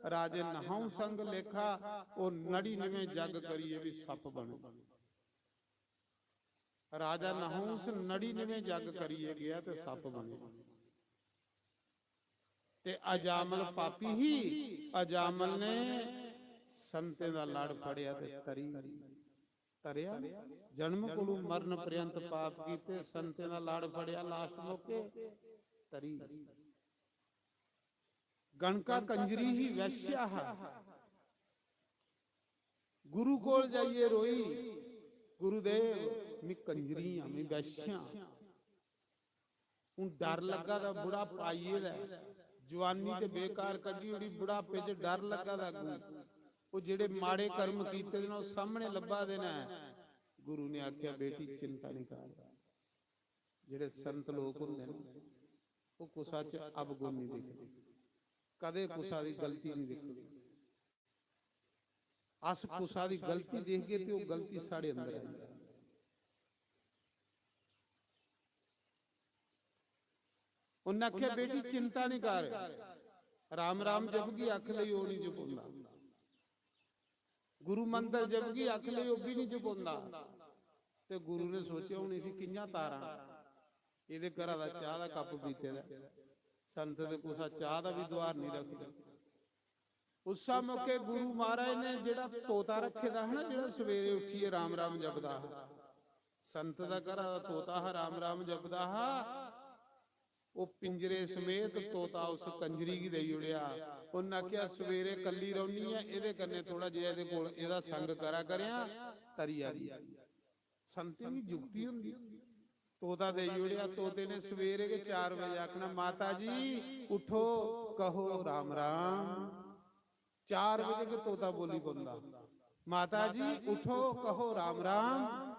राजे नहुंस संग लेखा, ओह् नड़िनमें जग करियै भी सप्प बनग।" राजा नहुंस नड़िनमें जग करियै गेआ ते सप्प बनेआ। ते अजामल पापी ही, अजामल ने संतें दा लड़ फड़ेआ ते तरी, तरेआ। जन्म कोलू मरण पर्यंत पाप कीते, संतें दा लड़ फड़ेआ, लास्ट मौके तरी। गणका कंजरी ही, वैश्या हा। गुरु कोल जाइयै रोई, "गुरुदेव, मैं कंजरी हां, मैं वैश्या हां।" हूं डर लग्गा दा, बुढ़ापा आई गेदा ऐ, जवानी ते बेकार कड्ढी ओड़ी, बुढ़ापे च डर लग्गा दा अग्गूं। ओह् जेह्ड़े माड़े कर्म कीते दे न, ओह् सामने लब्भा दे न। गुरु ने आखेआ, "बेटी, चिंता निं कर, जेह्ड़े संत लोक होंदे न, ओह् कुसा च अवगुण निं दिखदे, कदें कुसा दी गलती निं दिखदे।" अस कुसा दी गलती दिखगे ते ओह् गलती साढ़े अंदर आई। उन्नै आखेआ, "बेटी, चिंता निं कर, राम राम जपगी, अख लेई ओह् निं जपोंदा। गुरु मंत्र जपगी, अख लेई ओह् बी निं जपोंदा।" ते गुरु ने सोचेआ, "हून इसी कि'यां तारां? एह्दे घरा दा चाह् दा कप्प पीते दा, संत ते कुसा चाह् दा बी दुहार निं रखदे।" उस्सै मौके गुरु महाराज ने जेह्ड़ा तोता रक्खे दा हा ना, जेह्ड़ा सवेरे उट्ठियै राम राम जपदा हा, संत दा घरा दा तोता हा, राम राम जपदा हा, ओह् पिंजरे समेत तोता उस कंजरी गी देई ओड़ेआ। उन्नै आखेआ, "सवेरे कल्ली रौह्नी ऐ, एह्दे कन्नै थोह्ड़ा जेहा एह्दे कोल एह्दा संग करा करेआं, तरी आगी।" संतें दी जुक्ति होंदी। तोता देई ओड़ेआ, तोते ने सवेरे गै चार बजे आखना, "माता जी, उठो, कहो राम राम।" चार बजे गै तोता बोली पौंदा, "माता जी, उठो, कहो राम राम।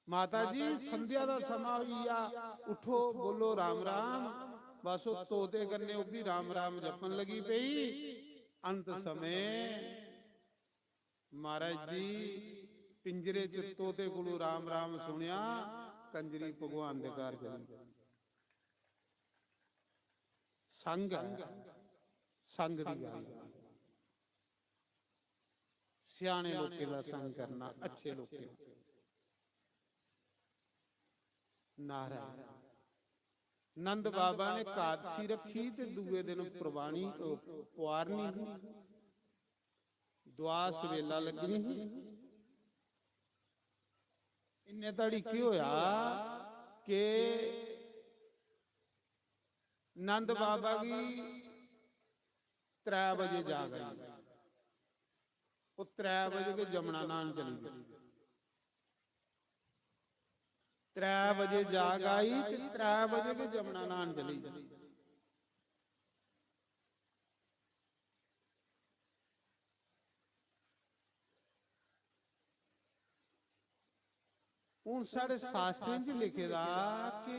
माता जी, संध्या दा समां होई गेआ, उठो, बोलो राम राम।" बस ओह् तोते कन्नै ओह् बी राम राम जपन लगी पेई। अंत समें महाराज जी, पिंजरे च तोते कोलू राम राम सुनेआ, कंजरी भगवान दे घर चली गेई। संग ऐ, संग दी गल्ल। स्याने लोकें दा संग करना, अच्छे लोकें दा। नारायण। नंद बाबा ने कादसी रखी ते दूए दिन प्रवाणी, अ, पुआरनी ही। दुआ सवेला लग्गनी ही। इन्ने धड़ी केह् होआ कि नंद बाबा गी त्रै बजे जाग आई। ओह् त्रै बजे गै जमुना न्हान चली गे। त्रै बजे जाग आई ते त्रै बजे गै जमुना न्हान चली गे। हून साढ़े शास्त्रें च लिखे दा कि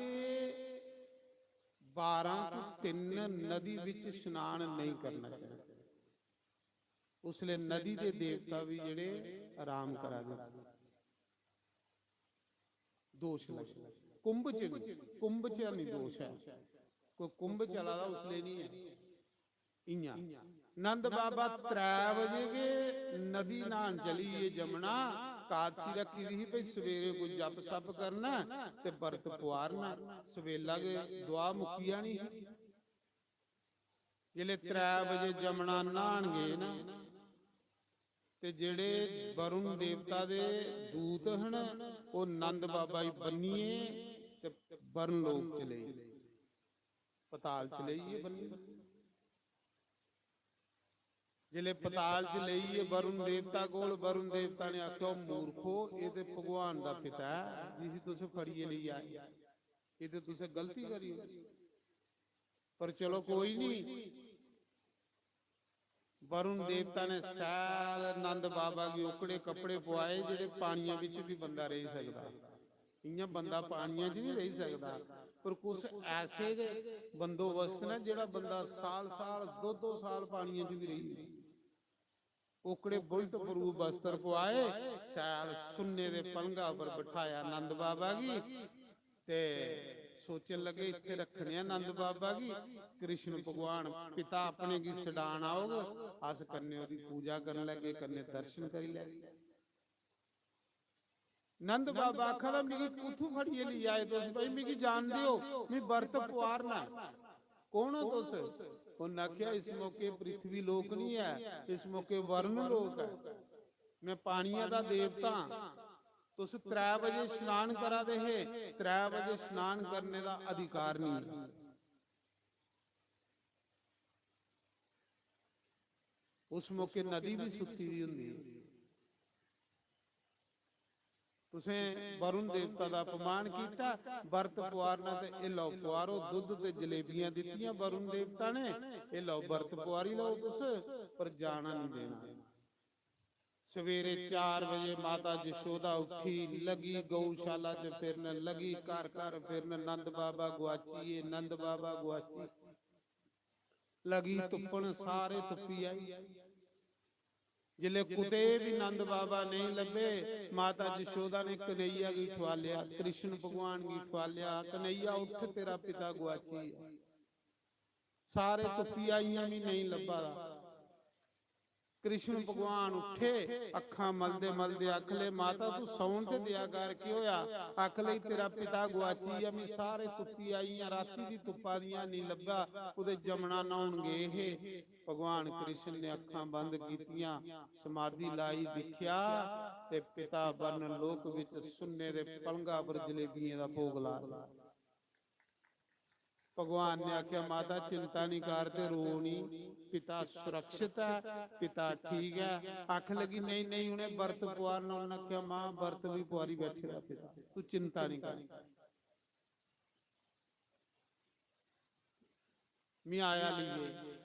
बारां तू तिन्न नदी बिच स्नान नेईं करना चाहिदा। उसलै नदी दे देवता बी जेह्ड़े आराम करा दे, दोश लग्गे। कुंभ च निं, कुंभ च निं दोश ऐ, कोई कुंभ चला दा उसलै निं ऐ। इ'यां नंद बाबा त्रै बजे गै नदी न्हान चली गे जमुना, कादसी रक्खी दी ही भई सवेरे कोई जप सप करना ऐ ते बरत पुआरना ऐ। सवेला गै दुआ मुक्की जानी ही। जिसलै त्रै बजे जमना न्हान गे ना, ते जेह्ड़े वरुण देवता दे दूत हन, ओह् नंद बाबा गी बन्नियै ते वरुण लोक च लेई गे, पताल च लेई गे बन्नियै। जिसलै पताल च लेई गे वरुण देवता कोल, वरुण देवता ने आखेआ, "मूर्खो, एह् ते भगवान दा पिता ऐ, जिसी तुस फड़ियै लेई आए, एह् ते तुसें गलती करी ओड़ी।" पर चलो, कोई नहीं, वरुण देवता ने सैल नंद बाबा गी ओकड़े कपड़े पुआए जेह्ड़े पानिया बिच बी बंदा रेही सकदा। इ'यां बंदा पानिया च नहीं रेही सकदा, पर कुछ ऐसे गै बंदोबस्त ने जेह्ड़ा बंदा साल साल, दो दो साल पानिया च बी रेही जंदा। ओकड़े बुलट प्रूफ बस्तर पुआए, सैल सुन्ने दे पलंगा पर बठाया नंद बाबा गी। ते सोचन लगे, "इत्थै रक्खने आं नंद बाबा गी।" कृष्ण भगवान पिता अपने गी सडान औग, अस कन्नै ओह्दी पूजा करन लगे, कन्नै दर्शन करी लैगे। नंद बाबा आखा दा, "मिगी कुत्थू फड़ियै लेई आए तुस? भाई, मिगी जान देओ, मी बरत पुआरना ऐ।" "कौन ओ तुस?" उन्न आखेआ, "इस मौके पृथ्वी लोक नहीं ऐ, इस मौके वरुण लोक ऐ। मैं पानिया दा देवता आं। तुस त्रै बजे स्नान करा दे हे, त्रै बजे स्नान करने दा अधिकार नहीं।" उस मौके नदी भी सुत्ती दी होंदी ऐ। तुसें वरुण देवता दा अपमान कीता, बरत पुआरना ते एह् लौ पुआरो, दुद्ध ते जलेबियां दित्तियां वरुण देवता ने, एह् लौ बरत पुआरी लौ तुस, पर जाना नहीं देना। सवेरे चार बजे माता जशोदा उठी, लगी गौशाला च फिरन, लगी घर घर फिरन, "नंद बाबा गुआची गे, नंद बाबा गुआची।" लगी तुप्पन, सारे तुप्पी आई। जिसलै कुतै भी नंद बाबा नेईं लब्भे, माता जशोदा ने कन्हैया गी ठुआलेआ, कृष्ण भगवान गी ठुआलेआ, "कन्हैया उठ, तेरा पिता गुआची गेआ।" सारे तुप्पी आइयां, भी नेईं लब्भा दा। कृष्ण भगवान उठे, अक्खां मलदे मलदे आख ले, "माता, तू सौन ते देआ कर, केह् होआ?" आख लगी, "तेरा पिता गुआची गेआ, मी सारे तुप्पी आइयां, राती दी तुप्पा दियां, नेईं लब्भा, कुतै जमुना न्हौन गे हे।" भगवान कृष्ण ने अक्खां बंद कीतियां, समाधि लाई, दिक्खेआ ते पिता बरन लोक विच सुन्ने दे पलंगा पर जलेबियें दा भोग ला लिया। भगवान ने आखेआ, "माता, चिंता निं कर ते रो निं, पिता सुरक्षित ऐ, पिता ठीक ऐ।" आखन लगी, "नेईं, नेईं, उ'नें बरत पुआरना।" उ'नें आखेआ, "मां, बरत बी पुआरी बैठे दा पिता, तू चिंता निं कर।" मी आया लेइयै।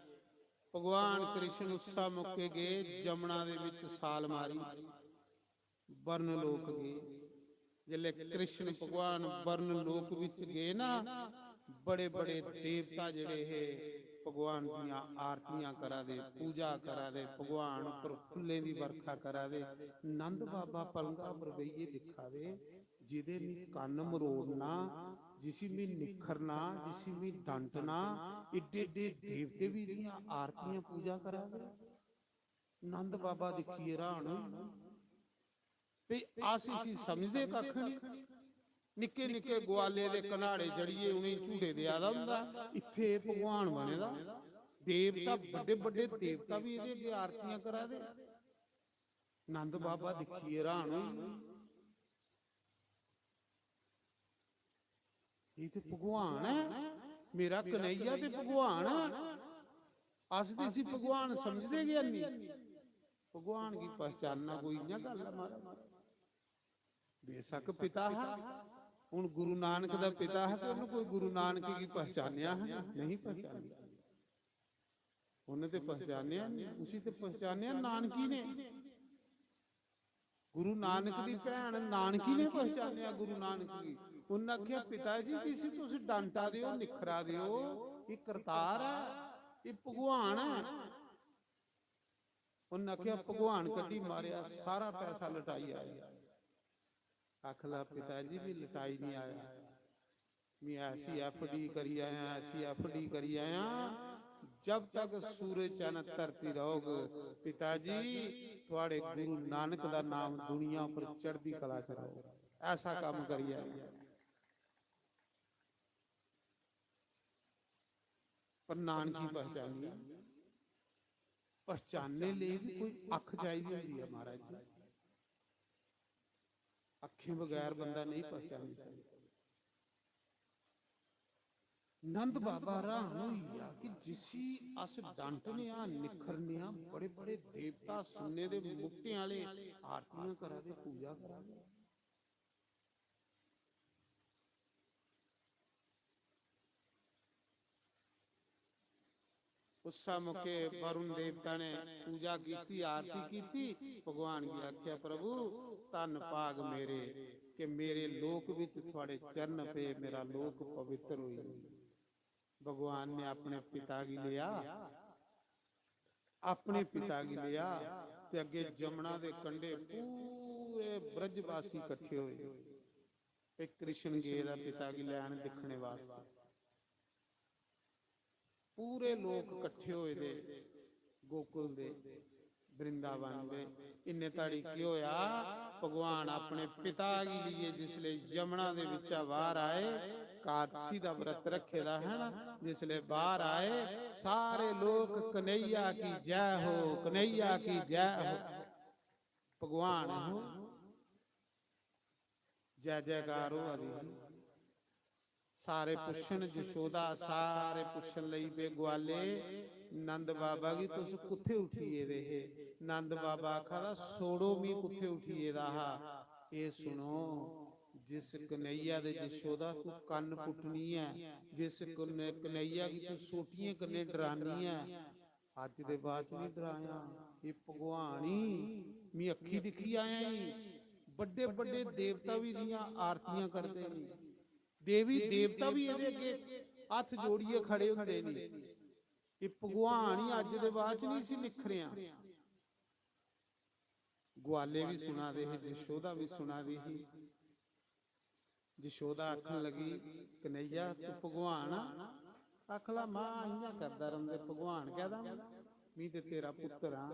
भगवान कृष्ण उस्सा मौके गे, जमुना दे बिच साल मारी। बरन लोक गे। जिसलै कृष्ण भगवान बरन लोक बिच गे ना, बड़े बड़े देवता जेह्ड़े हे, भगवान दियां आरतियां करा दे, पूजा करा दे, भगवान उप्पर फुल्लें दी बरखा करा दे। नंद बाबा पलंगा पर बेहियै दिक्खा दे, "जिदे मी कन्न मरोड़ना, जिसी मी निक्खरना, जिसी मी डंटना, एड्डे एड्डे देवते बी एह्दियां आरतियां पूजा करा दे।" नंद बाबा दिक्खियै हैरान होई गे। भई, अस इसी समझदे कक्ख निं। निक्के निक्के ग्वाले दे कन्हाड़े चढ़ियै उ'नेंगी झूटे देआ दा होंदा, इत्थै एह् भगवान बने दा। देवता, बड्डे बड्डे देवता बी एह्दे अग्गें आरतियां करा दे। नंद बाबा दिक्खियै हैरान होई गे। "एह् ते भगवान ऐ, मेरा कन्हैया ते भगवान ऐ, अस ते इसी भगवान समझदे गै निं।" भगवान गी पहचानना कोई इ'यां गल्ल ऐ, महाराज? बेशक पिता हा, हून गुरु नानक दा पिता हा, ते उ'न्नै कोई गुरु नानक गी पहचानेआ हा? नहीं पहचानेआ। उ'न्नै ते पहचानेआ निं, उसी ते पहचानेआ नानकी ने। गुरु नानक दी भैन नानकी ने पहचानेआ गुरु नानक गी। उ'न्नै आखेआ, "पिता जी, जिसी तुस डांटा दे ओ, निक्खरा दे ओ, एह् करतार ऐ, एह् भगवान ऐ।" उ'न्नै आखेआ, "भगवान कड्ढी मारेआ, सारा पैसा लटाई आया।" आखन लगा, "पिता जी, मी लटाई निं आया, मी ऐसी एफ डी करी आया, ऐसी एफ डी करी आया, जब तक सूरज चन्न धरती रौह्ग, पिता जी, थुआड़े गुरु नानक दा नाम दुनिया उप्पर चढ़दी कला च रौह्ग। ऐसा कम्म करियै पर नानकी पहचानी, पहचानने लेई भी कोई अक्ख चाहिदी होंदी ऐ महाराज जी। अक्खें बगैर बंदा नहीं पहचानी सकदा। नंद बाबा हैरान होई गेआ कि जिसी अस डांटने आं, निक्खरने आं, बड़े बड़े देवता सुन्ने दे मुकटें आह्ले आरतियां करा दे, पूजा करा दे। उस्सै मौके वरुण देवता ने पूजा कीती, आरती कीती, भगवान गी आखेआ, "प्रभु, धन्न भाग मेरे कि मेरे लोक विच थुआड़े चरण पे, मेरा लोक पवित्र होई गेआ।" भगवान ने अपने पिता गी लेआ, अपने पिता गी लेआ ते अग्गे जमुना दे कंढे पूरे ब्रजवासी कट्ठे होए। ते कृष्ण गेदा पिता गी लैन दिक्खने वास्तै। पूरे लोक कट्ठे होए दे गोकुल दे, वृंदावन दे। इन्ने धड़ी केह् होया, भगवान अपने पिता गी लेइयै जिसले यमुना दे बिच्चा बाहर आए, कादसी दा व्रत रखे दा है ना, जिसले बाहर आए, सारे लोक "कन्हैया की जय हो, कन्हैया की जय हो।" भगवान हो, जय जयकार होआ दी ही। सारे पुच्छन, जशोदा, सारे पुच्छन लगी पे, "ग्वाले, नंद बाबा गी तुस कुत्थे उठी गेदे हे?" नंद बाबा आखा दा, "सोड़ो, मी कुत्थे उठी गेदा हा।" एह् सुनो, जिस कन्हैया दे, जशोदा, तू कन्न पुट्टनी ऐ, जिस कन्है-, कन्हैया गी तू सोटियें कन्नै डरानी ऐ, अज्ज दे बाद च नहीं डराया। एह् भगवान ही, मी अक्खी दिक्खी आया ही। बड्डे बड्डे देवता भी दियां आरतियां करदे ने, देवी देवता भी एह्दे अग्गे हत्थ जोड़ियै खड़े होंदे ने। एह् भगवान ही अज्ज दे बाद च नहीं इसी निखरेआ। ग्वाले भी सुना दे हे, जशोदा भी सुना दी ही। जशोदा आखन लगी, "कन्हैया, तू भगवान आ?" आखला, "मां, इ'यां करदा रौंह्दे, भगवान कैह्दा? मी ते तेरा पुत्तर आं।"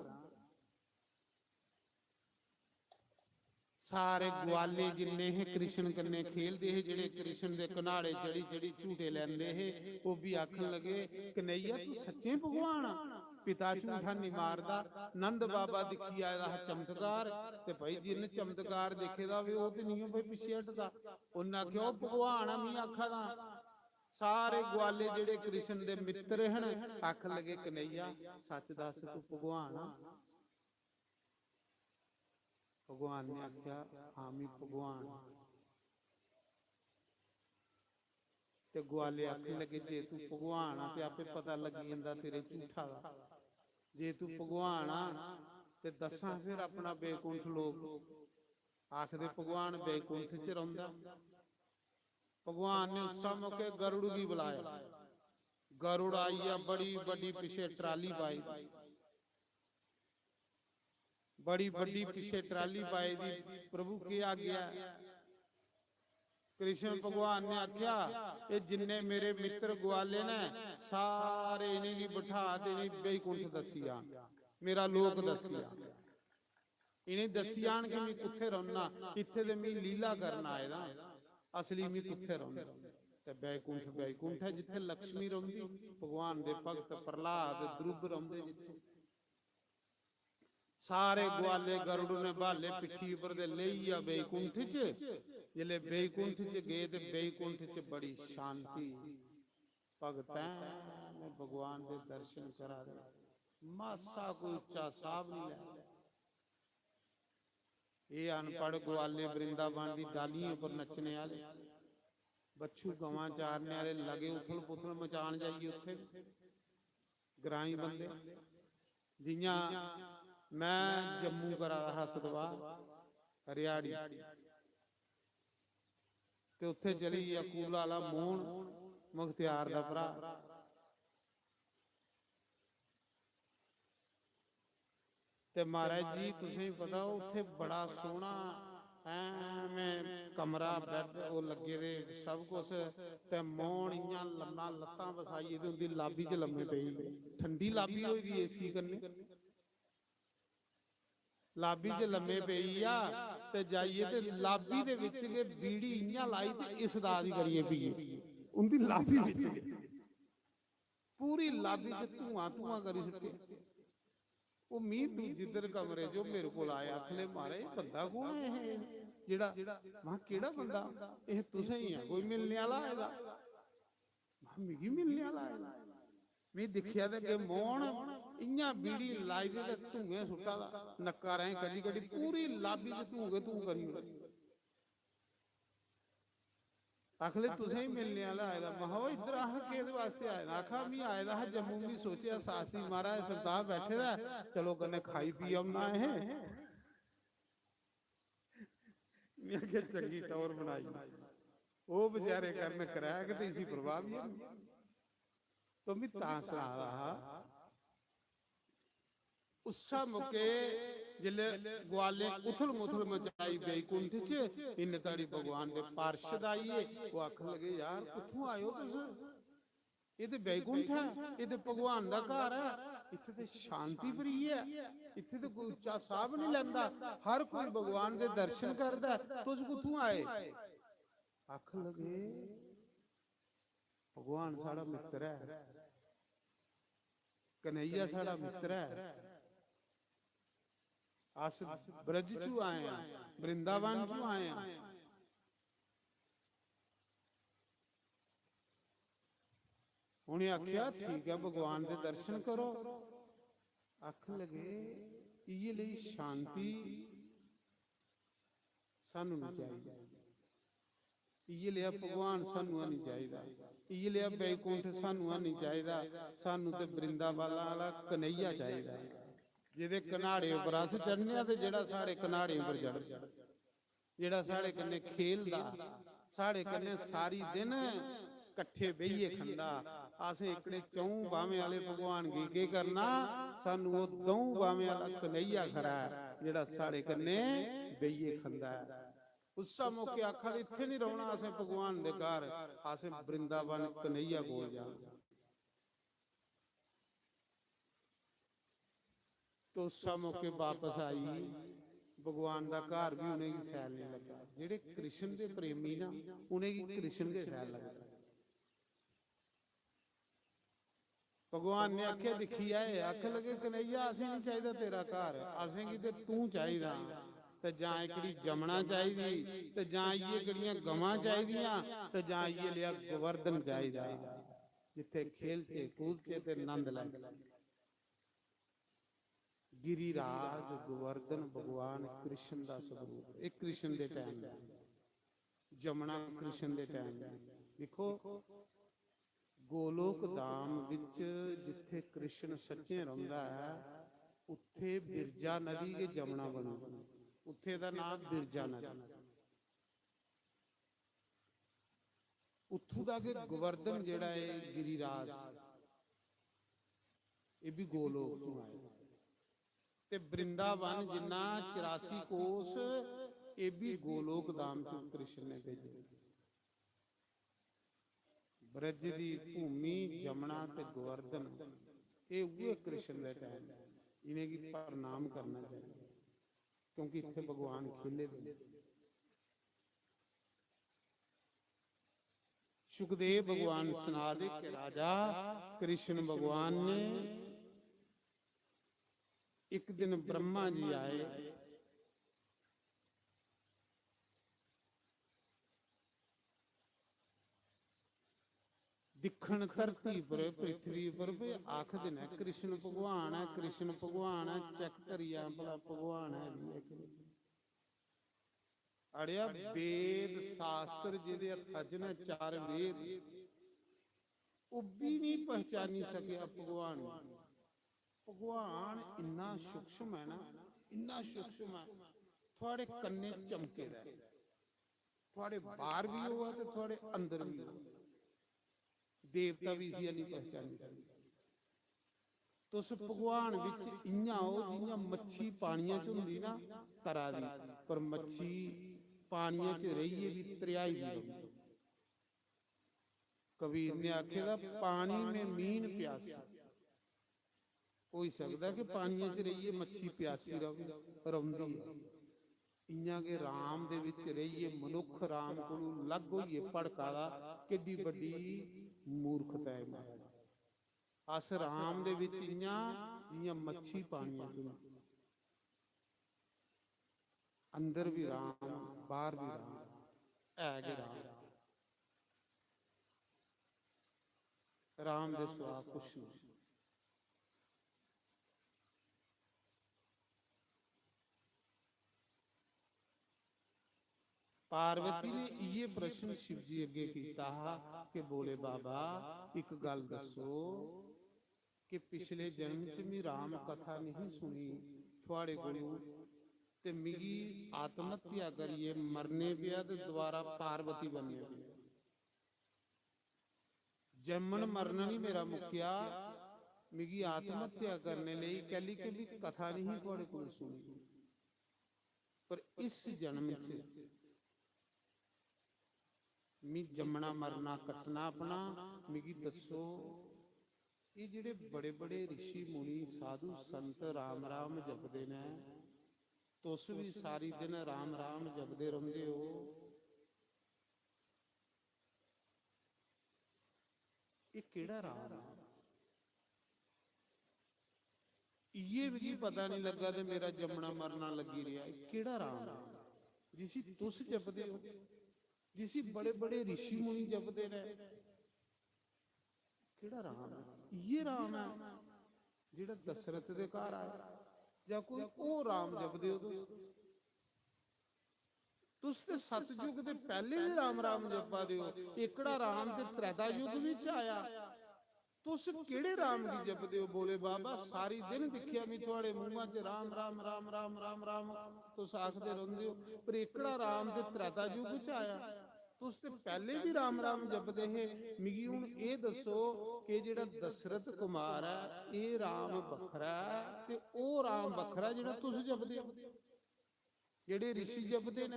सारे ग्वाले जिन्ने हे कृष्ण कन्नै खेलदे हे, जेह्ड़े कृष्ण दे कन्हाड़े चढ़ी चढ़ी झूटे लैंदे हे, ओह् बी आखन लगे, "कन्हैया, तू सच्चें भगवान आ?" पिता झूठा निं मारदा। नंद बाबा दिक्खी आए दा हा चमत्कार, ते भाई, जिन्न चमत्कार दिक्खे दा होवे, ओह् ते निं ओ भाई पिच्छे हटदा। उन्न आखेआ, "ओह् भगवान आ, मी आखा दा।" सारे ग्वाले जेह्ड़े कृष्ण दे मित्तर हन, आखन लगे, "कन्हैया, सच्च दस्स, तू भगवान आ?" भगवान ने आखेआ, "हां, मी भगवान।" ते ग्वाले आखन लगे, "जे तू भगवान आ ते आपे पता लग्गी जंदा तेरे झूठा दा। जे तू भगवान आ ते दस्सां फिर अपना बैकुंठ लोक।" आखदे, "भगवान बैकुंठ च रौंह्दा।" भगवान ने उस्सै मौके गरुड़ गी बुलाया। गरुड़ आई गेआ, बड़ी बड्डी पिच्छे ट्राली पाई दी। बड़ी बड्डी पिच्छे ट्राली पाई दी। "प्रभु, केह् आज्ञा ऐ?" कृष्ण भगवान ने आख्या, "एह् जिन्ने मेरे मित्र ग्वाले न, सारे इ'नेंगी बठा ते इ'नेंगी बैकुंठ दस्सी आन, मेरा लोक दस्सी आन। इ'नेंगी दस्सी आन कि मैं कुत्थे रौह्ना, इत्थे ते मैं लीला करन आए दा, असली मैं कुत्थे रौह्ना।" ते बैकुंठ, बैकुंठ ऐ जित्थे लक्ष्मी रौंह्दी। भगवान दे भक्त प्रहलाद, ध्रुव रौंह्दे जित्थे। सारे ग्वाले गरुड़ ने ब्हाले पिट्ठी उप्पर ते लेई गेआ बैकुंठ च। जिसले बैकुंठ च गे ते बैकुंठ च बड़ी शांति। भगतैं ने भगवान दे दर्शन करा दे, मासा कोई उच्चा साह बी निं लै। एह् अनपढ़ ग्वाले वृंदावन दी डालियें उप्पर नच्चने आह्ले, बच्छू गवां चारने आह्ले लगे उथल पुथल मचान जाइयै उत्थै बी। ग्राईं बंदे, जि'यां मैं जम्मू करा दा हा सतवाह, रिहाड़ी, ते उत्थै चली गेआ कूला आह्ला मोहन, मुख्तियार दा भ्राऽ। ते महाराज जी, तुसेंगी पता, उत्थै बड़ा सोह्ना ऐवें कमरा, बैड, ओह् लग्गे दे, सब कुछ। ते मोहन इ'यां लम्मा, लत्तां बसाइयै ते उं'दी लाबी च लम्मे पेई गे। ठंडी लाबी होई दी एसी कन्नै। लाबी च लम्मे पेई गेआ ते जाइयै ते लाबी दे बिच गै बीड़ी इ'यां लाई ते इस दा दी करियै पीए। उं'दी लाबी बिच गै पूरी लाबी च धुआं धुआं करी सुट्टेआ। ओह् मी, तू जिद्धर कमरे जो मेरे कोल आया, आखले, "महाराज, एह् बंदा कौन ऐ? एह् जेह्ड़ा?" महां, "केह्ड़ा बंदा? एह् तुसें ही ऐ, कोई मिलने आह्ला आए दा।" महां, "मिगी मिलने आह्ला आए दा?" में दिक्खेआ ते अग्गें मोहन इ'यां बीड़ी लाई दी ते धुएं सुट्टा दा, नक्का राहें कड्ढी कड्ढी पूरी लाबी च धुएं गै धुएं करी ओड़े। आखले, "तुसें ही मिलने आह्ला आए दा।" महां, "ओह् इद्धर अस केह्दे वास्ते आए दा?" आखा, "मी आए दा हा जम्मू, मी सोचेआ शास्त्री महाराज सरदार बैठे दा ऐ, चलो कन्नै खाई पी औना ऐ।" में आखेआ, "चंगी टौर बनाई।" ओह् बेचारे करन क्रैक ते इसी परवाह बी है निं। तो में तां सना दा हा, उस्सै मौके जिसलै ग्वालें उथल मुथल मचाई बैकुंठ च, इन्ने धड़ी भगवान दे पार्षद आई गे। ओह् आखन लगे, "यार, कुत्थूं आए ओ तुस? एह् ते बैकुंठ ऐ, एह् ते भगवान दा घर ऐ, इत्थै ते शांति प्रिय ऐ, इत्थै ते कोई उच्चा साह् बी निं लैंदा, हर कोई भगवान दे दर्शन करदा ऐ, तुस कुत्थूं आए?" आखन लगे, "भगवान साढ़ा मित्तर ऐ, कन्हैया साढ़ा मित्तर ऐ, अस ब्रज चू आए आं, वृंदावन चू आए आं।" उ'नें आखेआ, "ठीक ऐ, भगवान दे दर्शन करो।" आखन लगे, "इ'यै लेई शांति सानू निं चाहिदी, इ'यै लेआ भगवान सानू निं चाहिदा, इ'यै लेआ बैकुंठ सानू निं चाहिदा, सानू ते वृंदावन आह्ला कन्हैया चाहिदा, जेह्दे कन्हाड़े उप्पर अस चढ़ने आं ते जेह्ड़ा साढ़े कन्हाड़े उप्पर चढ़दा, जेह्ड़ा साढ़े कन्नै खेलदा, साढ़े कन्नै सारी दिन कट्ठे बेहियै खंदा। असें इकड़े च'ऊं बाह्में आह्ले भगवान गी केह् करना? सानू ओह् द'ऊं बाह्में आह्ला कन्हैया खरा ऐ, जेह्ड़ा साढ़े कन्नै बेहियै खंदा ऐ।" उस्सै मौके आखा दे, "इत्थै निं रौह्ना असें भगवान दे घर, असें वृंदावन कन्हैया कोल जाना।" तो उस्सै मौके बापस आई, भगवान दा घर बी उ'नेंगी शैल निं लग्गा। जेह्ड़े कृष्ण दे प्रेमी ना, उ'नेंगी कृष्ण गै शैल लगदा। भगवान ने आखेआ, "दिक्खी आए।" आखन लगे, "कन्हैया, असें निं चाहिदा तेरा घर, असेंगी ते तूं चाहिदा। ते जां एह्कड़ी जमना चाहिदी, ते जां इ'यै एह्कड़ियां गवां चाहिदियां, ते जां इ'यै लेआ गोवर्धन चाहिदा, जित्थै खेलचे कूदचे ते नंद लैचे।" गिरिराज गोवर्धन भगवान कृष्ण दा स्वरूप। एह् कृष्ण दे टैम दा, जमुना कृष्ण दे टैम दा। दिक्खो, गोलोक धाम विच जित्थे कृष्ण सच्चें रौंह्दा ऐ, उत्थे बिरजा नदी गै जमुना बनी दी। उत्थे दा नाम बिरजा नदी। उत्थू दा गै गोवर्धन जेह्ड़ा ऐ, गिरिराज, एह् बी गोलोक चों आए। ते वृंदावन जिन्ना चरासी कोस, एह् बी गोलोक धाम चों कृष्ण ने भेजे। ब्रज दी भूमि, जमुना ते गोवर्धन, एह् उ'ऐ कृष्ण दे टैम। इ'नेंगी प्रणाम करना चाहिए, क्योंकि इत्थै भगवान खेले दे न। सुखदेव भगवान सना दे कि राजा, कृष्ण भगवान ने एक दिन ब्रह्मा जी आए, दिक्खन धरती पर, पृथ्वी पर, भी आखदे न कृष्ण भगवान ऐ, कृष्ण भगवान ऐ, check करी आ भला भगवान ऐ भी ऐ कि नेईं। अड़ेआ, वेद शास्त्र जेह्दे हत्था च न, चार वेद, ओह् बी निं पहचानी सकेआ भगवान गी। भगवान इन्ना सूक्ष्म ऐ ना, इन्ना सूक्ष्म ऐ, थुआढ़े कन्नै चमके दा ऐ। थुआढ़े बाहर बी होऐ ते थुआढ़े अंदर बी होऐ, देवता बी इसी हैनी पहचानी सकदी। तुस भगवान बिच इ'यां ओ जि'यां मच्छी पानियै च होंदी ना, तरा दी, पर मच्छी पानियै च रेहियै बी त्रेहाई दी रौंह्दी। कबीर ने आखे दा, "पानी में मीन प्यासी।" होई सकदा कि पानियै च रेहियै मच्छी प्यासी रौह्-, रौंह्दी ऐ। इ'यां गै राम दे बिच रेहियै मनुक्ख राम कोलू अलग होइयै भड़का दा, केड्डी बड्डी मूर्खता ऐ महाराज। अस राम दे बिच इ'यां जि'यां मच्छी पानियै च होंदी। अंदर बी राम, बाहर बी राम, है गै राम। राम दे सिवा कुछ नहीं। पार्वती ने इये प्रश्न शिव जी अगे कीता हा कि भोले बाबा, एक गल दसो कि पिछले जन्म च मी राम कथा नहीं सुनी थुआड़े कोलू, ते मिगी आत्महत्या करिए मरने पेआ ते दोबारा पार्वती बनने पेआ। जन्मन मरण नहीं मेरा मुक्या, मिगी आत्महत्या करने लेई कैली के मी कथा नहीं थुआड़े कोल सुनी। पर इस जन्म च मी जम्मना मरना कट्टना अपना, मिगी दस्सो, एह् जेह्ड़े बड़े बड़े रिशी मुनि साधु संत राम राम जपदे न, तुस बी सारी दिन राम राम जपदे रौंह्दे ओ, एह् केह्ड़ा राम ऐ? इ'यै मिगी पता निं लग्गा ते मेरा जम्मना मरना लग्गी रेहा। एह् केह्ड़ा राम ऐ जिसी तुस जपदे ओ, जिसी बड़े बड़े रिशी मुनि जपदे न? केह्ड़ा राम ऐ? इ'यै राम ऐ जेह्ड़ा दशरथ दे घर आया, जां कोई होर राम जपदे ओ तुस? तुस ते सतयुग दे पैह्ले दे राम राम जपा दे ओ। एह्कड़ा राम ते त्रेता युग बिच आया। तुस केह्ड़े राम गी जपदे ओ? भोले बाबा, सारी दिन दिक्खेआ मी थुआड़े मुंहा च राम, राम, राम, राम, राम, राम तुस आखदे रौंह्दे ओ, पर एह्कड़ा राम ते त्रेता युग च आया। तुस ते पैह्ले बी राम राम जपदे हे। मिगी हुन एह् दस्सो कि जेह्ड़ा दशरथ कुमार ऐ, एह् राम बक्खरा ऐ ते ओह् राम बक्खरा जेह्ड़ा तुस जपदे ओ, जेह्ड़े रिशी जपदे न?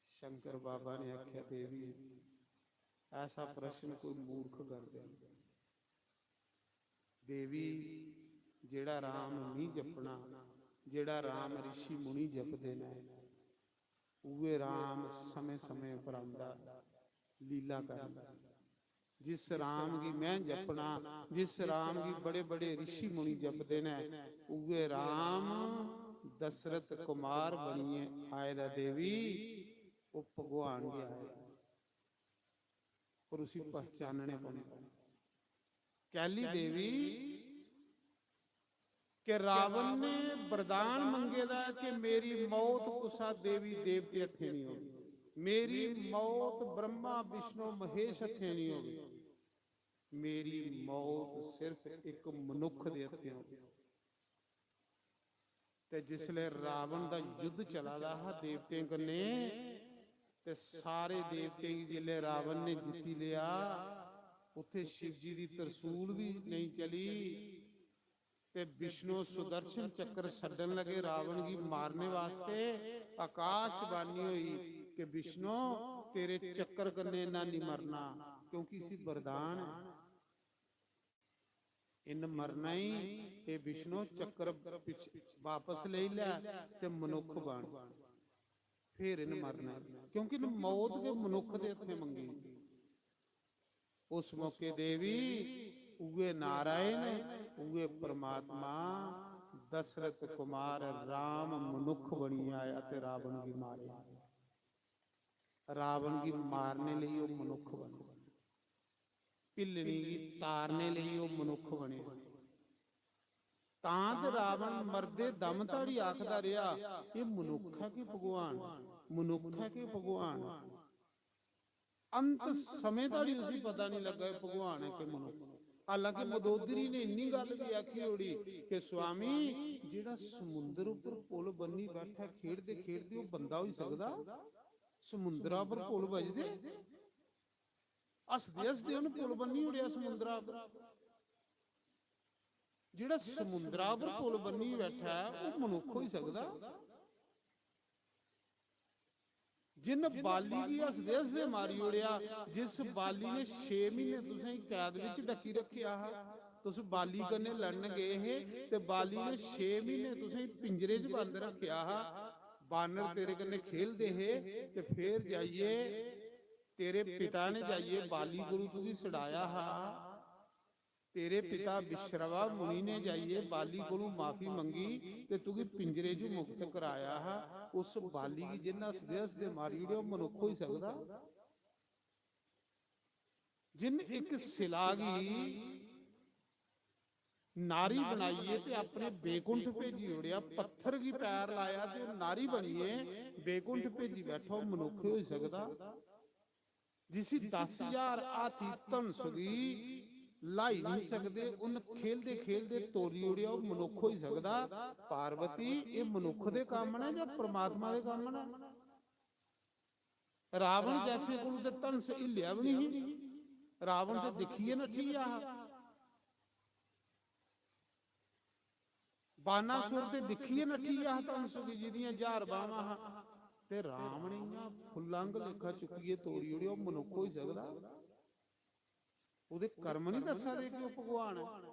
शंकर बाबा ने आखेआ, "देवी, ऐसा प्रश्न कोई मूर्ख करदे न। देवी, जेह्ड़ा राम मी जपना, जेह्ड़ा राम रिशी मुनि जपदे न, उ'ऐ राम समें-समें पर आंदा, लीला करदा।" जिस राम गी में जपना, जिस राम गी बड़े-बड़े रिशी मुनि जपदे न, उ'ऐ राम दशरथ कुमार बनियै आए दा देवी, ओह् भगवान गै आए दा। पर उसी पहचानने पौंदा। कैली देवी कि रावण ने वरदान मंगे दा ऐ कि मेरी मौत कुसा देवी देवते हत्थें नहीं होगी, मेरी मौत ब्रह्मा विष्णु महेश हत्थें नहीं होगी, मेरी मौत सिर्फ एक मनुख दे हत्थें होगी। ते जिसले रावण दा युद्ध चला दा हा देवतें कन्ने, ते सारे देवतें गी जिसले रावण ने जित्ती लेआ, उत्थे शिव जी दी तरसूल भी नहीं चली, ते विष्णु सुदर्शन चक्र छड्डन लगे रावण गी मारने वास्ते। आकाशवाणी होई कि विष्णु, तेरे चक्कर कन्ने इन्ना नहीं मरना, क्योंकि इसी वरदान है, इन मरना ही। हे विष्णु, चक्कर पिछ-, वापस लेई लै ते मनुख बन, फिर इन मरना ही, क्योंकि इन मौत के मनुख दे हत्थें मंगी। उस मौके देवी उए नारायण, उए परमात्मा, दशरथ कुमार राम मनुख बनी आया ते रावण गी मारे। रावण गी मारने लेई ओह मनुख बने, भिल्लनी गी तारने लेई ओह मनुख बने। तां ते रावण मरदे दम धड़ी आखदा रेहा, "एह मनुख ऐ कि भगवान? मनुख ऐ कि भगवान?" अंत समें धड़ी उसी पता नहीं लग्गा, एह भगवान ऐ कि मनुख। हालांकि मंदोदरी ने इन्नी गल्ल भी आखी ओड़ी कि स्वामी, जेहड़ा समुंदर उप्पर पुल बन्नी बैठा, खेडदे खेडदे ओह बंदा होई सकदा? समुंदरा उप्पर पुल बजदे? हसदे हसदे उन्हें पुल बन्नी ओड़ेआ समुंदरा पर। जेहड़ा समुंदरा पर पुल बन्नी बैठा ऐ, ओह मनुख होई सकदा? जिन बाली गी हसदे हसदे मारी ओड़ेआ, जिस बाली ने छे म्हीने तुसें कैद बिच डक्की रक्खेआ हा। तुस बाली कन्नै लड़न गे हे ते बाली ने छे म्हीने तुसें पिंजरे च बंद रक्खेआ हा। बानर तेरे कन्नै खेलदे हे ते फिर जाइयै तेरे पिता ने जाइयै बाली कोलू तुगी छड़ाया हा। तेरे पिता विश्रवा मुनि ने जाइयै बाली कोलू माफी मंगी ते तुगी पिंजरे च मुक्त कराया हा। उस बाली गी जिन्न हसदे हसदे मारी ओड़ेआ, ओह् मनुक्ख होई सकदा? जिन्न इक शिला गी नारी बनाइयै ते अपने बेकुंठ भेजी ओड़ेआ, पत्थर गी पैर लाया ते ओह् नारी बनियै बेकुंठ भेजी बैठा, ओह् मनुक्ख होई सकदा? जिसी दस ज्हार हाथी धनस गी ल्हाई नहीं सकदे, उन खेलदे खेलदे तोली ओड़ेआ, ओह् मनुक्ख होई सकदा? पार्वती, एह् मनुक्ख दे कम्म न जां परमात्मा दे कम्म न? रावण जैसे कोल ते धनस हिल्लेआ बी नहीं ही। रावण ते दिक्खियै नट्ठी गेआ हा। बानासुर ते दिक्खियै नट्ठी गेआ हा धनस गी, जेह्दियां ज्हार बाह्मां हा। ते राम ने इ'यां फुल्लां आंह्गर लेखा चुक्कियै तोड़ी ओड़ेआ, ओह् मनुक्ख होई सकदा? ओह्दे कर्म नहीं दस्सा दे कि ओह् भगवान ऐ?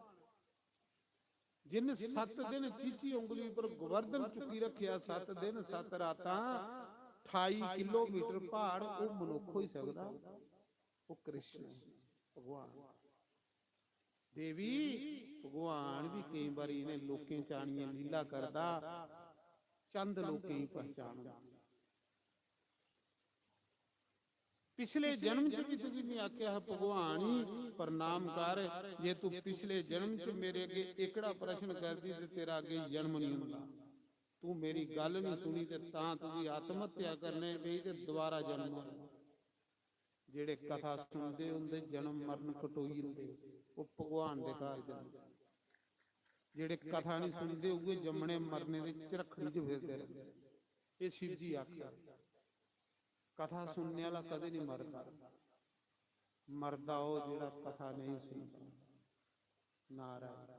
जिन्न सत्त दिन चीची उंगली पर गोवर्धन चुक्की रक्खेआ, सत्त दिन, सत्त रातां, ठाई किलोमीटर प्हाड़, ओह् मनुक्ख होई सकदा? ओह् कृष्ण ऐ, भगवान। देवी, भगवान भी केईं बारी इ'नें लोकें च आनियै लीला करदा, चंद लोकें गी पहचानदा। पिछले जन्म च भी तुगी मैं आखेआ हा, भगवान ही प्रणाम कर, जे तू पिछले जन्म च मेरे अग्गे एकड़ा प्रश्न करदी ते तेरा अग्गे जन्म नहीं होंदा। तू मेरी गल्ल नहीं सुनी ते तां तुगी आत्महत्या करने पेई ते दोबारा जन्म होया। जेड़े कथा सुनदे, उंदे जन्म मरण कटोई जंदे, ओह् भगवान दे घर जंदे। जेड़े कथा नहीं सुनदे, उ'ऐ जम्मने मरने दे चरखड़ी च फिरदे रैंह्दे। एह् शिव जी आखदे। कथा सुनने आह्ला कदें नहीं मरदा। मरदा ओह् जेह्ड़ा कथा नहीं सुनदा। नारायण।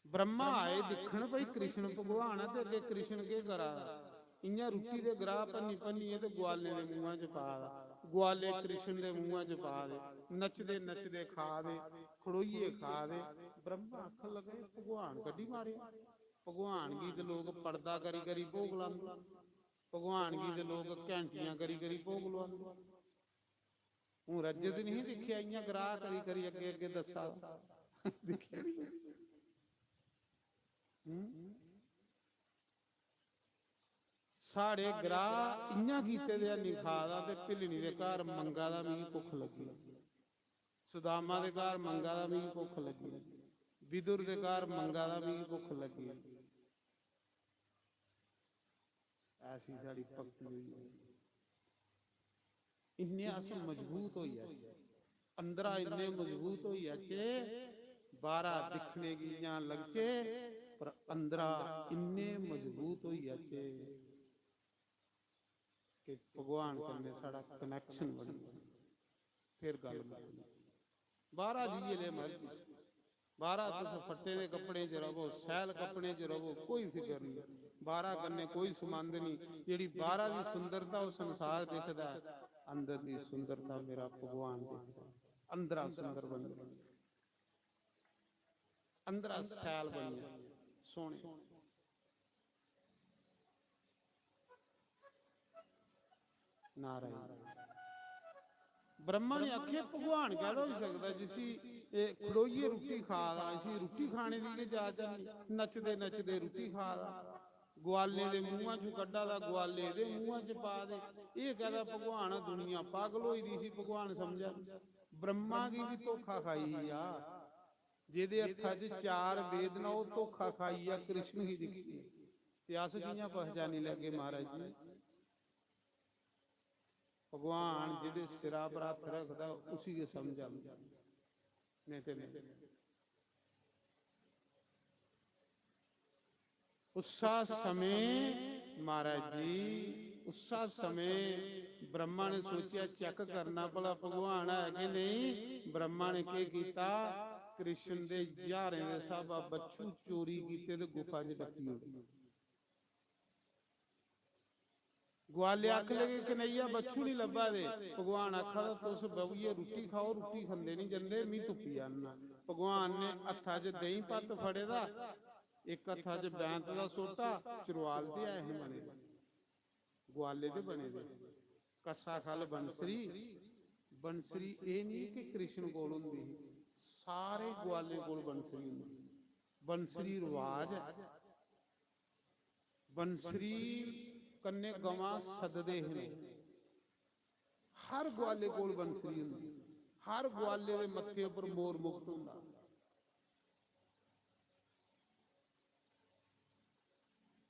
ब्रह्मा आए दिक्खन भई कृष्ण भगवान ऐ ते अग्गें कृष्ण केह् करा दा। इ'यां रुट्टी दे ग्राह् भन्नी भन्नियै ते ग्वालें दे मुंहां च पा दा। ग्वाले कृष्ण दे मुंहां च पा दे। नचदे नचदे खा दे, खड़ोइयै खा दे। ब्रह्मा आखन लगे, "भगवान कड्ढी मारे।" भगवान गी ते लोक पड़दा करी करी भोग लांदे, भगवान गी ते लोक घैंटियां करी करी भोग लुआंदे। हून रज्जत नहीं दिक्खेआ, इ'यां ग्राह् करी करी अग्गे अग्गे दस्सा दा। दिक्खेआ नहीं? हूं? साढ़े ग्राह् इ'यां कीते दे निं खा दा ते भिल्लनी दे घर मंगा दा, "मिगी भुक्ख लग्गी।" सुदामा दे घर मंगा दा, "मिगी भुक्ख लग्गी।" विदुर दे घर मंगा दा, "मिगी भुक्ख लग्गी।" ऐसी साढ़ी भक्ति होई ऐ। इन्ने अस मजबूत होई जाचै, अंदरा इन्ने मजबूत होई जाचै, बाहरा दिक्खने गी इ'यां लगचै, पर अंदरा इन्ने मजबूत होई जाचै कि भगवान कन्नै साढ़ा connection बनी जाए, फिर गल्ल मुकदी। बाहरा जि'यै ले मर्जी, बाहरा तुस फट्टे दे कपड़े च रवो, सैल कपड़े च रवो, कोई फिकर नहीं। बाहरा कन्नै कोई संबंध नहीं। जेह्ड़ी बाहरा दी सुंदरता ओह् संसार दिखदा ऐ, अंदर दी सुंदरता मेरा भगवान दिखदा ऐ। अंदरा सुंदर बनी जाओ, अंदरा सैल बनी जाओ, सोहने। नारायण। ब्रह्मा ने आखेआ, "भगवान कैह्दा होई सकदा जिसी एह् खड़ोइयै रुट्टी खा दा, इसी रुट्टी खाने दी गै जाच निं, नचदे नचदे रुट्टी खा दा, ग्वालें दे मुंहां चों कड्ढा दा, ग्वाले एह्दे मुंहां च पा दे, एह् कैह्दा भगवान ऐ?" दुनिया पागल होई दी, इसी भगवान समझा दी। ब्रह्मा गी बी धोखा खाई गेआ, जेह्दे हत्था च चार वेद न, ओह् धोखा खाई गेआ कृष्ण गी दिक्खियै। ते अस कि'यां पहचानी लैगे महाराज जी? भगवान जेह्दे सिरा पर हत्थ रखदा, उसी गै समझ आंदी, नेईं ते नेईं। उस्सा समें महाराज जी, उस्सा समें ब्रह्मा ने सोचेआ, check करना भला भगवान है कि नेईं। ब्रह्मा ने केह् कीता? कृष्ण दे ज्हारें दे स्हाबा बच्छु चोरी कीते ते गुफा च डक्की ओड़े। ग्वाले आखन लगे, "कन्हैया, बच्छु नहीं लब्भा दे।" भगवान आखा दा, "तुस बहियै रुट्टी खाओ, रुट्टी खंदे नहीं जंदे, मी तुप्पी आनना।" भगवान ने हत्था च देहीं भत्त फड़े दा, इक हत्था च बैंत दा सोटा, चरवाल ते ऐ हे बने दे, ग्वाले ते बने दे। कस्सा खल बंसरी, बंसरी एह् नहीं कि कृष्ण कोल होंदी ही, सारे ग्वालें कोल बंसरी होंदी। बंसरी रवाज ऐ। बंसरी कन्नै गवां सददे हे। हर ग्वाले कोल बंसरी होंदी, हर ग्वाले दे मत्थे उप्पर मोर मुकुट होंदा।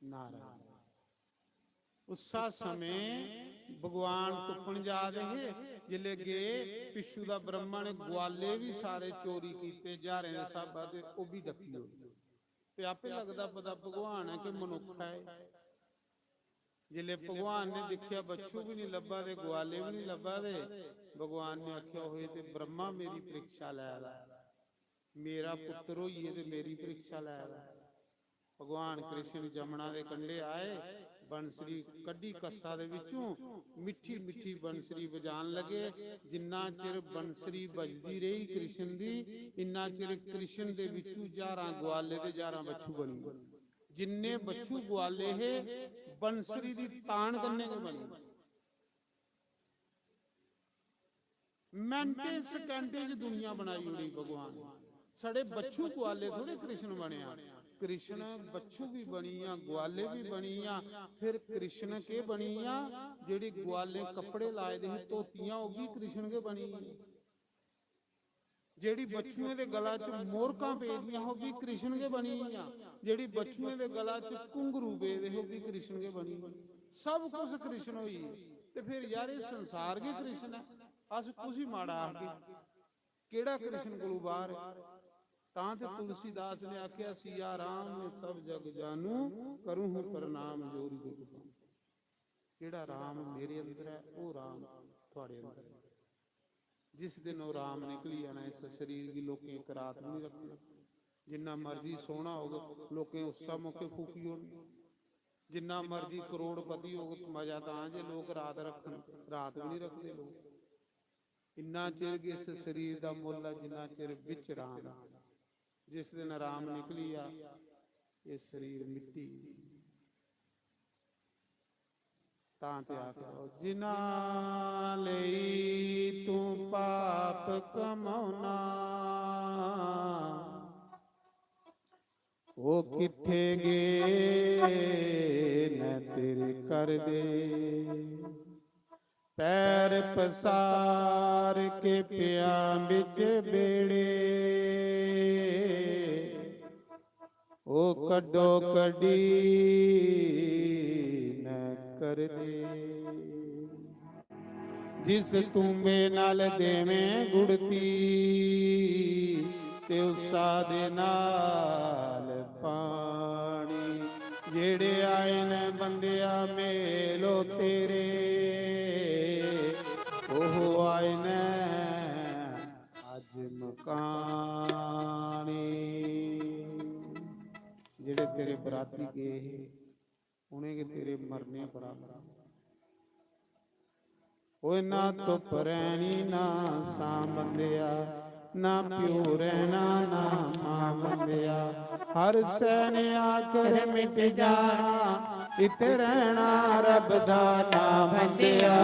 नारायण। उस्सा समें भगवान तुप्पन जा दे हे, जिसले गे, पिच्छू दा ब्रह्मा ने ग्वाले भी सारे चोरी कीते, ज्हारें दे स्हाबा ते ओह् भी डक्की ओड़े। ते आपे लगदा पता भगवान ऐ कि मनुक्ख ऐ। जिसले भगवान ने दिक्खेआ, बच्छु भी नहीं लब्भा दे, ग्वाले भी नहीं लब्भा दे, भगवान ने आखेआ, "ओए ते ब्रह्मा मेरी परीक्षा लै दा, मेरा पुत्र होइयै ते मेरी परीक्षा लै दा।" भगवान कृष्ण जमुना दे कंढे आए, बंसरी कड्ढी कस्सा दे बिच्चों, मिट्ठी मिट्ठी बंसरी बजान लगे। जिन्ना चिर बंसरी बजदी रेही कृष्ण दी, इन्ना चिर कृष्ण दे बिच्चों ज्हारां ग्वाले ते ज्हारां बच्छु बनी गे। जिन्ने बच्छु ग्वाले हे, बंसरी दी तान कन्नै गै बनी। मिंटें सकैंडें च दुनिया बनाई ओड़ी भगवान ने। साढ़े बच्छु ग्वाले थोड़े कृष्ण बनेआ। कृष्ण बच्छु भी बनिया, ग्वाले भी बनिया। फिर कृष्ण के बनिया? जेह्ड़ी ग्वालें कपड़े लाए दे हे, धोतियां, ओह् भी कृष्ण गै बनिया। जेह्ड़ी बच्छुएं दे गला च मोरकां पेदियां, ओह् भी कृष्ण गै बनी गेइयां। जेह्ड़ी बच्छुएं दे गला च घुंघरू पेदे हे, ओह् भी कृष्ण गै बनी गेइयां। सब कुछ कृष्ण होई गे। ते फिर यार, एह् संसार गै कृष्ण ऐ, अस कुसी माड़ा आखगे? केह्ड़ा कृष्ण कोलू बाहर ऐ? तां ते तुलसीदास ने आखेआ, "सिया राम में सब जग जानू, करूँ हूँ प्रणाम जोरि जग पाऊँ।" जेह्ड़ा राम मेरे अंदर ऐ, ओह् राम थुआड़े अंदर ऐ। जिस दिन ओह् राम निकली जाना, इस शरीर गी लोकें इक रात बी निं रक्खना। जिन्ना मर्जी सोह्ना होग, लोकें उस्सै मौके फूकी ओड़ना। जिन्ना मर्जी करोड़पति होग, मजा तां जे लोक रात रक्खन, रात बी निं रखदे लोक। इन्ना चिर गै इस शरीर दा मुल्ल ऐ, जिन्ना चिर बिच राम ऐ। जिस दिन राम निकली जा, एह् शरीर मिट्टी। तां ते आखदा, "जिन्ना लेई तूं पाप कमाना, ओह् कित्थे गे न तेरे घर दे?" पैर पसार के पियां बिच बेड़े, ओ कड्डो कड्डी न कर दे। जिस तूंबे नाल देवें गुड़ती, ते उस्सा दे नाल पानी। जेड़े आए न बंदेआ मेलो तेरे, ओह आए न अज मकानी। जेड़े तेरे बराती गए हे, उनेंगी तेरे मरने बराबर। ओए ना धुप रहनी ना छां बंदेआ, ना प्यो रहना ना मां बंदेआ। हर सै ने आखर मिट जाना, इत रहना रब दा नां बंदेआ।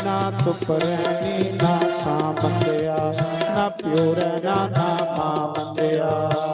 ना धुप रहनी ना छां बंदेआ, ना प्यो रहना ना मां बंदेआ।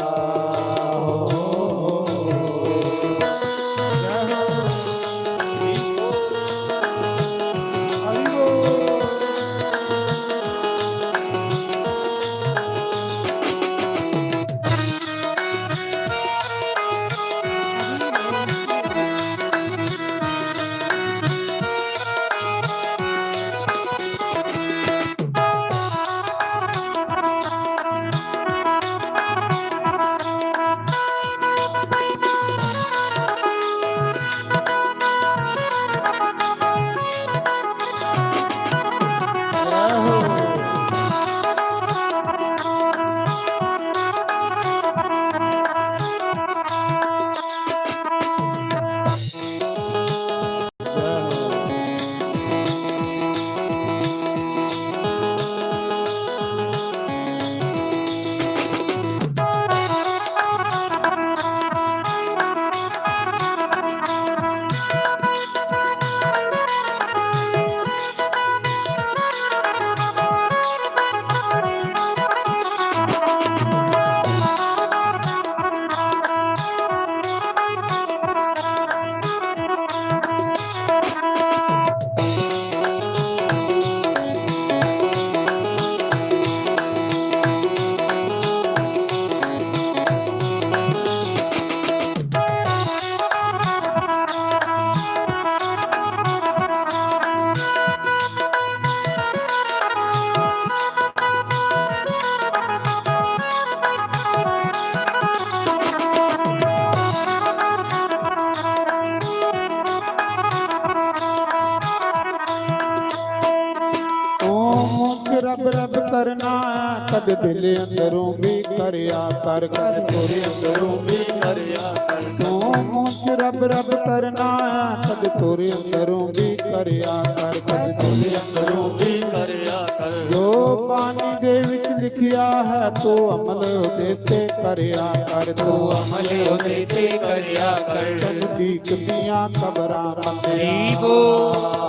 दिल अंदरों भी करया कर, कद तोरे अंदरों भी करया कर। तू मुंह च रब रब करना है, कद तोरे अंदरों भी करया कर, कद तोरे अंदरों भी करया कर। जो पानी दे विच लिखिया है, तू अमल ओदे ते करया कर, तू अमल ओदे ते करया कर। तन दीक दियां कबरां बंदिया,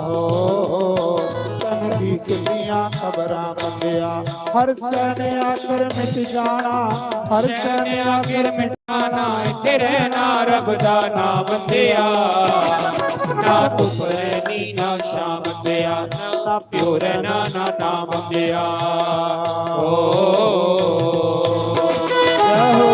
हो, तन दीक दियां कबरां बंदिया। हर सै ने आखिर मिट जाना, हर सै ने आखिर मिट जाना। इत्थे रहना रब दा नाम बंदिया, ना धुप रहनी ना शाम बंदिया, ना प्यो रहना ना नाम बंदिया। ओ, जय हो।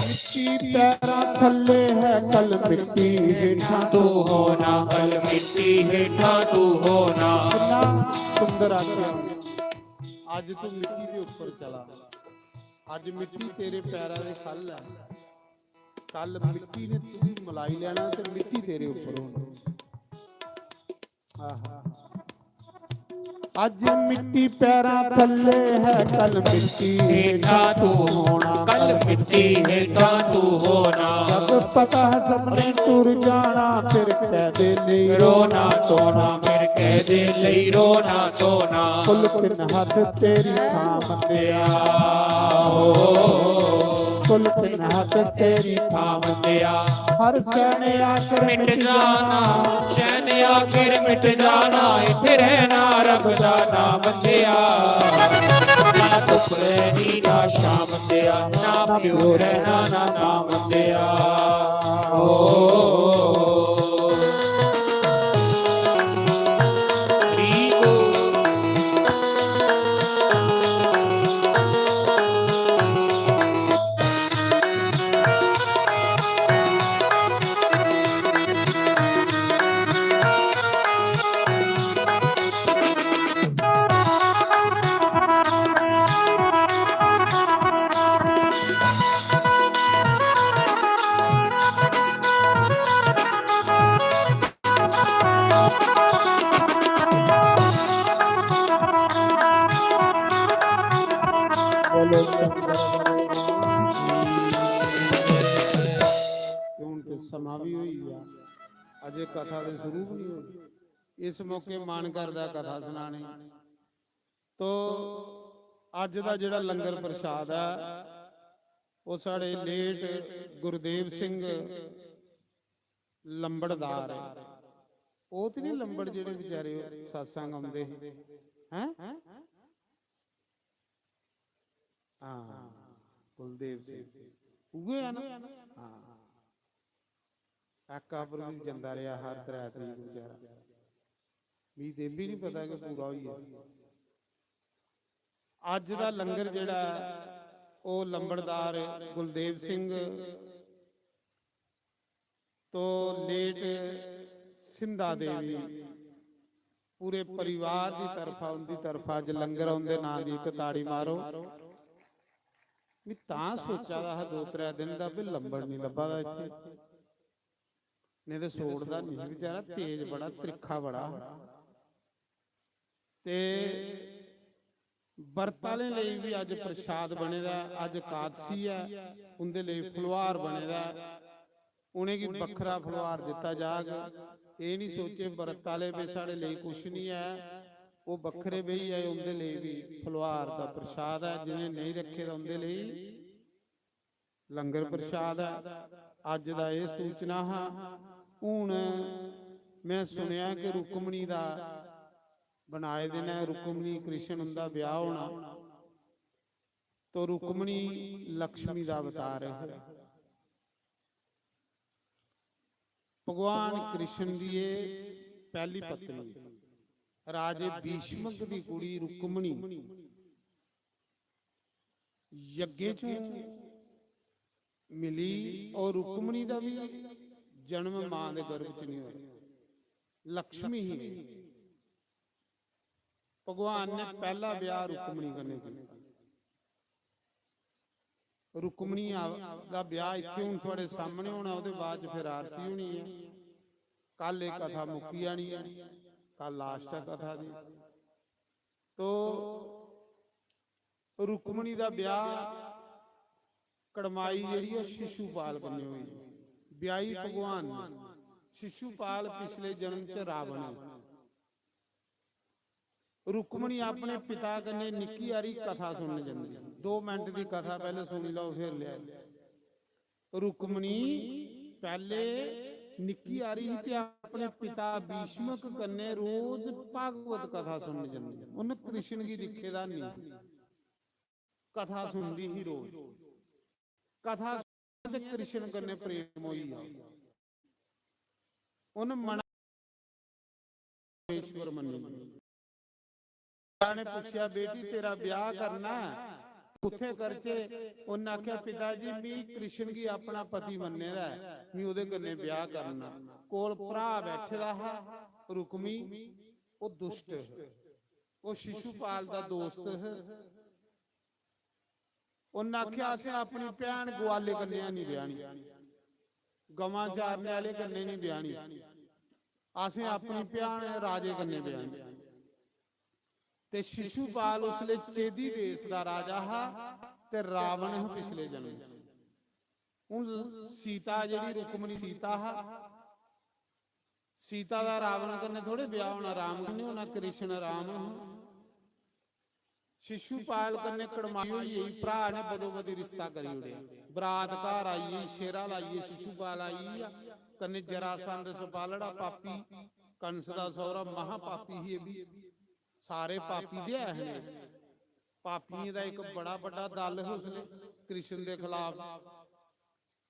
मिट्टी पैरां थल्ले है, कल मिट्टी हेठां तू होना, कल मिट्टी हेठां तू होना। कितना सुंदर आख्या। अज तू मिट्टी दे ऊपर चला, अज मिट्टी तेरे पैरां दे खल है, कल मिट्टी ने तुगी मलाई लेना ते मिट्टी तेरे ऊपर होनी। आहा। अज मिट्टी पैरां थल्ले है, कल मिट्टी हेठां तू होना, कल मिट्टी हेठां तू होना। जब पता है सबने टुर जाना, फिर कहदे नहीं रोना धोना, फिर कहदे नहीं रोना धोना। कुल पिन हथ तेरी थाम बंदिया, हो, कुल पिन हथ तेरी थाम बंदिया। हर सै ने आखिर मिट जाना, सै ने आखिर मिट जाना। इत्थे रहना रब दा नाम बंदिया, ना धुप रहनी ना शाम बंदिया, ना प्यो रहना ना नाम बंदिया। ओ, बोलो शंकर। हुण ते समां भी होई गया, अजे कथा दे शुरू भी नहीं होई। इस मौके मन करदा कथा सुनाने। तो अज दा जेड़ा लंगर प्रसाद है, वो साढ़े लेट गुरुदेव सिंह लंबड़दार है। ओह् ते नहीं लंबड़ जेह्ड़े बेचारे सत्संग औंदे हे, हैं? हां, कुलदेव सिंह उ'ऐ है ना? हां, काका पर भी जंदा रेहा हर त्रै तरीक बेचारा। मिगी ते एह् बी नहीं पता कि पूरा होई गेआ। अज्ज दा लंगर जेह्ड़ा ऐ, ओह् लंबड़दार गुलदेव सिंह तो लेट सिंधा देवी पूरे परिवार दी तरफा, उंदी तरफा अज्ज लंगर औंदे नां दी इक ताड़ी मारो। में तां सोचा दा हा दो त्रै दिन दा भी लंबड़ निं लब्भा दा इत्थै। नेईं ते सोड़दा निं बेचारा, तेज बड़ा, त्रिक्खा बड़ा। ते बरत आह्लें लेई बी अज्ज प्रसाद बने दा ऐ, अज्ज एकादशी ऐ, उं'दे लेई फलोहार बने दा ऐ। उ'नेंगी बक्खरा फलोहार दित्ता जाग। एह् निं सोचे बरत आह्ले बी साढ़े लेई कुछ निं ऐ, ओह् बक्खरे बेही जाए, उं'दे लेई बी फलोहार दा प्रसाद ऐ। जि'नें नेईं रक्खे दा उं'दे लेई लंगर प्रसाद ऐ। अज्ज दा एह् सूचना हा। हून मैं सुनेआ कि रुक्मणी दा बनाए दे न, रुक्मणी कृष्ण उंदा ब्याह होना, तो रुक्मणी लक्ष्मी दा अवतार है। भगवान कृष्ण दी एह् पैह्ली पत्नी, राजे भीष्मक दी कुड़ी रुक्मणी यज्ञ चों मिली, और रुक्मणी दा भी जन्म मां दे गर्भ च नहीं होया, लक्ष्मी ही। भगवान ने पैह्ला ब्याह रुक्मणी कन्नै कीता। रुक्मणी आ-, दा ब्याह इत्थै हुन थुआढ़े सामने होना, ओह्दे बाद च फिर आरती होनी ऐ। कल एह् कथा मुक्की जानी ऐ, कल लास्ट ऐ कथा दी। तो रुक्मणी दा ब्याह कड़माई जेह्ड़ी ऐ शिशुपाल कन्नै होई, ब्याही भगवान ने। शिशुपाल पिछले जन्म च रावण ऐ। रुक्मणी अपने पिता कन्नै निक्की हारी कथा सुनन जंदी। दो मिनट दी कथा पैह्ले सुनी लैओ, फिर लेआ। रुक्मणी पैह्ले निक्की हारी ही ते अपने पिता भीष्मक कन्नै रोज भागवत कथा सुनन जंदी। उन्न कृष्ण गी दिक्खे दा नेईं, कथा सुनदी ही रोज। कथा सुनदे कृष्ण कन्नै प्रेम होई गेआ। उन्न मना परमेश्वर मन्नी। पिता ने पुच्छेआ, "बेटी, तेरा ब्याह करना ऐ, कुत्थै करचै?" उन्न आखेआ, "पिता जी, मी कृष्ण गी अपना पति मन्ने दा ऐ, मी ओह्दे कन्नै ब्याह करना।" कोल भ्राऽ बैठे दा हा रुक्मी, ओह् दुष्ट हा, ओह् शिशुपाल दा दोस्त हा। उन्न आखेआ, "असें अपनी भैन गुआले कन्नै निं ब्याह्नी, गवां चारने आह्ले कन्नै निं ब्याह्नी, असें अपनी भैन राजे कन्नै ब्याह्नी।" ते शिशुपाल उसलै चेदी देश दा राजा हा ते रावण हा पिछले जन्म च। हून सीता जेह्ड़ी रुक्मणी सीता हा, सीता दा रावण कन्नै थोड़े ब्याह होना, राम कन्नै होना, कृष्ण राम हा। शिशुपाल कन्नै कड़माई होई गेई, भ्राऽ ने बदो बदी रिश्ता करी ओड़ेआ। बरात घर आई गेई, शेरा लाइयै शिशुपाल आई गेआ, कन्नै जरासंध सपालड़ा पापी, कंस दा सौह्रा महापापी ही एह् बी। सारे पापी ते ऐ हे। पापियें दा इक बड़ा बड्डा दल हा उसलै कृष्ण दे खलाफ।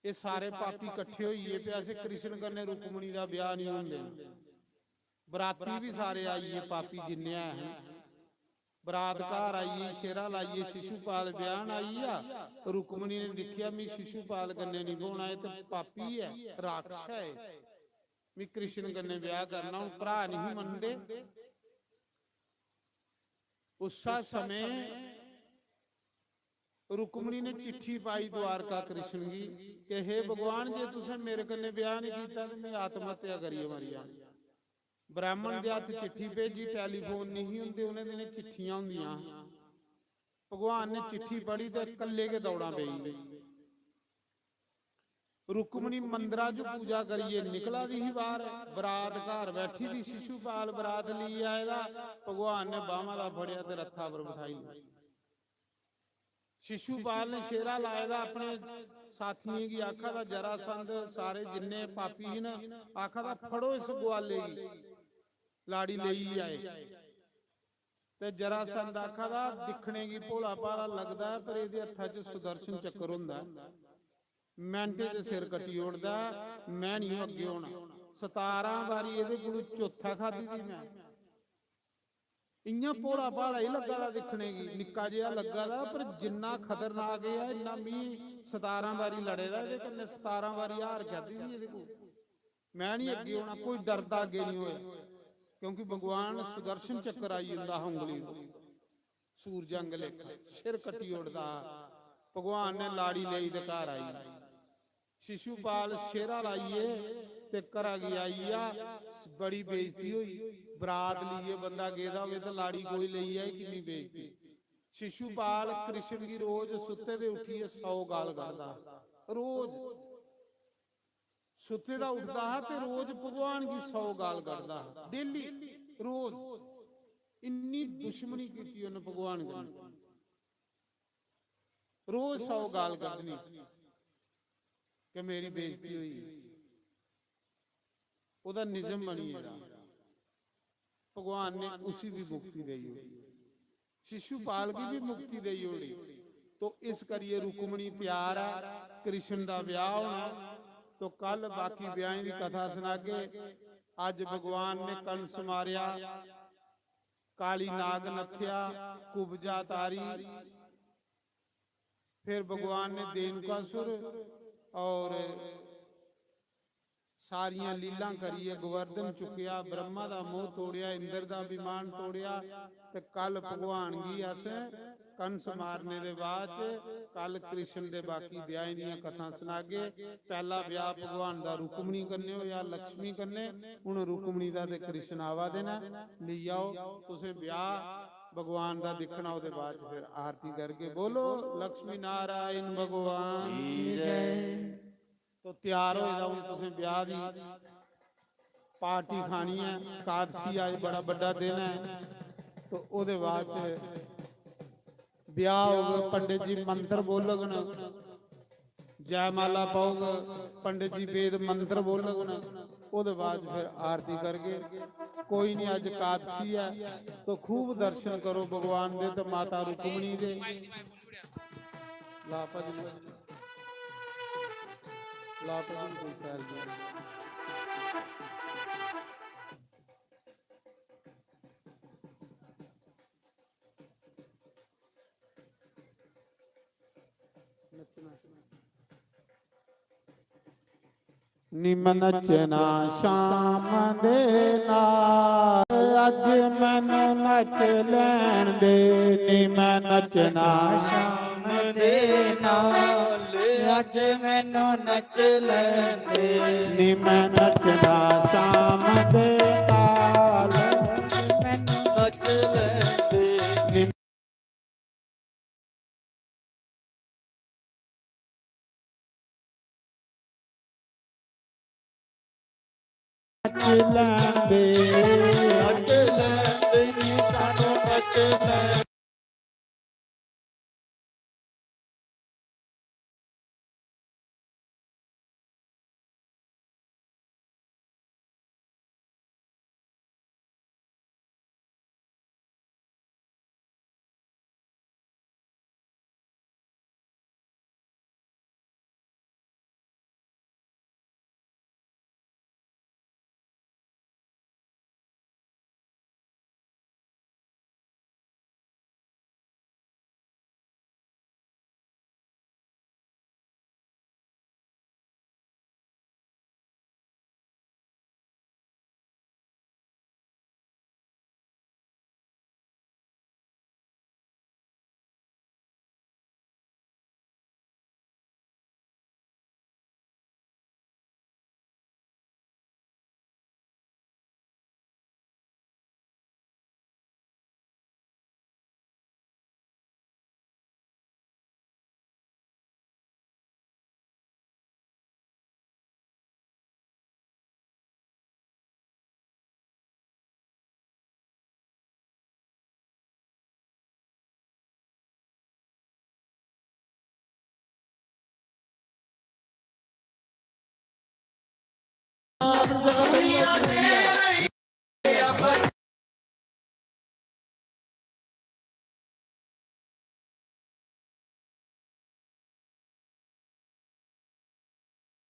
एह् सारे पापी कट्ठे होई गे, "पे असें कृष्ण कन्नै रुक्मणी दा ब्याह नहीं होन देना।" बराती भी सारे आई गे, पापी जिन्ने ऐ हे। बरात घर आई गेई, शेरा लाइयै शिशुपाल ब्याहन आई गेआ। रुक्मणी ने दिक्खेआ, "मी शिशुपाल कन्नै नहीं ब्होना, एह् ते पापी ऐ, राक्षस ऐ, मी कृष्ण कन्नै ब्याह करना।" हून भ्राऽ नहीं मनदे। उस्सै समें रुक्मणी ने चिट्ठी पाई द्वारका कृष्ण गी कि, "हे भगवान, जे तुसें मेरे कन्नै ब्याह नहीं कीता ते में आत्महत्या करियै मरी जाना।" ब्राह्मण दे हत्थ चिट्ठी भेजी, टेलीफोन नहीं हुंदे, उ'नें दिनें चिट्ठियां हुंदियां हियां। भगवान ने चिट्ठी पढ़ी ते कल्ले गै दौड़ां पेई गेई। रुक्मणी मंदरा च पूजा करियै निकला दी ही बाहर, बरात घर बैठी दी, शिशुपाल बरात लेइयै आए दा, भगवान ने बाह्मां दा फड़ेआ ते रथा पर बठाई लेआ। शिशुपाल ने शेरा लाए दा अपने साथियें गी, आखा दा, जरासंध, सारे जिन्ने पापी न, आखा दा, "फड़ो इस ग्वाले गी, लाड़ी लेई आए।" ते जरासंध आखा दा, "दिक्खने गी भोला भाला लगदा ऐ, पर एह्दे हत्था च सुदर्शन चक्कर होंदा ऐ, मैंटे च सिर कट्टी ओड़दा ऐ, में निं अग्गें होना।" सतारां बारी एह्दे कोलू चौथा खाद्धी दी में। इ'यां भोला भाला ही लग्गा दा दिक्खने गी, निक्का जेहा लग्गा दा, पर जिन्ना खतरनाक एह् ऐ, इन्ना मी सतारां बारी लड़े दा एह्दे कन्नै, सतारां बारी हार खाद्धी दी एह्दे कोल। में निं अग्गें होना, कोई डरदा अग्गें निं होया, क्योंकि भगवान सुदर्शन चक्कर आई जंदा हा उंगली पर, सूरज आंगर लेखा सिर कट्टी ओड़दा हा। भगवान ने लाड़ी लेई ते घर आई। शिशुपाल शेरा लाइयै ते घरा गी आई गेआ। बड़ी बेइज्जती होई। बरात लेइयै बंदा गेदा होवे ते लाड़ी कोई लेई आए, किन्नी बेइज्जती। शिशुपाल कृष्ण गी रोज सुत्ते दे उट्ठियै सौ गाल कड्ढदा, रोज। सुत्ते दा उठदा हा ते रोज भगवान गी सौ गाल कड्ढदा हा, डेली, रोज। इन्नी दुश्मनी कीती उन्नै भगवान कन्नै। रोज सौ गाल कड्ढनी कि मेरी बेइज्जती होई। ओह्दा निजम बनी गेदा। भगवान ने उसी भी मुक्ति देई ओड़ी, शिशुपाल गी भी मुक्ति देई ओड़ी। तो इस करियै रुक्मणी त्यार ऐ, कृष्ण दा ब्याह होना। तो कल बाकी ब्याहें दी कथा सनागे। अज्ज भगवान ने कंस मारेआ, काली नाग नत्थेआ, कुब्जा तारी, फिर भगवान ने देनुकासुर और सारियां लीलां करियै गोवर्धन चुक्केआ, ब्रह्मा दा मोह तोड़ेआ, इंद्र दा विमान तोड़ेआ। ते कल भगवान गी अस कंस मारने दे बाद च कल कृष्ण दे बाकी ब्याहें दियां कथां सनागे। पैह्ला ब्याह भगवान दा रुक्मणी कन्नै होएआ, लक्ष्मी कन्नै। हुन रुक्मणी दा ते कृष्ण आवा दे न, लेई आओ तुसें ब्याह भगवान दा दिक्खना, ओह्दे बाद च फिर आरती करगे। बोलो लक्ष्मी नारायण भगवान की जय। तो त्यार होए दा हुन तुसें ब्याह दी पार्टी खानी ऐ। एकादशी अज्ज बड़ा बड्डा दिन ऐ। तो ओह्दे बाद च ब्याह होग, पंडित जी मंत्र बोलगन, जयमाला पाओग, पंडित जी वेद मंत्र बोलगन, ओह्दे बाद फिर आरती करगे। कोई नहीं, अज्ज एकादशी ऐ, तो खूब दर्शन करो भगवान दे ते माता रुक्मणी दे। ला भजन, ला भजन कोई सैल जी। नच्चना। नी मैं नच्चना शाम दे नाल, अज मैनू नच लैन दे। नी मैं नच्चना शाम दे नाल, अज मैनू नच लैन दे। नी मैं नच्चना शाम दे नाल, मैनू नच लैन दे। नी नच लैंदे। नच लैंदे नी, सानू नच लैंदे।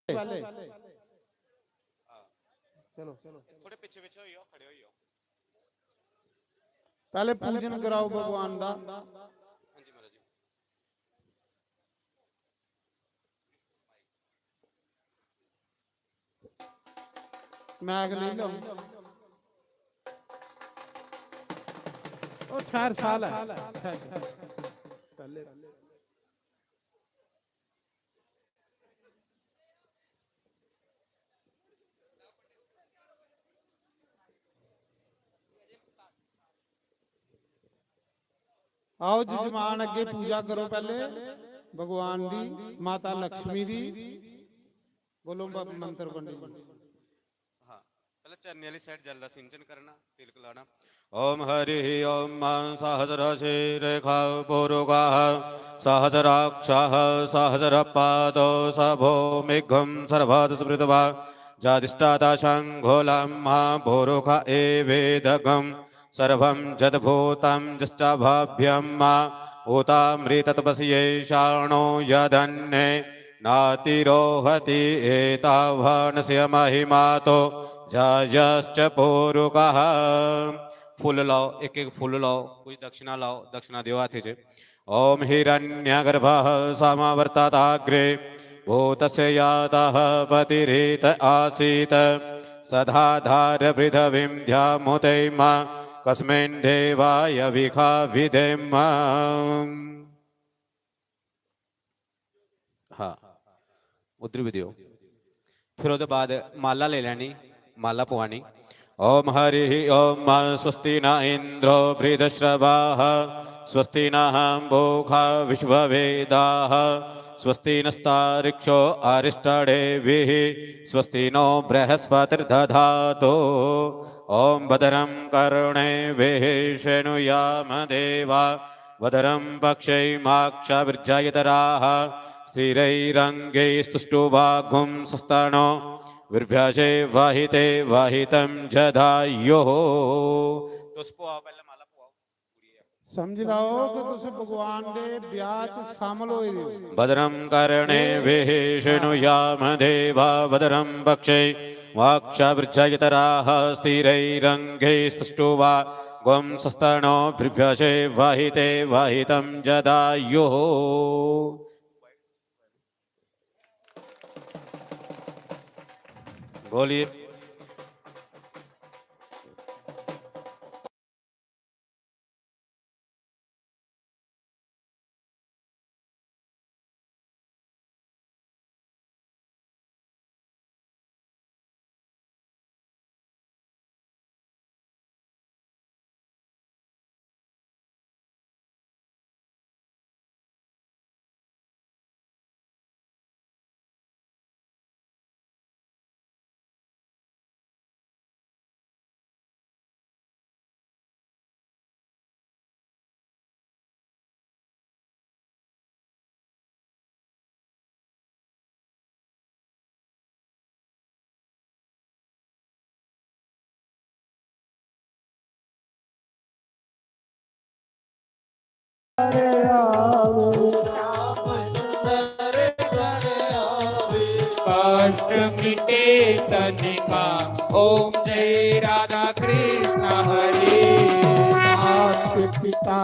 पहले चलो, थोड़े पीछे पीछे होइयो, खड़े होइयो। पहले पूजन कराओ भगवान दा। हाँ जी महाराज जी। मैक नहीं लाऊं। ओ ठहर साल है। ठहर। पहले आओ जजमान, अग्गे पूजा करो पहले भगवान दी, माता लक्ष्मी दी। बोलो ब-, मंत्र पंडित जी। हाँ, पहले चरने वाली साइड जल दा सिंचन करना, तिलक लाना। ओम हरि ओम सहस्र शीर्षा पुरुखः सहस्राक्षः सहस्रपादो स भूमिग्घं सर्वतः स्मृत्वा जाधिष्ठाता शङ्खो लम्हा पुरुख एवेदगम्। सर्वं जदभूतं जश्चाभाव्यं मा ऊतामृतत्वसियेषाणो यदन्ने नातिरोहति एतावानस्य महिमातो जायश्च पूरुकः। फुल्ल लाओ, इक इक फुल्ल लाओ, कुछ दक्षिणा लाओ, दक्षिणा देओ हत्थे च। ॐ हिरण्यगर्भः समवर्तताग्रे भूतस्य यातः पतिरीत आसीत् सदाधार पृथ्वीं द्यामुतेम कस्मिन् देवाय विखाविदेम। हाँ, उद्धर भी दियो। फिर ओह्दे बाद माला लेई लैनी, माला पुआनी। ॐ हरिः ॐ। स्वस्ति न इन्द्रो वृद्धश्रवाः, स्वस्ति नः पूषा विश्ववेदाः, स्वस्ति नस्तार्क्ष्यो अरिष्टनेमिः, स्वस्ति नो बृहस्पतिर्दधातु। ॐ भद्रं कर्णेभिः शृणुयाम देवा, भद्रं पक्षिमाक्षभिर्यजत्राः स्थिरैरङ्गैस्तुष्ट्वा गुंसस्तनो वीर्यसेवहिते वहितं जदायुः। तुस पुआओ, पैह्लें माला पुआओ। समझ लैओ कि तुस भगवान दे ब्याह च शामिल होए दे ओ। भद्रं कर्णेभिः शृणुयाम देवा, भद्रं पक्षिमाक्षभिर्यजत्राः स्थिरैरङ्गैस्तुष्ट्वा गुंसस्तनो वीर्यसेवहिते वहितं जदायुः। बोलिए। कष्ट मिटे तन का। ओम जय राधा कृष्ण हरे। मात पिता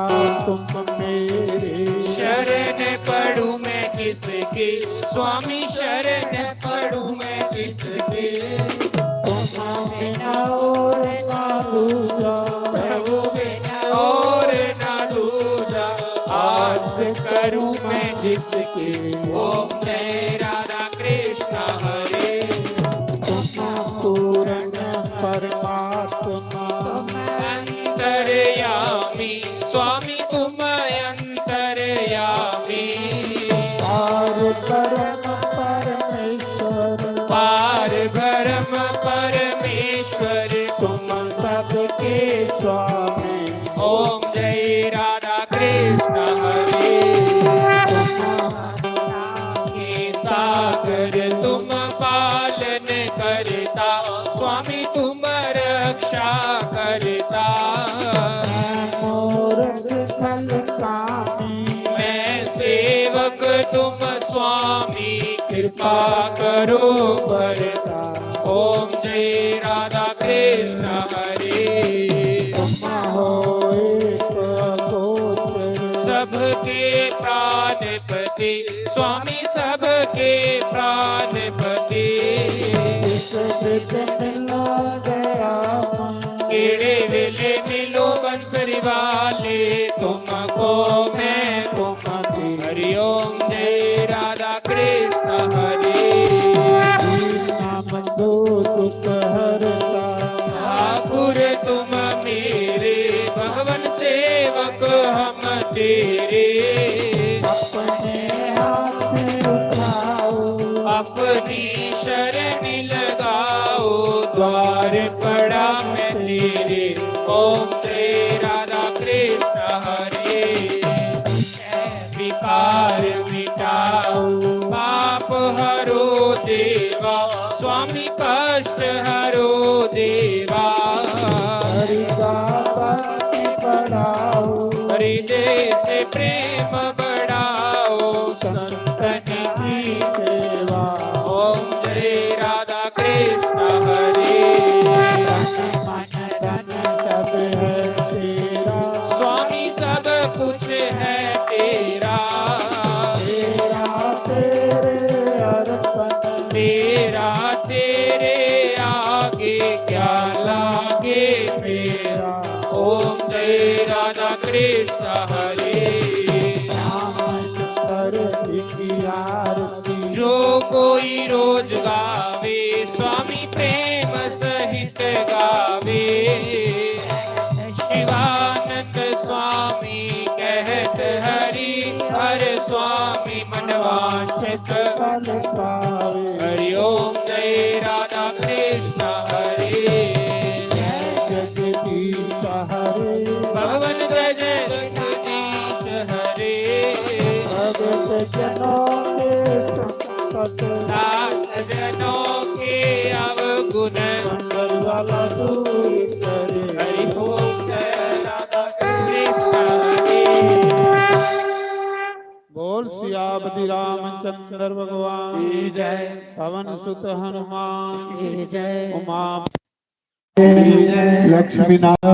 तुम मेरे। शरण पड़ू मैं किसके, स्वामी शरण पड़ू मैं किसके। तुम बिना और ना दूजा। प्रभु बिना और ना दूजा। आस करूं मैं जिसके। ओम जय राधा कृष्ण हरे। तुम पूर्ण परमात्मा। अंतर्यामी स्वामी तुम अंतर्यामी। पार ब्रह्म परमेश्वर। पार ब्रह्म परमेश्वर। तुम सबके स्वामी। ओम जय राधा कृष्ण हरे। तुम के सागर तुम पालन करता, स्वामी तुम रक्षा करता। मूर्ख फल स्वामी। मैं सेवक तुम स्वामी, कृपा करो बरता। ओम जय राधा कृष्ण हरे। तुम हो एक गोत्र। सबके प्राणपति, स्वामी सबके प्राणपति। किस दिन मिलो दयामय। केड़े वेले मिलो बंसरी वाले, तुमको मैं तुम दे। हरि ओम जय राधा कृष्ण हरे। दीन बंधु दुख हरता। ठाकुर तुम मेरे, भगवन सेवक हम तेरे। अपने हाथ उठाओ। अपनी शरण लगाओ, द्वार पड़ा मैं तेरे। ओम श्री राधा कृष्ण हरे। विकार मिटाओ, पाप हरो देव। स्वामी कष्ट हरो देवा। हरि का भक्ति बढ़ाओ। हृदय से प्रेम बढ़ाओ। संतन की सेवा। ओम जय राधा कृष्ण हरे। तन मन धन सब है तेरा। स्वामी सब कुछ है तेरा। तेरा तेरे अर्पण। मेरा तेरे आगे क्या लागे मेरा। ओम जय राधा कृष्ण हरे। श्याम सुंदर की आरती। जो कोई रोज गावे, स्वामी प्रेम सहित गावे। शिवानंद स्वामी कहत हरि, हर स्वामी मनवांछित फल पावे। हरि ओम जय राधा कृष्ण हरे। जय जगदीश हरे। भगवंत जय जगदीश हरे। भगत जनों के संकट। दास जनों के अवगुण। मंगल वाला दूर करे। हरि ओम जय राधा कृष्ण हरे। बोल सियापति रामचंद्र भगवान की जय। पवन सुत हनुमान की जय। उमा लक्ष्मी नारायण